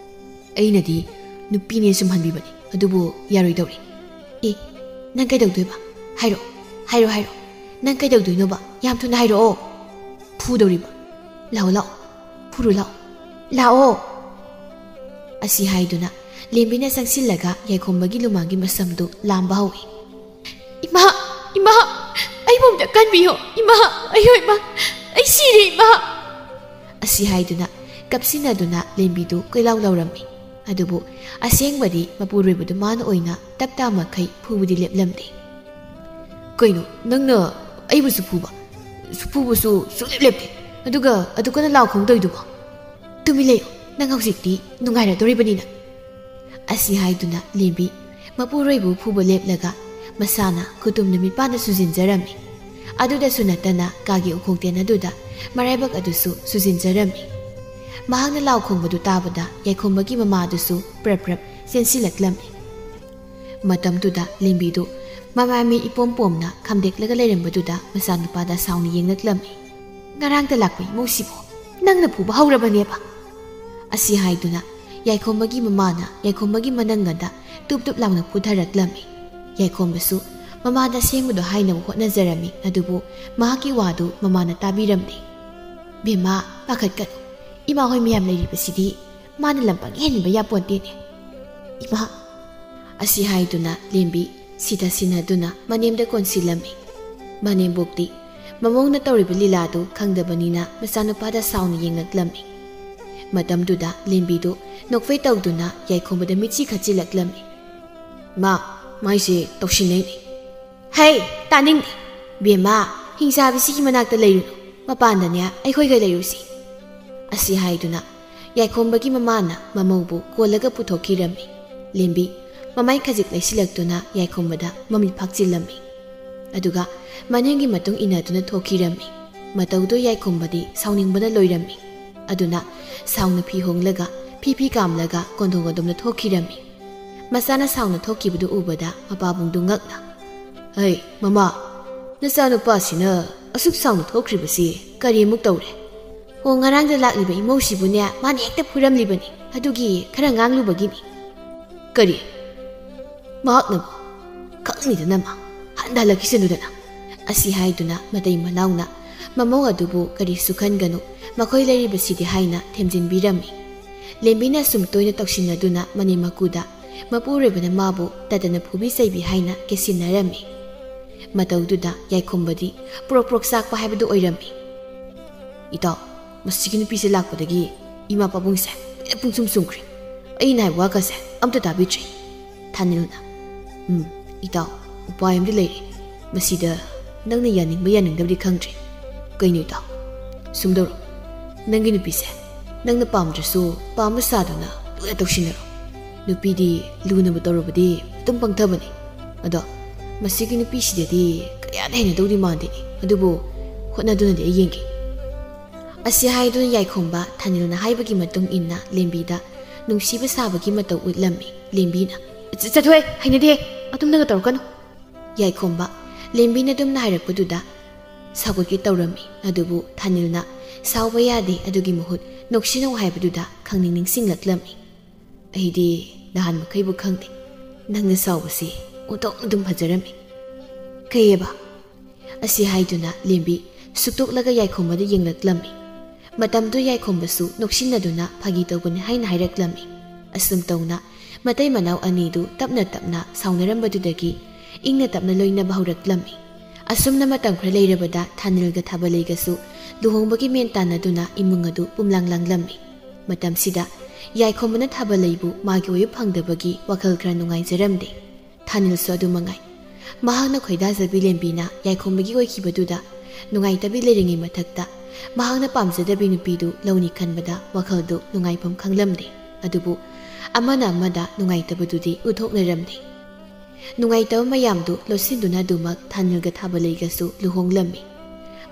"ꯑꯩꯅꯗꯤ ꯅꯨꯄꯤꯅꯦ ꯁꯨꯝꯍꯟꯕꯤꯕꯅꯤ, ꯑꯗꯨꯕꯨ ꯌꯥꯔꯣꯏꯗꯧꯔꯤ"꯫ "ꯑꯦ, ꯅꯪ ꯀꯩꯗꯧꯗꯣꯏꯕ? ꯍꯥꯏꯔꯛꯑꯣ, ꯍꯥꯏꯔꯣ, ꯍꯥꯏꯔꯣ꯫ ꯅꯪ ꯀꯩꯗꯧꯗꯣꯏꯅꯣꯕ? ꯌꯥꯝ ꯊꯨꯅ ꯍꯥꯏꯔꯛꯑꯣ"꯫ "ꯐꯨꯗꯧꯔꯤꯕ꯫ ꯂꯥꯛꯑꯣ, ꯂꯥꯛꯑꯣ꯫ ꯐꯨꯔꯨ ꯂꯥꯛꯑꯣ꯫ ꯂꯥꯛꯑꯣ"꯫ ꯑꯁꯤ ꯍꯥꯏꯗꯨꯅ ꯂꯦꯝꯕꯤꯅ ꯆꯪꯁꯤꯜꯂꯒ ꯌꯥꯏꯈꯣꯝꯕꯒꯤ ꯂꯨꯃꯥꯡꯒꯤ ꯃꯁꯝꯗꯨ ꯂꯥꯝꯕ ꯍꯧꯏ꯫ "ꯏꯃꯥ! ꯏꯃꯥ! ꯑꯩꯕꯨ ꯑꯝꯇ ꯀꯟꯕꯤꯌꯣ! ꯏꯃꯥ! ꯑꯌꯣ ꯏꯃꯥ! ꯑꯩ ꯁꯤꯔꯦ ꯏꯃꯥ!" ꯑꯁꯤ ꯍꯥꯏꯗꯨꯅ ꯀꯞꯁꯤꯟꯅꯗꯨꯅ ꯂꯦꯝꯕꯤꯗꯨ ꯀꯣꯏꯂꯥꯎ ꯂꯥꯎꯔꯝꯃꯤ꯫ ꯑꯗꯨꯕꯨ ꯑꯁꯦꯡꯕꯗꯤ ꯃꯄꯨꯔꯣꯏꯕꯗꯨ ꯃꯥꯅ ꯑꯣꯏꯅ ꯇꯞ ꯇꯥ ꯃꯈꯩ ꯐꯨꯕꯗꯤ ꯂꯦꯞꯂꯝꯗꯦ꯫ "ꯀꯩꯅꯣ, ꯅꯪꯅ ꯑꯩꯕꯨꯁꯨ ꯐꯨꯕ? ꯐꯨꯕꯁꯨ ꯁꯨꯡꯂꯦꯞ ꯂꯦꯞꯇꯦ꯫ ꯑꯗꯨꯒ ꯑꯗꯨ ꯀꯟꯅ ꯂꯥꯎ ꯈꯣꯡꯗꯣꯏꯗꯨꯕꯣ? ꯇꯨꯃꯤꯟ ꯂꯩꯌꯨ, ꯅꯪ ꯍꯧꯖꯤꯛꯇꯤ ꯅꯨꯡꯉꯥꯏꯔꯗꯧꯔꯤꯕꯅꯤꯅ"꯫ ꯑꯁꯤ ꯍꯥꯏꯗꯨꯅ ꯂꯦꯝꯕꯤ ꯃꯄꯨꯔꯣꯏꯕꯨ ꯐꯨꯕ ꯂꯦꯞꯂꯒ ꯃꯁꯥꯅ ꯈꯨꯇꯨꯝ ꯅꯨꯃꯤꯠ ꯄꯥꯟꯗ ꯁꯨꯖꯤꯟꯖꯔꯝꯃꯤ꯫ ꯑꯗꯨꯗꯁꯨ ꯅꯠꯇꯅ ꯀꯥꯒꯤ ꯎꯈꯣꯡ ꯇꯦꯟ ꯑꯗꯨꯗ ꯃꯔꯥꯏꯕꯛ ꯑꯗꯨꯁꯨ ꯁꯨꯖꯤꯟꯖꯔꯝꯃꯤ꯫ ꯃꯍꯥꯛꯅ ꯂꯥꯎ ꯈꯣꯡꯕꯗꯨ ꯇꯥꯕꯗ ꯌꯥꯏꯈꯣꯝꯕꯒꯤ ꯃꯃꯥꯗꯨꯁꯨ ꯄ꯭ꯔꯞ ꯄ꯭ꯔꯞ ꯆꯦꯟꯁꯤꯜꯂꯛꯂꯝꯃꯤ꯫ ꯃꯇꯝꯗꯨꯗ ꯂꯦꯝꯕꯤꯗꯨ ꯃꯃꯥꯏ ꯃꯃꯤꯠ ꯏꯄꯣꯝ ꯄꯣꯝꯅ ꯈꯝꯗꯦꯛꯂꯒ ꯂꯩꯔꯝꯕꯗꯨꯗ ꯃꯆꯥꯅꯨꯄꯥꯗ ꯁꯥꯎꯅ ꯌꯦꯡꯂꯛꯂꯝꯃꯤ꯫ "ꯉꯔꯥꯡꯇ ꯂꯥꯛꯄ ꯏꯃꯧꯁꯤꯕꯨ ꯅꯪꯅ ꯐꯨꯕ ꯍꯧꯔꯕꯅꯦꯕ?" ꯑꯁꯤ ꯍꯥꯏꯗꯨꯅ ꯌꯥꯏꯈꯣꯝꯕꯒꯤ ꯃꯃꯥꯅ ꯌꯥꯏꯈꯣꯝꯕꯒꯤ ꯃꯅꯪꯒꯟꯗ ꯇꯨꯞ ꯇꯨꯞ ꯂꯥꯎꯅ ꯐꯨꯊꯔꯛꯂꯝꯃꯤ꯫ ꯌꯥꯏꯈꯣꯝꯕꯁꯨ ꯃꯃꯥꯗ ꯑꯁꯦꯡꯕꯗꯨ ꯍꯥꯏꯅꯕ ꯍꯣꯠꯅꯖꯔꯝꯃꯤ, ꯑꯗꯨꯕꯨ ꯃꯍꯥꯛꯀꯤ ꯋꯥꯗꯨ ꯃꯃꯥꯅ ꯇꯥꯕꯤꯔꯝꯗꯦ꯫ "ꯕꯦꯝꯃ, ꯄꯥꯈꯠꯀꯅꯨ꯫ ꯏꯃꯥ ꯍꯣꯏ ꯃꯌꯥꯝ ꯂꯩꯔꯤꯕꯁꯤꯗꯤ ꯃꯥꯅ ꯂꯝ ꯄꯪꯍꯦꯟ ꯍꯦꯟꯕ ꯌꯥꯄꯣꯟꯇꯦꯅꯦ, ꯏꯃꯥ"꯫ ꯑꯁꯤ ꯍꯥꯏꯗꯨꯅ ꯂꯦꯝꯕꯤ ꯁꯤꯗ ꯁꯤꯟꯅꯗꯨꯅ ꯃꯅꯦꯝꯗ ꯀꯣꯟꯁꯤꯜꯂꯝꯃꯤ꯫ ꯃꯅꯦꯝꯕꯣꯛꯇꯤ ꯃꯃꯧꯅ ꯇꯧꯔꯤꯕ ꯂꯤꯂꯥꯗꯨ ꯈꯪꯗꯕꯅꯤꯅ ꯃꯆꯥꯅꯨꯄꯥꯗ ꯁꯥꯎꯅ ꯌꯦꯡꯂꯛꯂꯝꯃꯤ꯫ ꯃꯇꯝꯗꯨꯗ ꯂꯦꯝꯕꯤꯗꯨ ꯅꯣꯛꯐꯦ ꯇꯧꯗꯨꯅ ꯌꯥꯏꯈꯣꯝꯕꯗ ꯃꯤꯠꯆꯤ ꯈꯠꯆꯤꯜꯂꯛꯂꯝꯃꯤ꯫ "ꯃꯥ, ꯃꯥꯏꯁꯦ ꯇꯧꯁꯤꯟꯅꯩꯅꯦ"꯫ "ꯍꯩ, ꯇꯥꯅꯤꯡꯗꯦ! ꯕꯦꯝꯃ, ꯍꯤꯡꯆꯥꯕꯤꯁꯤꯒꯤ ꯃꯅꯥꯛꯇ ꯂꯩꯔꯨꯅꯨ, ꯃꯄꯥꯟꯗꯅꯦ ꯑꯩꯈꯣꯏꯒ ꯂꯩꯔꯨꯁꯤ"꯫ ꯑꯁꯤ ꯍꯥꯏꯗꯨꯅ ꯌꯥꯏꯈꯣꯝꯕꯒꯤ ꯃꯃꯥꯅ ꯃꯃꯧꯕꯨ ꯀꯣꯜꯂꯒ ꯄꯨꯊꯣꯛꯈꯤꯔꯝꯃꯤ꯫ ꯂꯦꯝꯕꯤ ꯃꯃꯥꯏ ꯈꯖꯤꯛ ꯂꯩꯁꯤꯜꯂꯛꯇꯨꯅ ꯌꯥꯏꯈꯣꯝꯕꯗ ꯃꯃꯤꯠ ꯐꯥꯛꯆꯤꯜꯂꯝꯃꯤ꯫ ꯑꯗꯨꯒ ꯃꯅꯤꯡꯒꯤ ꯃꯇꯨꯡ ꯏꯟꯅꯗꯨꯅ ꯊꯣꯛꯈꯤꯔꯝꯃꯤ꯫ ꯃꯇꯧꯗꯨ ꯌꯥꯏꯈꯣꯝꯕꯗꯤ ꯁꯥꯎꯅꯤꯡꯕꯅ ꯂꯣꯏꯔꯝꯃꯤ꯫ ꯑꯗꯨꯅ ꯁꯥꯎꯅ ꯐꯤ ꯍꯣꯡꯂꯒ, ꯐꯤ ꯐꯤ ꯀꯥꯝꯂꯒ ꯀꯣꯟꯊꯣꯡ ꯑꯗꯣꯝꯗ ꯊꯣꯛꯈꯤꯔꯝꯃꯤ꯫ ꯃꯆꯥꯅ ꯁꯥꯎꯅ ꯊꯣꯛꯈꯤꯕꯗꯨ ꯎꯕꯗ ꯃꯄꯥꯕꯨꯡꯗꯨ ꯉꯛꯅ, "ꯍꯩ, ꯃꯃꯥ, ꯅꯆꯥꯅꯨꯄꯥꯁꯤꯅ ꯑꯁꯨꯛ ꯁꯥꯎꯅ ꯊꯣꯛꯈ꯭ꯔꯤꯕꯁꯤ ꯀꯔꯤꯃꯨꯛ ꯇꯧꯔꯦ? ꯑꯣ, ꯉꯔꯥꯡꯗ ꯂꯥꯛꯂꯤꯕ ꯏꯃꯧꯁꯤꯕꯨꯅꯦ, ꯃꯥꯅ ꯍꯦꯛꯇ ꯐꯨꯔꯝꯂꯤꯕꯅꯤ, ꯑꯗꯨꯒꯤ ꯈꯔ ꯉꯥꯡꯂꯨꯕꯒꯤꯅꯤ꯫" "ꯀꯔꯤ? ꯃꯍꯥꯛꯅꯕꯨ? ꯈꯪꯅꯤꯗꯅ ꯃꯥ꯫ ꯍꯟꯗ ꯍꯜꯂꯛꯈꯤꯁꯅꯨꯗꯅ꯫" ꯑꯁꯤ ꯍꯥꯏꯗꯨꯅ ꯃꯇꯩ ꯃꯅꯥꯎꯅ ꯃꯃꯧ ꯑꯗꯨꯕꯨ ꯀꯔꯤꯁꯨ ꯈꯟꯒꯅꯨ, ꯃꯈꯣꯏ ꯂꯩꯔꯤꯕꯁꯤꯗꯤ ꯍꯥꯏꯅ ꯊꯦꯝꯖꯤꯟꯕꯤꯔꯝꯃꯤ꯫ ꯂꯦꯝꯕꯤꯅ ꯑꯁꯨꯝ ꯇꯣꯏꯅ ꯇꯧꯁꯤꯟꯅꯗꯨꯅ ꯃꯅꯦꯝ ꯃꯀꯨꯗ ꯃꯄꯨꯔꯣꯏꯕꯅ ꯃꯥꯕꯨ ꯇꯠꯇꯅ ꯐꯨꯕꯤ ꯆꯩꯕꯤ ꯍꯥꯏꯅ ꯀꯦꯁꯤꯟꯅꯔꯝꯃꯤ꯫ ꯃꯇꯧꯗꯨꯗ ꯌꯥꯏꯈꯣꯝꯕꯗꯤ ꯄ꯭ꯔꯣꯛ ꯄ꯭ꯔꯣꯛ ꯆꯥꯛꯄ ꯍꯥꯏꯕꯗꯨ ꯑꯣꯏꯔꯝꯃꯤ꯫ "ꯏꯇꯥꯎ, ꯃꯁꯤꯒꯤ ꯅꯨꯄꯤꯁꯦ ꯂꯥꯛꯄꯗꯒꯤ ꯏꯃꯥ ꯄꯥꯕꯨꯡꯁꯦ ꯂꯣꯏꯅ ꯄꯨꯡꯁꯨꯝ ꯁꯨꯝꯈ꯭ꯔꯦ꯫ ꯑꯩꯅ ꯍꯥꯏꯕ ꯋꯥꯒꯁꯦ ꯑꯝꯇ ꯇꯥꯕꯤꯗ꯭ꯔꯦ꯫" ꯊꯥꯅꯤꯜꯅ, "ꯎꯝ, ꯏꯇꯥꯎ, ꯎꯄꯥꯏ ꯑꯃꯗꯤ ꯂꯩꯔꯦ꯫ ꯃꯁꯤꯗ ꯅꯪꯅ ꯌꯥꯅꯤꯡꯕ ꯌꯥꯅꯤꯡꯗꯕꯗꯤ ꯈꯪꯗ꯭ꯔꯦ꯫ ꯀꯩꯅꯣ ꯏꯇꯥꯎ? ꯁꯨꯝꯗꯧꯔꯣ, ꯅꯪꯒꯤ ꯅꯨꯄꯤꯁꯦ ꯅꯪꯅ ꯄꯥꯝꯗ꯭ꯔꯁꯨ ꯄꯥꯝꯕ ꯁꯥꯗꯨꯅ ꯂꯨꯅ ꯇꯧꯁꯤꯟꯅꯔꯣ꯫ ꯅꯨꯄꯤꯗꯤ ꯂꯨꯅꯕꯨ ꯇꯧꯔꯕꯗꯤ ꯑꯗꯨꯝ ꯄꯪꯊꯕꯅꯤ꯫ ꯑꯗꯣ ꯃꯁꯤꯒꯤ ꯅꯨꯄꯤꯁꯤꯗꯗꯤ ꯀꯌꯥꯗ ꯍꯩꯅꯗꯧꯗꯤ ꯃꯥꯟꯗꯦꯅꯦ, ꯑꯗꯨꯕꯨ ꯍꯣꯠꯅꯗꯨꯅꯗꯤ ꯑꯩ ꯌꯦꯡꯒꯦ꯫" ꯑꯁꯤ ꯍꯥꯏꯗꯨꯅ ꯌꯥꯏꯈꯣꯝꯕ ꯊꯥꯅꯤꯜꯅ ꯍꯥꯏꯕꯒꯤ ꯃꯇꯨꯡ ꯏꯟꯅ ꯂꯦꯝꯕꯤꯗ ꯅꯨꯡꯁꯤꯕ ꯁꯥꯕꯒꯤ ꯃꯇꯧ ꯎꯠꯂꯝꯃꯤ꯫ ꯂꯦꯝꯕꯤꯅ, "ꯆ-, ꯆꯠꯊꯣꯛꯑꯦ, ꯍꯩꯅꯗꯦ, ꯑꯗꯨꯝꯅꯒ ꯇꯧꯔꯛꯀꯅꯨ꯫" ꯌꯥꯏꯈꯣꯝꯕ ꯂꯦꯝꯕꯤꯅ ꯑꯗꯨꯝꯅ ꯍꯥꯏꯔꯛꯄꯗꯨꯗ ꯁꯥꯎꯒꯠꯀꯦ ꯇꯧꯔꯝꯃꯤ꯫ ꯑꯗꯨꯕꯨ ꯊꯥꯅꯤꯜꯅ ꯁꯥꯎꯕ ꯌꯥꯗꯦ, ꯑꯗꯨꯒꯤ ꯃꯍꯨꯠ ꯅꯣꯛꯁꯤꯟꯅꯧ ꯍꯥꯏꯕꯗꯨꯗ ꯈꯪꯅꯤꯡ ꯅꯤꯡꯁꯤꯡꯂꯛꯂꯝꯃꯤ꯫ "ꯑꯩꯗꯤ ꯅꯍꯥꯟ ꯃꯈꯩꯕꯨ ꯈꯪꯗꯦ, ꯅꯪꯅ ꯁꯥꯎꯕꯁꯤ ꯑꯣꯟꯊꯣꯛꯅ ꯑꯗꯨꯝ ꯐꯖꯔꯝꯃꯤ꯫" "ꯀꯩꯑꯕ?" ꯑꯁꯤ ꯍꯥꯏꯗꯨꯅ ꯂꯦꯝꯕꯤ ꯁꯨꯛꯇꯣꯛꯂꯒ ꯌꯥꯏꯈꯣꯝꯕꯗ ꯌꯦꯡꯂꯛꯂꯝꯃꯤ꯫ ꯃꯇꯝꯗꯨ ꯌꯥꯏꯈꯣꯝꯕꯁꯨ ꯅꯣꯛꯁꯤꯟꯅꯗꯨꯅ ꯐꯥꯒꯤ ꯇꯧꯕꯅꯤ ꯍꯥꯏꯅ ꯍꯥꯏꯔꯛꯂꯝꯃꯤ꯫ ꯑꯁꯨꯝ ꯇꯧꯅ ꯃꯇꯩ ꯃꯅꯥꯎ ꯑꯅꯤꯗꯨ ꯇꯞꯅ ꯇꯞꯅ ꯁꯥꯎꯅꯔꯝꯕꯗꯨꯗꯒꯤ ꯏꯪꯅ ꯇꯞꯅ ꯂꯣꯏꯅꯕ ꯍꯧꯔꯛꯂꯝꯃꯤ꯫ ꯑꯁꯨꯝꯅ ꯃꯇꯝ ꯈꯔ ꯂꯩꯔꯕꯗ ꯊꯥꯅꯤꯜꯒ ꯊꯥꯕꯂꯩꯒꯁꯨ ꯂꯨꯍꯣꯡꯕꯒꯤ ꯃꯦꯟ ꯇꯥꯟꯅꯗꯨꯅ ꯏꯃꯨꯡ ꯑꯗꯨ ꯄꯨꯝꯂꯥꯡ ꯂꯥꯡꯂꯝꯃꯤ꯫ ꯃꯇꯝꯁꯤꯗ ꯌꯥꯏꯈꯣꯝꯕꯅ ꯊꯥꯕꯂꯩꯕꯨ ꯃꯥꯒꯤ ꯑꯣꯏꯕ ꯐꯪꯗꯕꯒꯤ ꯋꯥꯈꯜ ꯈꯔ ꯅꯨꯡꯉꯥꯏꯖꯔꯝꯗꯦ꯫ ꯊꯥꯅꯤꯜꯁꯨ ꯑꯗꯨ ꯃꯉꯥꯏ꯫ ꯃꯍꯥꯛꯅ ꯈꯣꯏꯗꯥꯖꯕꯤ ꯂꯦꯝꯕꯤꯅ ꯌꯥꯏꯈꯣꯝꯕꯒꯤ ꯑꯣꯏꯈꯤꯕꯗꯨꯗ ꯅꯨꯡꯉꯥꯏꯇꯕꯤ ꯂꯩꯔꯤꯉꯩ ꯃꯊꯛꯇ ꯃꯍꯥꯛꯅ ꯄꯥꯝꯖꯗꯕꯤ ꯅꯨꯄꯤꯗꯨ ꯂꯧꯅꯤ ꯈꯟꯕꯗ ꯋꯥꯈꯜꯗꯨ ꯅꯨꯡꯉꯥꯏꯐꯝ ꯈꯪꯂꯝꯗꯦ꯫ ꯑꯗꯨꯕꯨ ꯑꯃꯅ ꯑꯃꯗ ꯅꯨꯡꯉꯥꯏꯇꯕꯗꯨꯗꯤ ꯎꯠꯊꯣꯛꯅꯔꯝꯗꯦ꯫ ꯅꯨꯡꯉꯥꯏꯇꯕ ꯃꯌꯥꯝꯗꯨ ꯂꯣꯠꯁꯤꯟꯗꯨꯅ ꯑꯗꯨꯃꯛ ꯊꯥꯅꯤꯜꯒ ꯊꯥꯕꯂꯩꯒꯁꯨ ꯂꯨꯍꯣꯡꯂꯝꯃꯤ꯫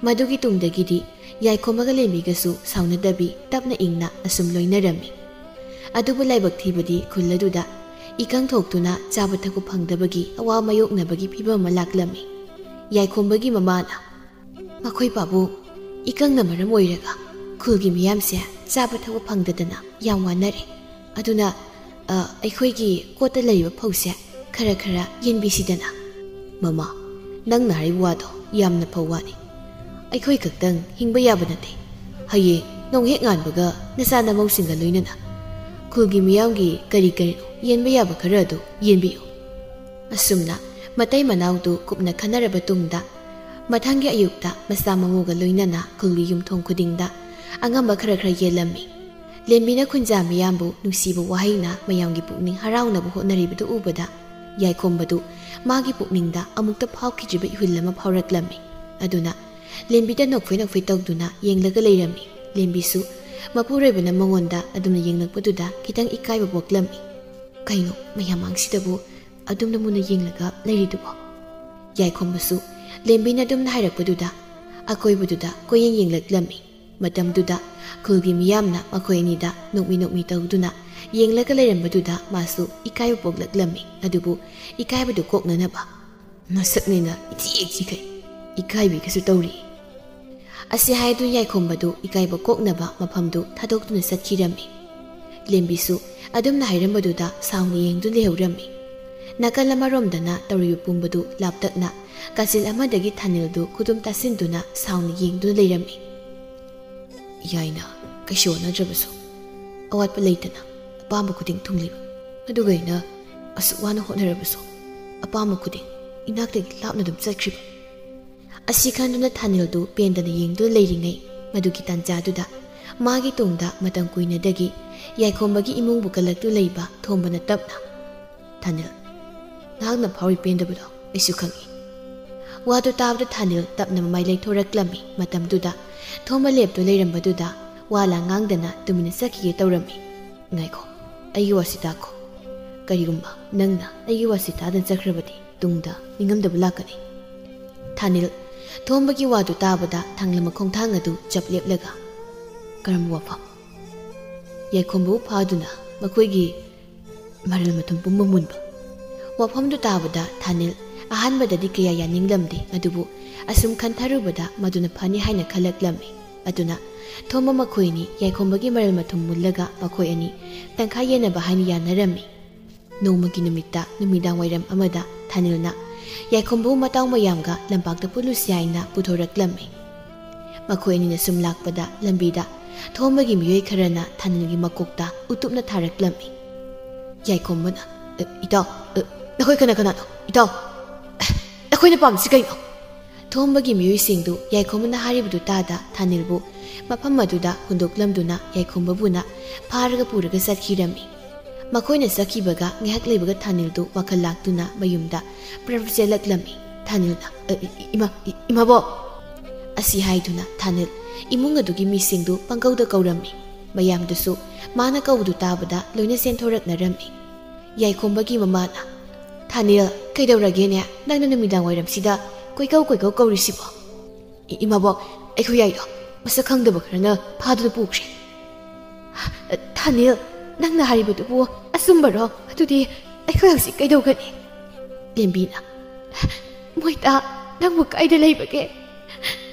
ꯃꯗꯨꯒꯤ ꯇꯨꯡꯗꯒꯤꯗꯤ ꯌꯥꯏꯈꯣꯝꯕꯒ ꯂꯦꯝꯕꯤꯒꯁꯨ ꯁꯥꯎꯅꯗꯕꯤ ꯇꯞꯅ ꯏꯪꯅ ꯑꯁꯨꯝ ꯂꯣꯏꯅꯔꯝꯃꯤ꯫ ꯑꯗꯨꯕꯨ ꯂꯥꯏꯕꯛ ꯊꯤꯕꯗꯤ ꯈꯨꯜ ꯑꯗꯨꯗ ꯏꯀꯪ ꯊꯣꯛꯇꯨꯅ ꯆꯥꯕ ꯊꯛꯄ ꯐꯪꯗꯕꯒꯤ ꯑꯋꯥ ꯃꯥꯌꯣꯛꯅꯕꯒꯤ ꯐꯤꯚꯝ ꯑꯃ ꯂꯥꯛꯂꯝꯃꯤ꯫ ꯌꯥꯏꯈꯣꯝꯕꯒꯤ ꯃꯃꯥꯅ, "ꯃꯈꯣꯏ ꯄꯥꯕꯨꯡ, ꯏꯀꯪꯅ ꯃꯔꯝ ꯑꯣꯏꯔꯒ ꯈꯨꯜꯒꯤ ꯃꯤꯌꯥꯝꯁꯦ ꯆꯥꯕ ꯊꯛꯄ ꯐꯪꯗꯗꯅ ꯌꯥꯝ ꯋꯥꯅꯔꯦ꯫ ꯑꯗꯨꯅ, ꯑ, ꯑꯩꯈꯣꯏꯒꯤ ꯀꯣꯠꯇ ꯂꯩꯔꯤꯕ ꯐꯧꯁꯦ ꯈꯔ ꯈꯔ ꯌꯦꯟꯕꯤꯁꯤꯗꯅ꯫" "ꯃꯃꯥ, ꯅꯪꯅ ꯍꯥꯏꯔꯤꯕ ꯋꯥꯗꯣ ꯌꯥꯝꯅ ꯐꯕ ꯋꯥꯅꯤ꯫ ꯑꯩꯈꯣꯏ ꯈꯛꯇꯪ ꯍꯤꯡꯕ ꯌꯥꯕ ꯅꯠꯇꯦ꯫ ꯍꯌꯦꯡ ꯅꯣꯡ ꯍꯦꯛ ꯉꯥꯟꯕꯒ ꯅꯆꯥ ꯅꯃꯧꯁꯤꯡꯒ ꯂꯣꯏꯅꯅ ꯈꯨꯜꯒꯤ ꯃꯤꯌꯥꯝꯒꯤ ꯀꯔꯤ ꯀꯔꯤꯅꯣ ꯌꯦꯟꯕ ꯌꯥꯕ ꯈꯔ ꯑꯗꯨ ꯌꯦꯟꯕꯤꯌꯨ꯫" ꯑꯁꯨꯝꯅ ꯃꯇꯩ ꯃꯅꯥꯎꯗꯨ ꯀꯨꯞꯅ ꯈꯟꯅꯔꯕ ꯇꯨꯡꯗ, ꯃꯊꯪꯒꯤ ꯑꯌꯨꯛꯇ ꯃꯆꯥ ꯃꯃꯧꯒ ꯂꯣꯏꯅꯅ ꯈꯨꯜꯒꯤ ꯌꯨꯝꯊꯣꯡ ꯈꯨꯗꯤꯡꯗ ꯑꯉꯝꯕ ꯈꯔ ꯈꯔ ꯌꯦꯜꯂꯝꯃꯤ꯫ ꯂꯦꯝꯕꯤꯅ ꯈꯨꯟꯖꯥ ꯃꯤꯌꯥꯝꯕꯨ ꯅꯨꯡꯁꯤꯕ ꯋꯥꯍꯩꯅ ꯃꯌꯥꯝꯒꯤ ꯄꯨꯛꯅꯤꯡ ꯍꯔꯥꯎꯅꯕ ꯍꯣꯠꯅꯔꯤꯕꯗꯨ ꯎꯕꯗ, ꯌꯥꯏꯈꯣꯝꯕꯗꯨ ꯃꯥꯒꯤ ꯄꯨꯛꯅꯤꯡꯗ ꯑꯃꯨꯛꯇ ꯐꯥꯎꯈꯤꯗ꯭ꯔꯤꯕ ꯏꯍꯨꯜ ꯑꯃ ꯐꯥꯎꯔꯛꯂꯝꯃꯤ꯫ ꯑꯗꯨꯅ ꯂꯦꯝꯕꯤꯗ ꯅꯣꯛꯐꯦ ꯅꯣꯛꯐꯦ ꯇꯧꯗꯨꯅ ꯌꯦꯡꯂꯒ ꯂꯩꯔꯝꯃꯤ꯫ ꯂꯦꯝꯕꯤꯁꯨ ꯃꯄꯨꯔꯣꯏꯕꯅ ꯃꯉꯣꯟꯗ ꯑꯗꯨꯝꯅ ꯌꯦꯡꯂꯛꯄꯗꯨꯗ ꯈꯤꯇꯪ ꯏꯀꯥꯏꯕ ꯄꯣꯛꯂꯝꯃꯤ꯫ "ꯀꯩꯅꯣ ꯃꯌꯥꯝ ꯃꯥꯡꯁꯤꯗꯕꯨ ꯑꯗꯨꯝꯅ ꯃꯨꯟꯅ ꯌꯦꯡꯂꯒ ꯂꯩꯔꯤꯗꯨꯕꯣ?" ꯌꯥꯏꯈꯣꯝꯕꯁꯨ ꯂꯦꯝꯕꯤꯅ ꯑꯗꯨꯝꯅ ꯍꯥꯏꯔꯛꯄꯗꯨꯗ ꯑꯀꯣꯏꯕꯗꯨꯗ ꯀꯣꯏꯌꯦꯡ ꯌꯦꯡꯂꯛꯂꯝꯃꯤ꯫ ꯃꯇꯝꯗꯨꯗ ꯈꯨꯜꯒꯤ ꯃꯤꯌꯥꯝꯅ ꯃꯈꯣꯏ ꯑꯅꯤꯗ ꯅꯣꯛꯃꯤ ꯅꯣꯛꯃꯤ ꯇꯧꯗꯨꯅ ꯌꯦꯡꯂꯒ ꯂꯩꯔꯝꯕꯗꯨꯗ ꯃꯥꯁꯨ ꯏꯀꯥꯏꯕ ꯄꯣꯛꯂꯛꯂꯝꯃꯤ꯫ ꯑꯗꯨꯕꯨ ꯏꯀꯥꯏꯕꯗꯨ ꯀꯣꯛꯅꯅꯕ, "ꯅꯁꯛꯅꯦꯅ ꯏꯊꯤ ꯍꯦꯛ ꯊꯤꯈꯩ, ꯏꯀꯥꯏꯕꯤꯒꯁꯨ ꯇꯧꯔꯤ꯫" ꯑꯁꯤ ꯍꯥꯏꯗꯨꯅ ꯌꯥꯏꯈꯣꯝꯕꯗꯨ ꯏꯀꯥꯏꯕ ꯀꯣꯛꯅꯕ ꯃꯐꯝꯗꯨ ꯊꯥꯗꯣꯛꯇꯨꯅ ꯆꯠꯈꯤꯔꯝꯃꯤ꯫ ꯂꯦꯝꯕꯤꯁꯨ ꯑꯗꯨꯝꯅ ꯍꯥꯏꯔꯝꯕꯗꯨꯗ ꯁꯥꯎꯅ ꯌꯦꯡꯗꯨꯅ ꯂꯩꯍꯧꯔꯝꯃꯤ꯫ ꯅꯥꯀꯜ ꯑꯃꯔꯣꯝꯗꯅ ꯇꯧꯔꯤꯕ ꯄꯨꯝꯕꯗꯨ ꯂꯥꯞꯇꯛꯅ ꯀꯥꯆꯤꯜ ꯑꯃꯗꯒꯤ ꯊꯥꯅꯤꯜꯗꯨ ꯈꯨꯗꯨꯝ ꯇꯥꯁꯤꯟꯗꯨꯅ ꯁꯥꯎꯅ ꯌꯦꯡꯗꯨꯅ ꯂꯩꯔꯝꯃꯤ꯫ "ꯌꯥꯏꯅ, ꯀꯩꯁꯨ ꯍꯣꯠꯅꯗ꯭ꯔꯕꯁꯨ ꯑꯋꯥꯠꯄ ꯂꯩꯇꯅ ꯑꯄꯥꯝꯕ ꯈꯨꯗꯤꯡ ꯊꯨꯡꯂꯤꯕ, ꯑꯗꯨꯒ ꯑꯩꯅ ꯑꯁꯨꯛ ꯋꯥꯅ ꯍꯣꯠꯅꯔꯕꯁꯨ ꯑꯄꯥꯝꯕ ꯈꯨꯗꯤꯡ ꯏꯅꯥꯛꯇꯒꯤ ꯂꯥꯞꯅ ꯑꯗꯨꯝ ꯆꯠꯈ꯭ꯔꯤꯕ꯫" ꯑꯁꯤ ꯈꯟꯗꯨꯅ ꯊꯥꯅꯤꯜꯗꯨ ꯄꯦꯟꯗꯅ ꯌꯦꯡꯗꯨꯅ ꯂꯩꯔꯤꯉꯩ, ꯃꯗꯨꯒꯤ ꯇꯥꯟꯖꯥꯗꯨꯗ ꯃꯥꯒꯤ ꯇꯨꯡꯗ ꯃꯇꯝ ꯀꯨꯏꯅꯗꯒꯤ ꯌꯥꯏꯈꯣꯝꯕꯒꯤ ꯏꯃꯨꯡꯕꯨ ꯀꯜꯂꯛꯇꯨꯅ ꯂꯩꯕ ꯊꯣꯝꯕꯅ ꯇꯞꯅ, "ꯊꯥꯅꯤꯜ, ꯅꯍꯥꯛꯅ ꯐꯥꯎꯔꯤ ꯄꯦꯟꯗꯕꯗꯣ ꯑꯩꯁꯨ ꯈꯪꯏ꯫" ꯋꯥꯗꯨ ꯇꯥꯕꯗ ꯊꯥꯅꯤꯜ ꯇꯞꯅ ꯃꯃꯥꯏ ꯂꯩꯊꯣꯔꯛꯂꯝꯃꯤ꯫ ꯃꯇꯝꯗꯨꯗ ꯊꯣꯝꯕ ꯂꯦꯞꯇꯨ ꯂꯩꯔꯝꯕꯗꯨꯗ ꯋꯥ ꯂꯥꯡ ꯉꯥꯡꯗꯅ ꯇꯨꯃꯤꯟꯅ ꯆꯠꯈꯤꯒꯦ ꯇꯧꯔꯝꯃꯤ꯫ "ꯉꯥꯏꯈꯣ, ꯑꯩꯒꯤ ꯋꯥꯁꯤ ꯇꯥꯈꯣ꯫ ꯀꯔꯤꯒꯨꯝꯕ ꯅꯪꯅ ꯑꯩꯒꯤ ꯋꯥꯁꯤ ꯇꯥꯗꯅ ꯆꯠꯈ꯭ꯔꯕꯗꯤ ꯇꯨꯡꯗ ꯅꯤꯡꯉꯝꯗꯕ ꯂꯥꯛꯀꯅꯤ꯫" ꯊꯥꯅꯤꯜ ꯊꯣꯝꯕꯒꯤ ꯋꯥꯗꯨ ꯇꯥꯕꯗ ꯊꯥꯡꯂ ꯃꯈꯣꯡꯊꯥꯡ ꯑꯗꯨ ꯆꯞ ꯂꯦꯞꯂꯒ, "ꯀꯔꯝꯕ ꯋꯥꯐꯝ?" ꯌꯥꯏꯈꯣꯝꯕꯕꯨ ꯐꯥꯗꯨꯅ ꯃꯈꯣꯏꯒꯤ ꯃꯔꯜ ꯃꯊꯨꯝ ꯄꯨꯝꯕ ꯃꯨꯟꯕ꯫ ꯋꯥꯐꯝꯗꯨ ꯇꯥꯕꯗ ꯊꯥꯅꯤꯜ ꯑꯍꯥꯟꯕꯗꯗꯤ ꯀꯌꯥ ꯌꯥꯅꯤꯡꯂꯝꯗꯦ, ꯑꯗꯨꯕꯨ ꯑꯁꯨꯝ ꯈꯟꯊꯔꯨꯕꯗ ꯃꯗꯨꯅ ꯐꯅꯤ ꯍꯥꯏꯅ ꯈꯜꯂꯛꯂꯝꯃꯤ꯫ ꯑꯗꯨꯅ ꯊꯣꯝꯕ ꯃꯈꯣꯏꯅꯤ ꯌꯥꯏꯈꯣꯝꯕꯒꯤ ꯃꯔꯜ ꯃꯊꯨꯝ ꯃꯨꯜꯂꯒ ꯃꯈꯣꯏ ꯑꯅꯤ ꯇꯪꯈꯥꯏ ꯌꯦꯟꯅꯕ ꯍꯥꯏꯅ ꯌꯥꯅꯔꯝꯃꯤ꯫ ꯅꯣꯡꯃꯒꯤ ꯅꯨꯃꯤꯠꯇ ꯅꯨꯃꯤꯗꯥꯡ ꯋꯥꯏꯔꯝ ꯑꯃꯗ ꯊꯥꯅꯤꯜꯅ ꯌꯥꯏꯈꯣꯝꯕꯕꯨ ꯃꯇꯥꯎ ꯃꯌꯥꯝꯒ ꯂꯝꯄꯥꯛꯇ ꯄꯨꯜꯂꯨꯁꯤ ꯍꯥꯏꯅ ꯄꯨꯊꯣꯔꯛꯂꯝꯃꯤ꯫ ꯃꯈꯣꯏ ꯑꯅꯤꯅ ꯁꯨꯝ ꯂꯥꯛꯄꯗ ꯂꯝꯕꯤꯗ ꯊꯣꯝꯕꯒꯤ ꯃꯤꯑꯣꯏ ꯈꯔꯅ ꯊꯥꯅꯤꯜꯒꯤ ꯃꯀꯣꯛꯇ ꯎꯇꯨꯞꯅ ꯊꯥꯔꯛꯂꯝꯃꯤ꯫ ꯌꯥꯏꯈꯣꯝꯕꯅ, "ꯑ, ꯏꯇꯥꯎ, ꯑ, ꯅꯈꯣꯏ ꯀꯅꯥ ꯀꯅꯥꯅꯣ? ꯏꯇꯥꯎ, ꯑ, ꯅꯈꯣꯏꯅ ꯄꯥꯝꯃꯤꯁꯤ ꯀꯩꯅꯣ?" ꯊꯣꯝꯕꯒꯤ ꯃꯤꯑꯣꯏꯁꯤꯡꯗꯨ ꯌꯥꯏꯈꯣꯝꯕꯅ ꯍꯥꯏꯔꯤꯕꯗꯨ ꯇꯥꯗ ꯊꯥꯅꯤꯜꯕꯨ ꯃꯐꯝ ꯑꯗꯨꯗ ꯍꯨꯟꯗꯣꯛꯂꯝꯗꯨꯅ ꯌꯥꯏꯈꯣꯝꯕꯕꯨꯅ ꯐꯥꯔꯒ ꯄꯨꯔꯒ ꯆꯠꯈꯤꯔꯝꯃꯤ꯫ ꯃꯈꯣꯏꯅ ꯆꯠꯈꯤꯕꯒ ꯉꯥꯏꯍꯥꯛ ꯂꯩꯕꯒ ꯊꯥꯅꯤꯜꯗꯨ ꯋꯥꯈꯜ ꯂꯥꯛꯇꯨꯅ ꯃꯌꯨꯝꯗ ꯄ꯭ꯔꯞ ꯆꯦꯜꯂꯛꯂꯝꯃꯤ꯫ ꯊꯥꯅꯤꯜꯅ, "ꯑ, ꯏ-, ꯏꯃꯥ, ꯏ-, ꯏꯃꯥꯕꯣꯛ!" ꯑꯁꯤ ꯍꯥꯏꯗꯨꯅ ꯊꯥꯅꯤꯜ ꯏꯃꯨꯡ ꯑꯗꯨꯒꯤ ꯃꯤꯁꯤꯡꯗꯨ ꯄꯪꯀꯧꯗ ꯀꯧꯔꯝꯃꯤ꯫ ꯃꯌꯥꯝꯗꯨꯁꯨ ꯃꯥꯅ ꯀꯧꯕꯗꯨ ꯇꯥꯕꯗ ꯂꯣꯏꯅ ꯆꯦꯟꯊꯣꯔꯛꯅꯔꯝꯃꯤ꯫ ꯌꯥꯏꯈꯣꯝꯕꯒꯤ ꯃꯃꯥꯅ, "ꯊꯥꯅꯤꯜ, ꯀꯩꯗꯧꯔꯒꯦꯅꯦ? ꯅꯪꯅ ꯅꯨꯃꯤꯗꯥꯡ ꯋꯥꯏꯔꯝꯁꯤꯗ ꯀꯣꯏꯀꯧ ꯀꯣꯏꯀꯧ ꯀꯧꯔꯤꯁꯤꯕꯣ?" "ꯏ-, ꯏꯃꯥꯕꯣꯛ, ꯑꯩꯈꯣꯏ ꯌꯥꯏꯗꯣ ꯃꯁꯛ ꯈꯪꯗꯕ ꯈꯔꯅ ꯐꯥꯗꯨꯅ ꯄꯨꯈ꯭ꯔꯦ꯫" "ꯊꯥꯅꯤꯜ, ꯅꯪꯅ ꯍꯥꯏꯔꯤꯕꯗꯨꯕꯨ ꯑꯆꯨꯝꯕꯔꯣ? ꯑꯗꯨꯗꯤ ꯑꯩꯈꯣꯏ ꯍꯧꯖꯤꯛ ꯀꯩꯗꯧꯒꯅꯤ?" ꯂꯦꯝꯕꯤꯅ, "ꯃꯣꯏꯇꯥ, ꯅꯪꯕꯨ ꯀꯥꯏꯗ ꯂꯩꯕꯒꯦ?"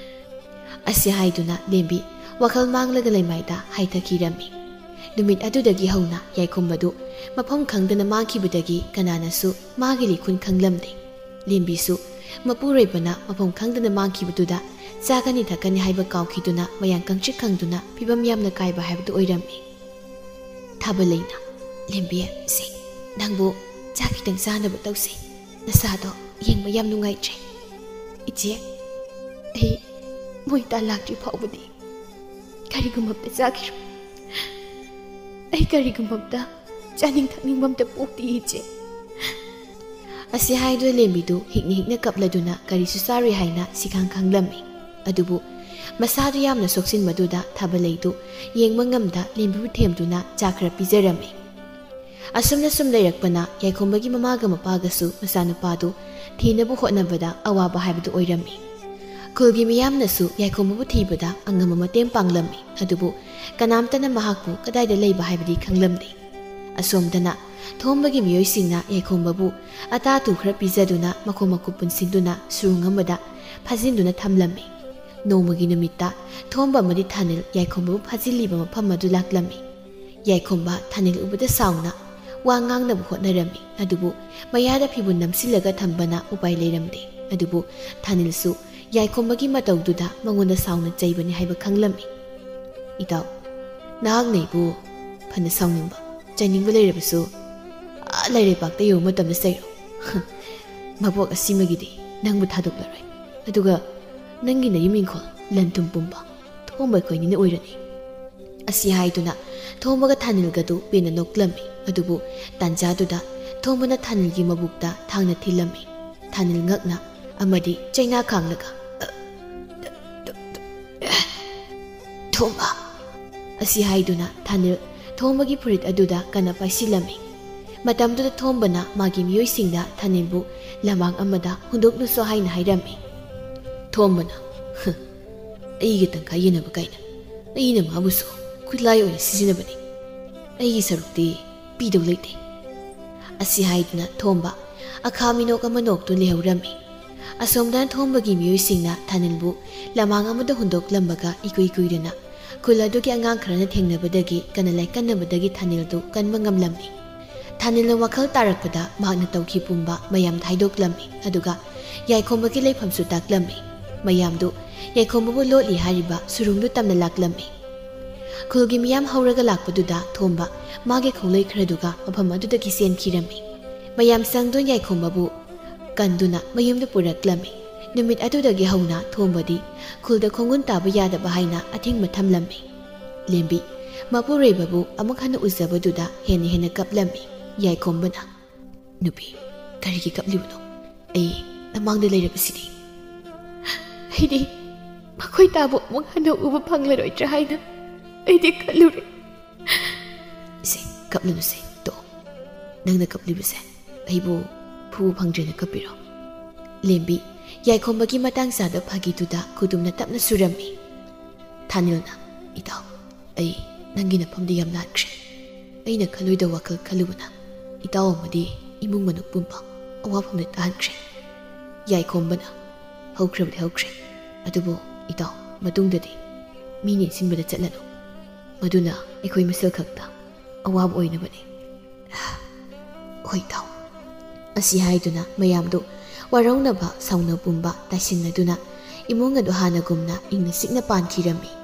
ꯑꯁꯤ ꯍꯥꯏꯗꯨꯅ ꯂꯦꯝꯕꯤ ꯋꯥꯈꯜ ꯃꯥꯡꯂꯒ ꯂꯩꯃꯥꯏꯗ ꯍꯥꯏꯊꯈꯤꯔꯝꯃꯤ꯫ ꯅꯨꯃꯤꯠ ꯑꯗꯨꯗꯒꯤ ꯍꯧꯅ ꯌꯥꯏꯈꯣꯝꯕꯗꯨ ꯃꯐꯝ ꯈꯪꯗꯅ ꯃꯥꯡꯈꯤꯕꯗꯒꯤ ꯀꯅꯥꯅꯁꯨ ꯃꯥꯒꯤ ꯂꯤꯈꯨꯟ ꯈꯪꯂꯝꯗꯦ꯫ ꯂꯦꯝꯕꯤꯁꯨ ꯃꯄꯨꯔꯣꯏꯕꯅ ꯃꯐꯝ ꯈꯪꯗꯅ ꯃꯥꯡꯈꯤꯕꯗꯨꯗ ꯆꯥꯒꯅꯤ ꯊꯛꯀꯅꯤ ꯍꯥꯏꯕ ꯀꯥꯎꯈꯤꯗꯨꯅ ꯃꯌꯥꯡ ꯀꯪꯇ꯭ꯔꯤꯛ ꯀꯪꯗꯨꯅ ꯐꯤꯕꯝ ꯌꯥꯝꯅ ꯀꯥꯏꯕ ꯍꯥꯏꯕꯗꯨ ꯑꯣꯏꯔꯝꯃꯤ꯫ ꯊꯥꯕꯂꯩꯅ, "ꯂꯦꯝꯕꯤ, ꯁꯦ, ꯅꯪꯕꯨ ꯆꯥꯛ ꯈꯤꯇꯪ ꯆꯥꯅꯕ ꯇꯧꯁꯦ꯫ ꯅꯁꯥꯗꯣ ꯌꯦꯡꯕ ꯌꯥꯝ ꯅꯨꯡꯉꯥꯏꯇ꯭ꯔꯦ꯫" "ꯏꯆꯦ, ꯑꯩ ꯃꯣꯏꯇꯥ ꯂꯥꯛꯇ꯭ꯔꯤ ꯐꯥꯎꯕꯗꯤ ꯀꯔꯤꯒꯨꯝꯕ ꯑꯝꯇ ꯆꯥꯈꯤꯔꯣꯏ꯫ ꯑꯩ ꯀꯔꯤꯒꯨꯝꯕ ꯑꯝꯇ ꯆꯥꯅꯤꯡ ꯊꯛꯅꯤꯡꯕ ꯑꯝꯇ ꯄꯣꯛꯇꯦ, ꯏꯆꯦ꯫" ꯑꯁꯤ ꯍꯥꯏꯗꯨꯅ ꯂꯦꯝꯕꯤꯗꯨ ꯍꯤꯛꯅ ꯍꯤꯛꯅ ꯀꯞꯂꯗꯨꯅ ꯀꯔꯤꯁꯨ ꯆꯥꯔꯣꯏ ꯍꯥꯏꯅ ꯁꯤꯈꯥꯡ ꯈꯥꯡꯂꯝꯃꯤ꯫ ꯑꯗꯨꯕꯨ ꯃꯁꯥꯗꯨ ꯌꯥꯝꯅ ꯁꯣꯛꯆꯤꯟꯕꯗꯨꯗ ꯊꯥꯕꯂꯩꯗꯨ ꯌꯦꯡꯕ ꯉꯝꯗ ꯂꯦꯝꯕꯤꯕꯨ ꯊꯦꯝꯗꯨꯅ ꯆꯥ ꯈꯔ ꯄꯤꯖꯔꯝꯃꯤ꯫ ꯑꯁꯨꯝꯅ ꯁꯨꯝ ꯂꯩꯔꯛꯄꯅ ꯌꯥꯏꯈꯣꯝꯕꯒꯤ ꯃꯃꯥꯒ ꯃꯄꯥꯒꯁꯨ ꯃꯆꯥꯅꯨꯄꯥꯗꯨ ꯊꯤꯅꯕ ꯍꯣꯠꯅꯕꯗ ꯑꯋꯥꯕ ꯍꯥꯏꯕꯗꯨ ꯑꯣꯏꯔꯝꯃꯤ꯫ ꯈꯨꯜꯒꯤ ꯃꯤꯌꯥꯝꯅꯁꯨ ꯌꯥꯏꯈꯣꯝꯕꯕꯨ ꯊꯤꯕꯗ ꯑꯉꯝꯕ ꯃꯇꯦꯡ ꯄꯥꯡꯂꯝꯃꯤ, ꯑꯗꯨꯕꯨ ꯀꯅꯥꯝꯇꯅ ꯃꯍꯥꯛꯄꯨ ꯀꯗꯥꯏꯗ ꯂꯩꯕ ꯍꯥꯏꯕꯗꯤ ꯈꯪꯂꯝꯗꯦ꯫ ꯑꯁꯣꯝꯗꯅ ꯊꯣꯝꯕꯒꯤ ꯃꯤꯑꯣꯏꯁꯤꯡꯅ ꯌꯥꯏꯈꯣꯝꯕꯕꯨ ꯑꯇꯥ ꯑꯇꯨ ꯈꯔ ꯄꯤꯖꯗꯨꯅ ꯃꯈꯣꯡ ꯃꯈꯨꯠ ꯄꯨꯟꯁꯤꯟꯗꯨꯅ ꯁꯨꯔꯨꯡ ꯑꯃꯗ ꯐꯥꯖꯤꯟꯗꯨꯅ ꯊꯝꯂꯝꯃꯤ꯫ ꯅꯣꯡꯃꯒꯤ ꯅꯨꯃꯤꯠꯇ ꯊꯣꯝꯕ ꯑꯃꯗꯤ ꯊꯥꯅꯤꯜ ꯌꯥꯏꯈꯣꯝꯕꯕꯨ ꯐꯥꯖꯤꯜꯂꯤꯕ ꯃꯐꯝ ꯑꯗꯨ ꯂꯥꯛꯂꯝꯃꯤ꯫ ꯌꯥꯏꯈꯣꯝꯕ ꯊꯥꯅꯤꯜ ꯎꯕꯗ ꯁꯥꯎꯅ ꯋꯥ ꯉꯥꯡꯅꯕ ꯍꯣꯠꯅꯔꯝꯃꯤ, ꯑꯗꯨꯕꯨ ꯃꯌꯥꯗ ꯐꯤꯕꯨꯟ ꯅꯝꯁꯤꯜꯂꯒ ꯊꯝꯕꯅ ꯎꯄꯥꯏ ꯂꯩꯔꯝꯗꯦ꯫ ꯑꯗꯨꯕꯨ ꯊꯥꯅꯤꯜꯁꯨ ꯌꯥꯏꯈꯣꯝꯕꯒꯤ ꯃꯇꯧꯗꯨꯗ ꯃꯉꯣꯟꯗ ꯁꯥꯎꯅ ꯆꯩꯕꯅꯤ ꯍꯥꯏꯕ ꯈꯪꯂꯝꯃꯤ꯫ "ꯏꯇꯥꯎ, ꯅꯍꯥꯛꯅ ꯑꯩꯕꯨ ꯐꯅ ꯁꯥꯎꯅꯤꯡꯕ, ꯆꯩꯅꯤꯡꯕ ꯂꯩꯔꯕꯁꯨ, ꯑꯥ ꯂꯩꯔꯩꯄꯥꯛꯇ ꯌꯧꯕ ꯃꯇꯝꯗ ꯆꯩꯔꯣ꯫ ꯃꯕꯣꯛ ꯑꯁꯤꯃꯒꯤꯗꯤ ꯅꯪꯕꯨ ꯊꯥꯗꯣꯛꯂꯔꯣꯏ꯫ ꯑꯗꯨꯒ ꯅꯪꯒꯤ ꯅꯌꯨꯝ ꯏꯪꯈꯣꯜ, ꯂꯟ ꯊꯨꯝ ꯄꯨꯝꯕ ꯊꯣꯝꯕ ꯑꯩꯈꯣꯏꯅꯤꯅ ꯑꯣꯏꯔꯅꯤ"꯫ ꯑꯁꯤ ꯍꯥꯏꯗꯨꯅ ꯊꯣꯝꯕꯒ ꯊꯥꯅꯤꯜꯒꯗꯨ ꯄꯦꯟꯅ ꯅꯣꯛꯂꯝꯃꯤ꯫ ꯑꯗꯨꯕꯨ ꯇꯥꯟꯖꯥꯗꯨꯗ ꯊꯣꯝꯕꯅ ꯊꯥꯅꯤꯜꯒꯤ ꯃꯕꯨꯛꯇ ꯊꯥꯡꯅ ꯊꯤꯜꯂꯝꯃꯤ꯫ ꯊꯥꯅꯤꯜ ꯉꯛꯅ ꯑꯃꯗꯤ ꯆꯩꯅꯥ ꯈꯥꯡꯂꯒ, "ꯊꯣꯝꯕ!" ꯑꯁꯤ ꯍꯥꯏꯗꯨꯅ ꯊꯥꯅꯤꯜ ꯊꯣꯝꯕꯒꯤ ꯐꯨꯔꯤꯠ ꯑꯗꯨꯗ ꯀꯟꯅ ꯄꯥꯏꯁꯤꯜꯂꯝꯃꯤ꯫ ꯃꯇꯝꯗꯨꯗ ꯊꯣꯝꯕꯅ ꯃꯥꯒꯤ ꯃꯤꯑꯣꯏꯁꯤꯡꯗ ꯊꯥꯅꯤꯜꯕꯨ ꯂꯃꯥꯡ ꯑꯃꯗ ꯍꯨꯟꯗꯣꯛꯂꯨꯁꯣ ꯍꯥꯏꯅ ꯍꯥꯏꯔꯝꯃꯤ꯫ ꯊꯣꯝꯕꯅ, "ꯍ, ꯑꯩꯒ ꯇꯪꯈꯥꯏ ꯌꯦꯟꯅꯕ ꯀꯥꯏꯅ, ꯑꯩꯅ ꯃꯥꯕꯨꯁꯨ ꯈꯨꯠꯂꯥꯏ ꯑꯣꯏꯅ ꯁꯤꯖꯤꯟꯅꯕꯅꯤ꯫ ꯑꯩꯒꯤ ꯁꯔꯨꯛꯇꯤ ꯄꯤꯗꯧ ꯂꯩꯇꯦ"꯫ ꯑꯁꯤ ꯍꯥꯏꯗꯨꯅ ꯊꯣꯝꯕ ꯑꯈꯥ ꯃꯤꯅꯣꯛ ꯑꯃ ꯅꯣꯛꯇꯨꯅ ꯂꯩꯍꯧꯔꯝꯃꯤ꯫ ꯑꯁꯣꯝꯗꯅ ꯊꯣꯝꯕꯒꯤ ꯃꯤꯑꯣꯏꯁꯤꯡꯅ ꯊꯥꯅꯤꯜꯕꯨ ꯂꯃꯥꯡ ꯑꯃꯗ ꯍꯨꯟꯗꯣꯛꯂꯝꯕꯒ ꯏꯀꯨꯏ ꯀꯨꯏꯗꯅ ꯈꯨꯜ ꯑꯗꯨꯒꯤ ꯑꯉꯥꯡ ꯈꯔꯅ ꯊꯦꯡꯅꯕꯗꯒꯤ ꯀꯟꯅ ꯂꯥꯏꯀꯟꯅꯕꯗꯒꯤ ꯊꯥꯅꯤꯜꯗꯨ ꯀꯟꯕ ꯉꯝꯂꯝꯃꯤ꯫ ꯊꯥꯅꯤꯜꯅ ꯋꯥꯈꯜ ꯇꯥꯔꯛꯄꯗ ꯃꯍꯥꯛꯅ ꯇꯧꯈꯤ ꯄꯨꯝꯕ ꯃꯌꯥꯝꯗ ꯍꯥꯏꯗꯣꯛꯂꯝꯃꯤ, ꯑꯗꯨꯒ ꯌꯥꯏꯈꯣꯝꯕꯒꯤ ꯂꯩꯐꯝꯁꯨ ꯇꯥꯛꯂꯝꯃꯤ꯫ ꯃꯌꯥꯝꯗꯨ ꯌꯥꯏꯈꯣꯝꯕꯕꯨ ꯂꯣꯠꯂꯤ ꯍꯥꯏꯔꯤꯕ ꯁꯨꯔꯨꯡꯗꯨ ꯇꯝꯅ ꯂꯥꯛꯂꯝꯃꯤ꯫ ꯈꯨꯜꯒꯤ ꯃꯤꯌꯥꯝ ꯍꯧꯔꯒ ꯂꯥꯛꯄꯗꯨꯗ ꯊꯣꯝꯕ ꯃꯥꯒꯤ ꯈꯣꯡꯂꯩ ꯈꯔꯗꯨꯒ ꯃꯐꯝ ꯑꯗꯨꯗꯒꯤ ꯆꯦꯟꯈꯤꯔꯝꯃꯤ꯫ ꯃꯌꯥꯝ ꯆꯪꯗꯨꯅ ꯌꯥꯏꯈꯣꯝꯕꯕꯨ ꯀꯟꯗꯨꯅ ꯃꯌꯨꯝꯗ ꯄꯨꯔꯛꯂꯝꯃꯤ꯫ ꯅꯨꯃꯤꯠ ꯑꯗꯨꯗꯒꯤ ꯍꯧꯅ ꯊꯣꯝꯕꯗꯤ ꯈꯨꯜꯗ ꯈꯣꯡꯒꯨꯟ ꯇꯥꯕ ꯌꯥꯗꯕ ꯍꯥꯏꯅ ꯑꯊꯤꯡꯕ ꯊꯝꯂꯝꯃꯤ꯫ ꯂꯦꯝꯕꯤ ꯃꯄꯨꯔꯣꯏꯕꯕꯨ ꯑꯃꯨꯛ ꯍꯟꯅ ꯎꯖꯕꯗꯨꯗ ꯍꯦꯟꯅ ꯍꯦꯟꯅ ꯀꯞꯂꯝꯃꯤ꯫ ꯌꯥꯏꯈꯣꯝꯕꯅ, "ꯅꯨꯄꯤ, ꯀꯔꯤꯒꯤ ꯀꯞꯂꯤꯕꯅꯣ? ꯑꯩ ꯅꯃꯥꯡꯗ ꯂꯩꯔꯕꯁꯤꯗꯤ"꯫ "ꯑꯩꯗꯤ ꯃꯈꯣꯏ ꯇꯥꯕꯨ ꯑꯃꯨꯛ ꯍꯟꯅ ꯎꯕ ꯐꯪꯂꯔꯣꯏꯗ꯭ꯔꯥ ꯍꯥꯏꯅ ꯑꯩꯗꯤ ꯈꯜꯂꯨꯔꯦ"꯫ "ꯏꯁꯦ, ꯀꯞꯂꯨꯅꯨꯁꯦ, ꯇꯣꯛꯑꯣ꯫ ꯅꯪꯅ ꯀꯞꯂꯤꯕꯁꯦ ꯑꯩꯕꯨ ꯐꯨꯕ ꯐꯪꯗ꯭ꯔꯦꯅ ꯀꯞꯄꯤꯔꯣ?" ꯂꯦꯝꯕꯤ ꯌꯥꯏꯈꯣꯝꯕꯒꯤ ꯃꯇꯥꯡ ꯆꯥꯗ ꯐꯥꯒꯤꯗꯨꯗ ꯈꯨꯗꯨꯝꯅ ꯇꯞꯅ ꯁꯨꯔꯝꯃꯤ꯫ ꯊꯥꯅꯤꯜꯅ, "ꯏꯇꯥꯎ, ꯑꯩ ꯅꯪꯒꯤ ꯅꯐꯝꯗ ꯌꯥꯝ ꯂꯥꯟꯈ꯭ꯔꯦ꯫ ꯑꯩꯅ ꯈꯜꯂꯣꯏꯗꯕ ꯋꯥꯈꯜ ꯈꯜꯂꯨꯕꯅ ꯏꯇꯥꯎ ꯑꯃꯗꯤ ꯏꯃꯨꯡ ꯃꯅꯨꯡ ꯄꯨꯝꯕ ꯑꯋꯥꯐꯝꯗ ꯇꯥꯍꯟꯈ꯭ꯔꯦ꯫" ꯌꯥꯏꯈꯣꯝꯕꯅ, "ꯍꯧꯈ꯭ꯔꯕꯗꯤ ꯍꯧꯈ꯭ꯔꯦ, ꯑꯗꯨꯕꯨ ꯏꯇꯥꯎ, ꯃꯇꯨꯡꯗꯗꯤ ꯃꯤ ꯅꯦꯟꯁꯤꯟꯕꯗ ꯆꯠꯂꯅꯨ꯫ ꯃꯗꯨꯅ ꯑꯩꯈꯣꯏ ꯃꯁꯦꯜ ꯈꯛꯇ ꯑꯋꯥꯕ ꯑꯣꯏꯅꯕꯅꯤ꯫" "ꯍꯣꯏ ꯏꯇꯥꯎ꯫" ꯑꯁꯤ ꯍꯥꯏꯗꯨꯅ ꯃꯌꯥꯝꯗꯨ ꯋꯥꯔꯧꯅꯕ ꯁꯥꯎꯅ ꯄꯨꯝꯕ ꯇꯥꯏꯁꯤꯟꯅꯗꯨꯅ ꯏꯃꯨꯡ ꯑꯗꯨ ꯍꯥꯟꯅꯒꯨꯝꯅ ꯏꯪꯅ ꯆꯤꯛꯅ ꯄꯥꯟꯈꯤꯔꯝꯃꯤ꯫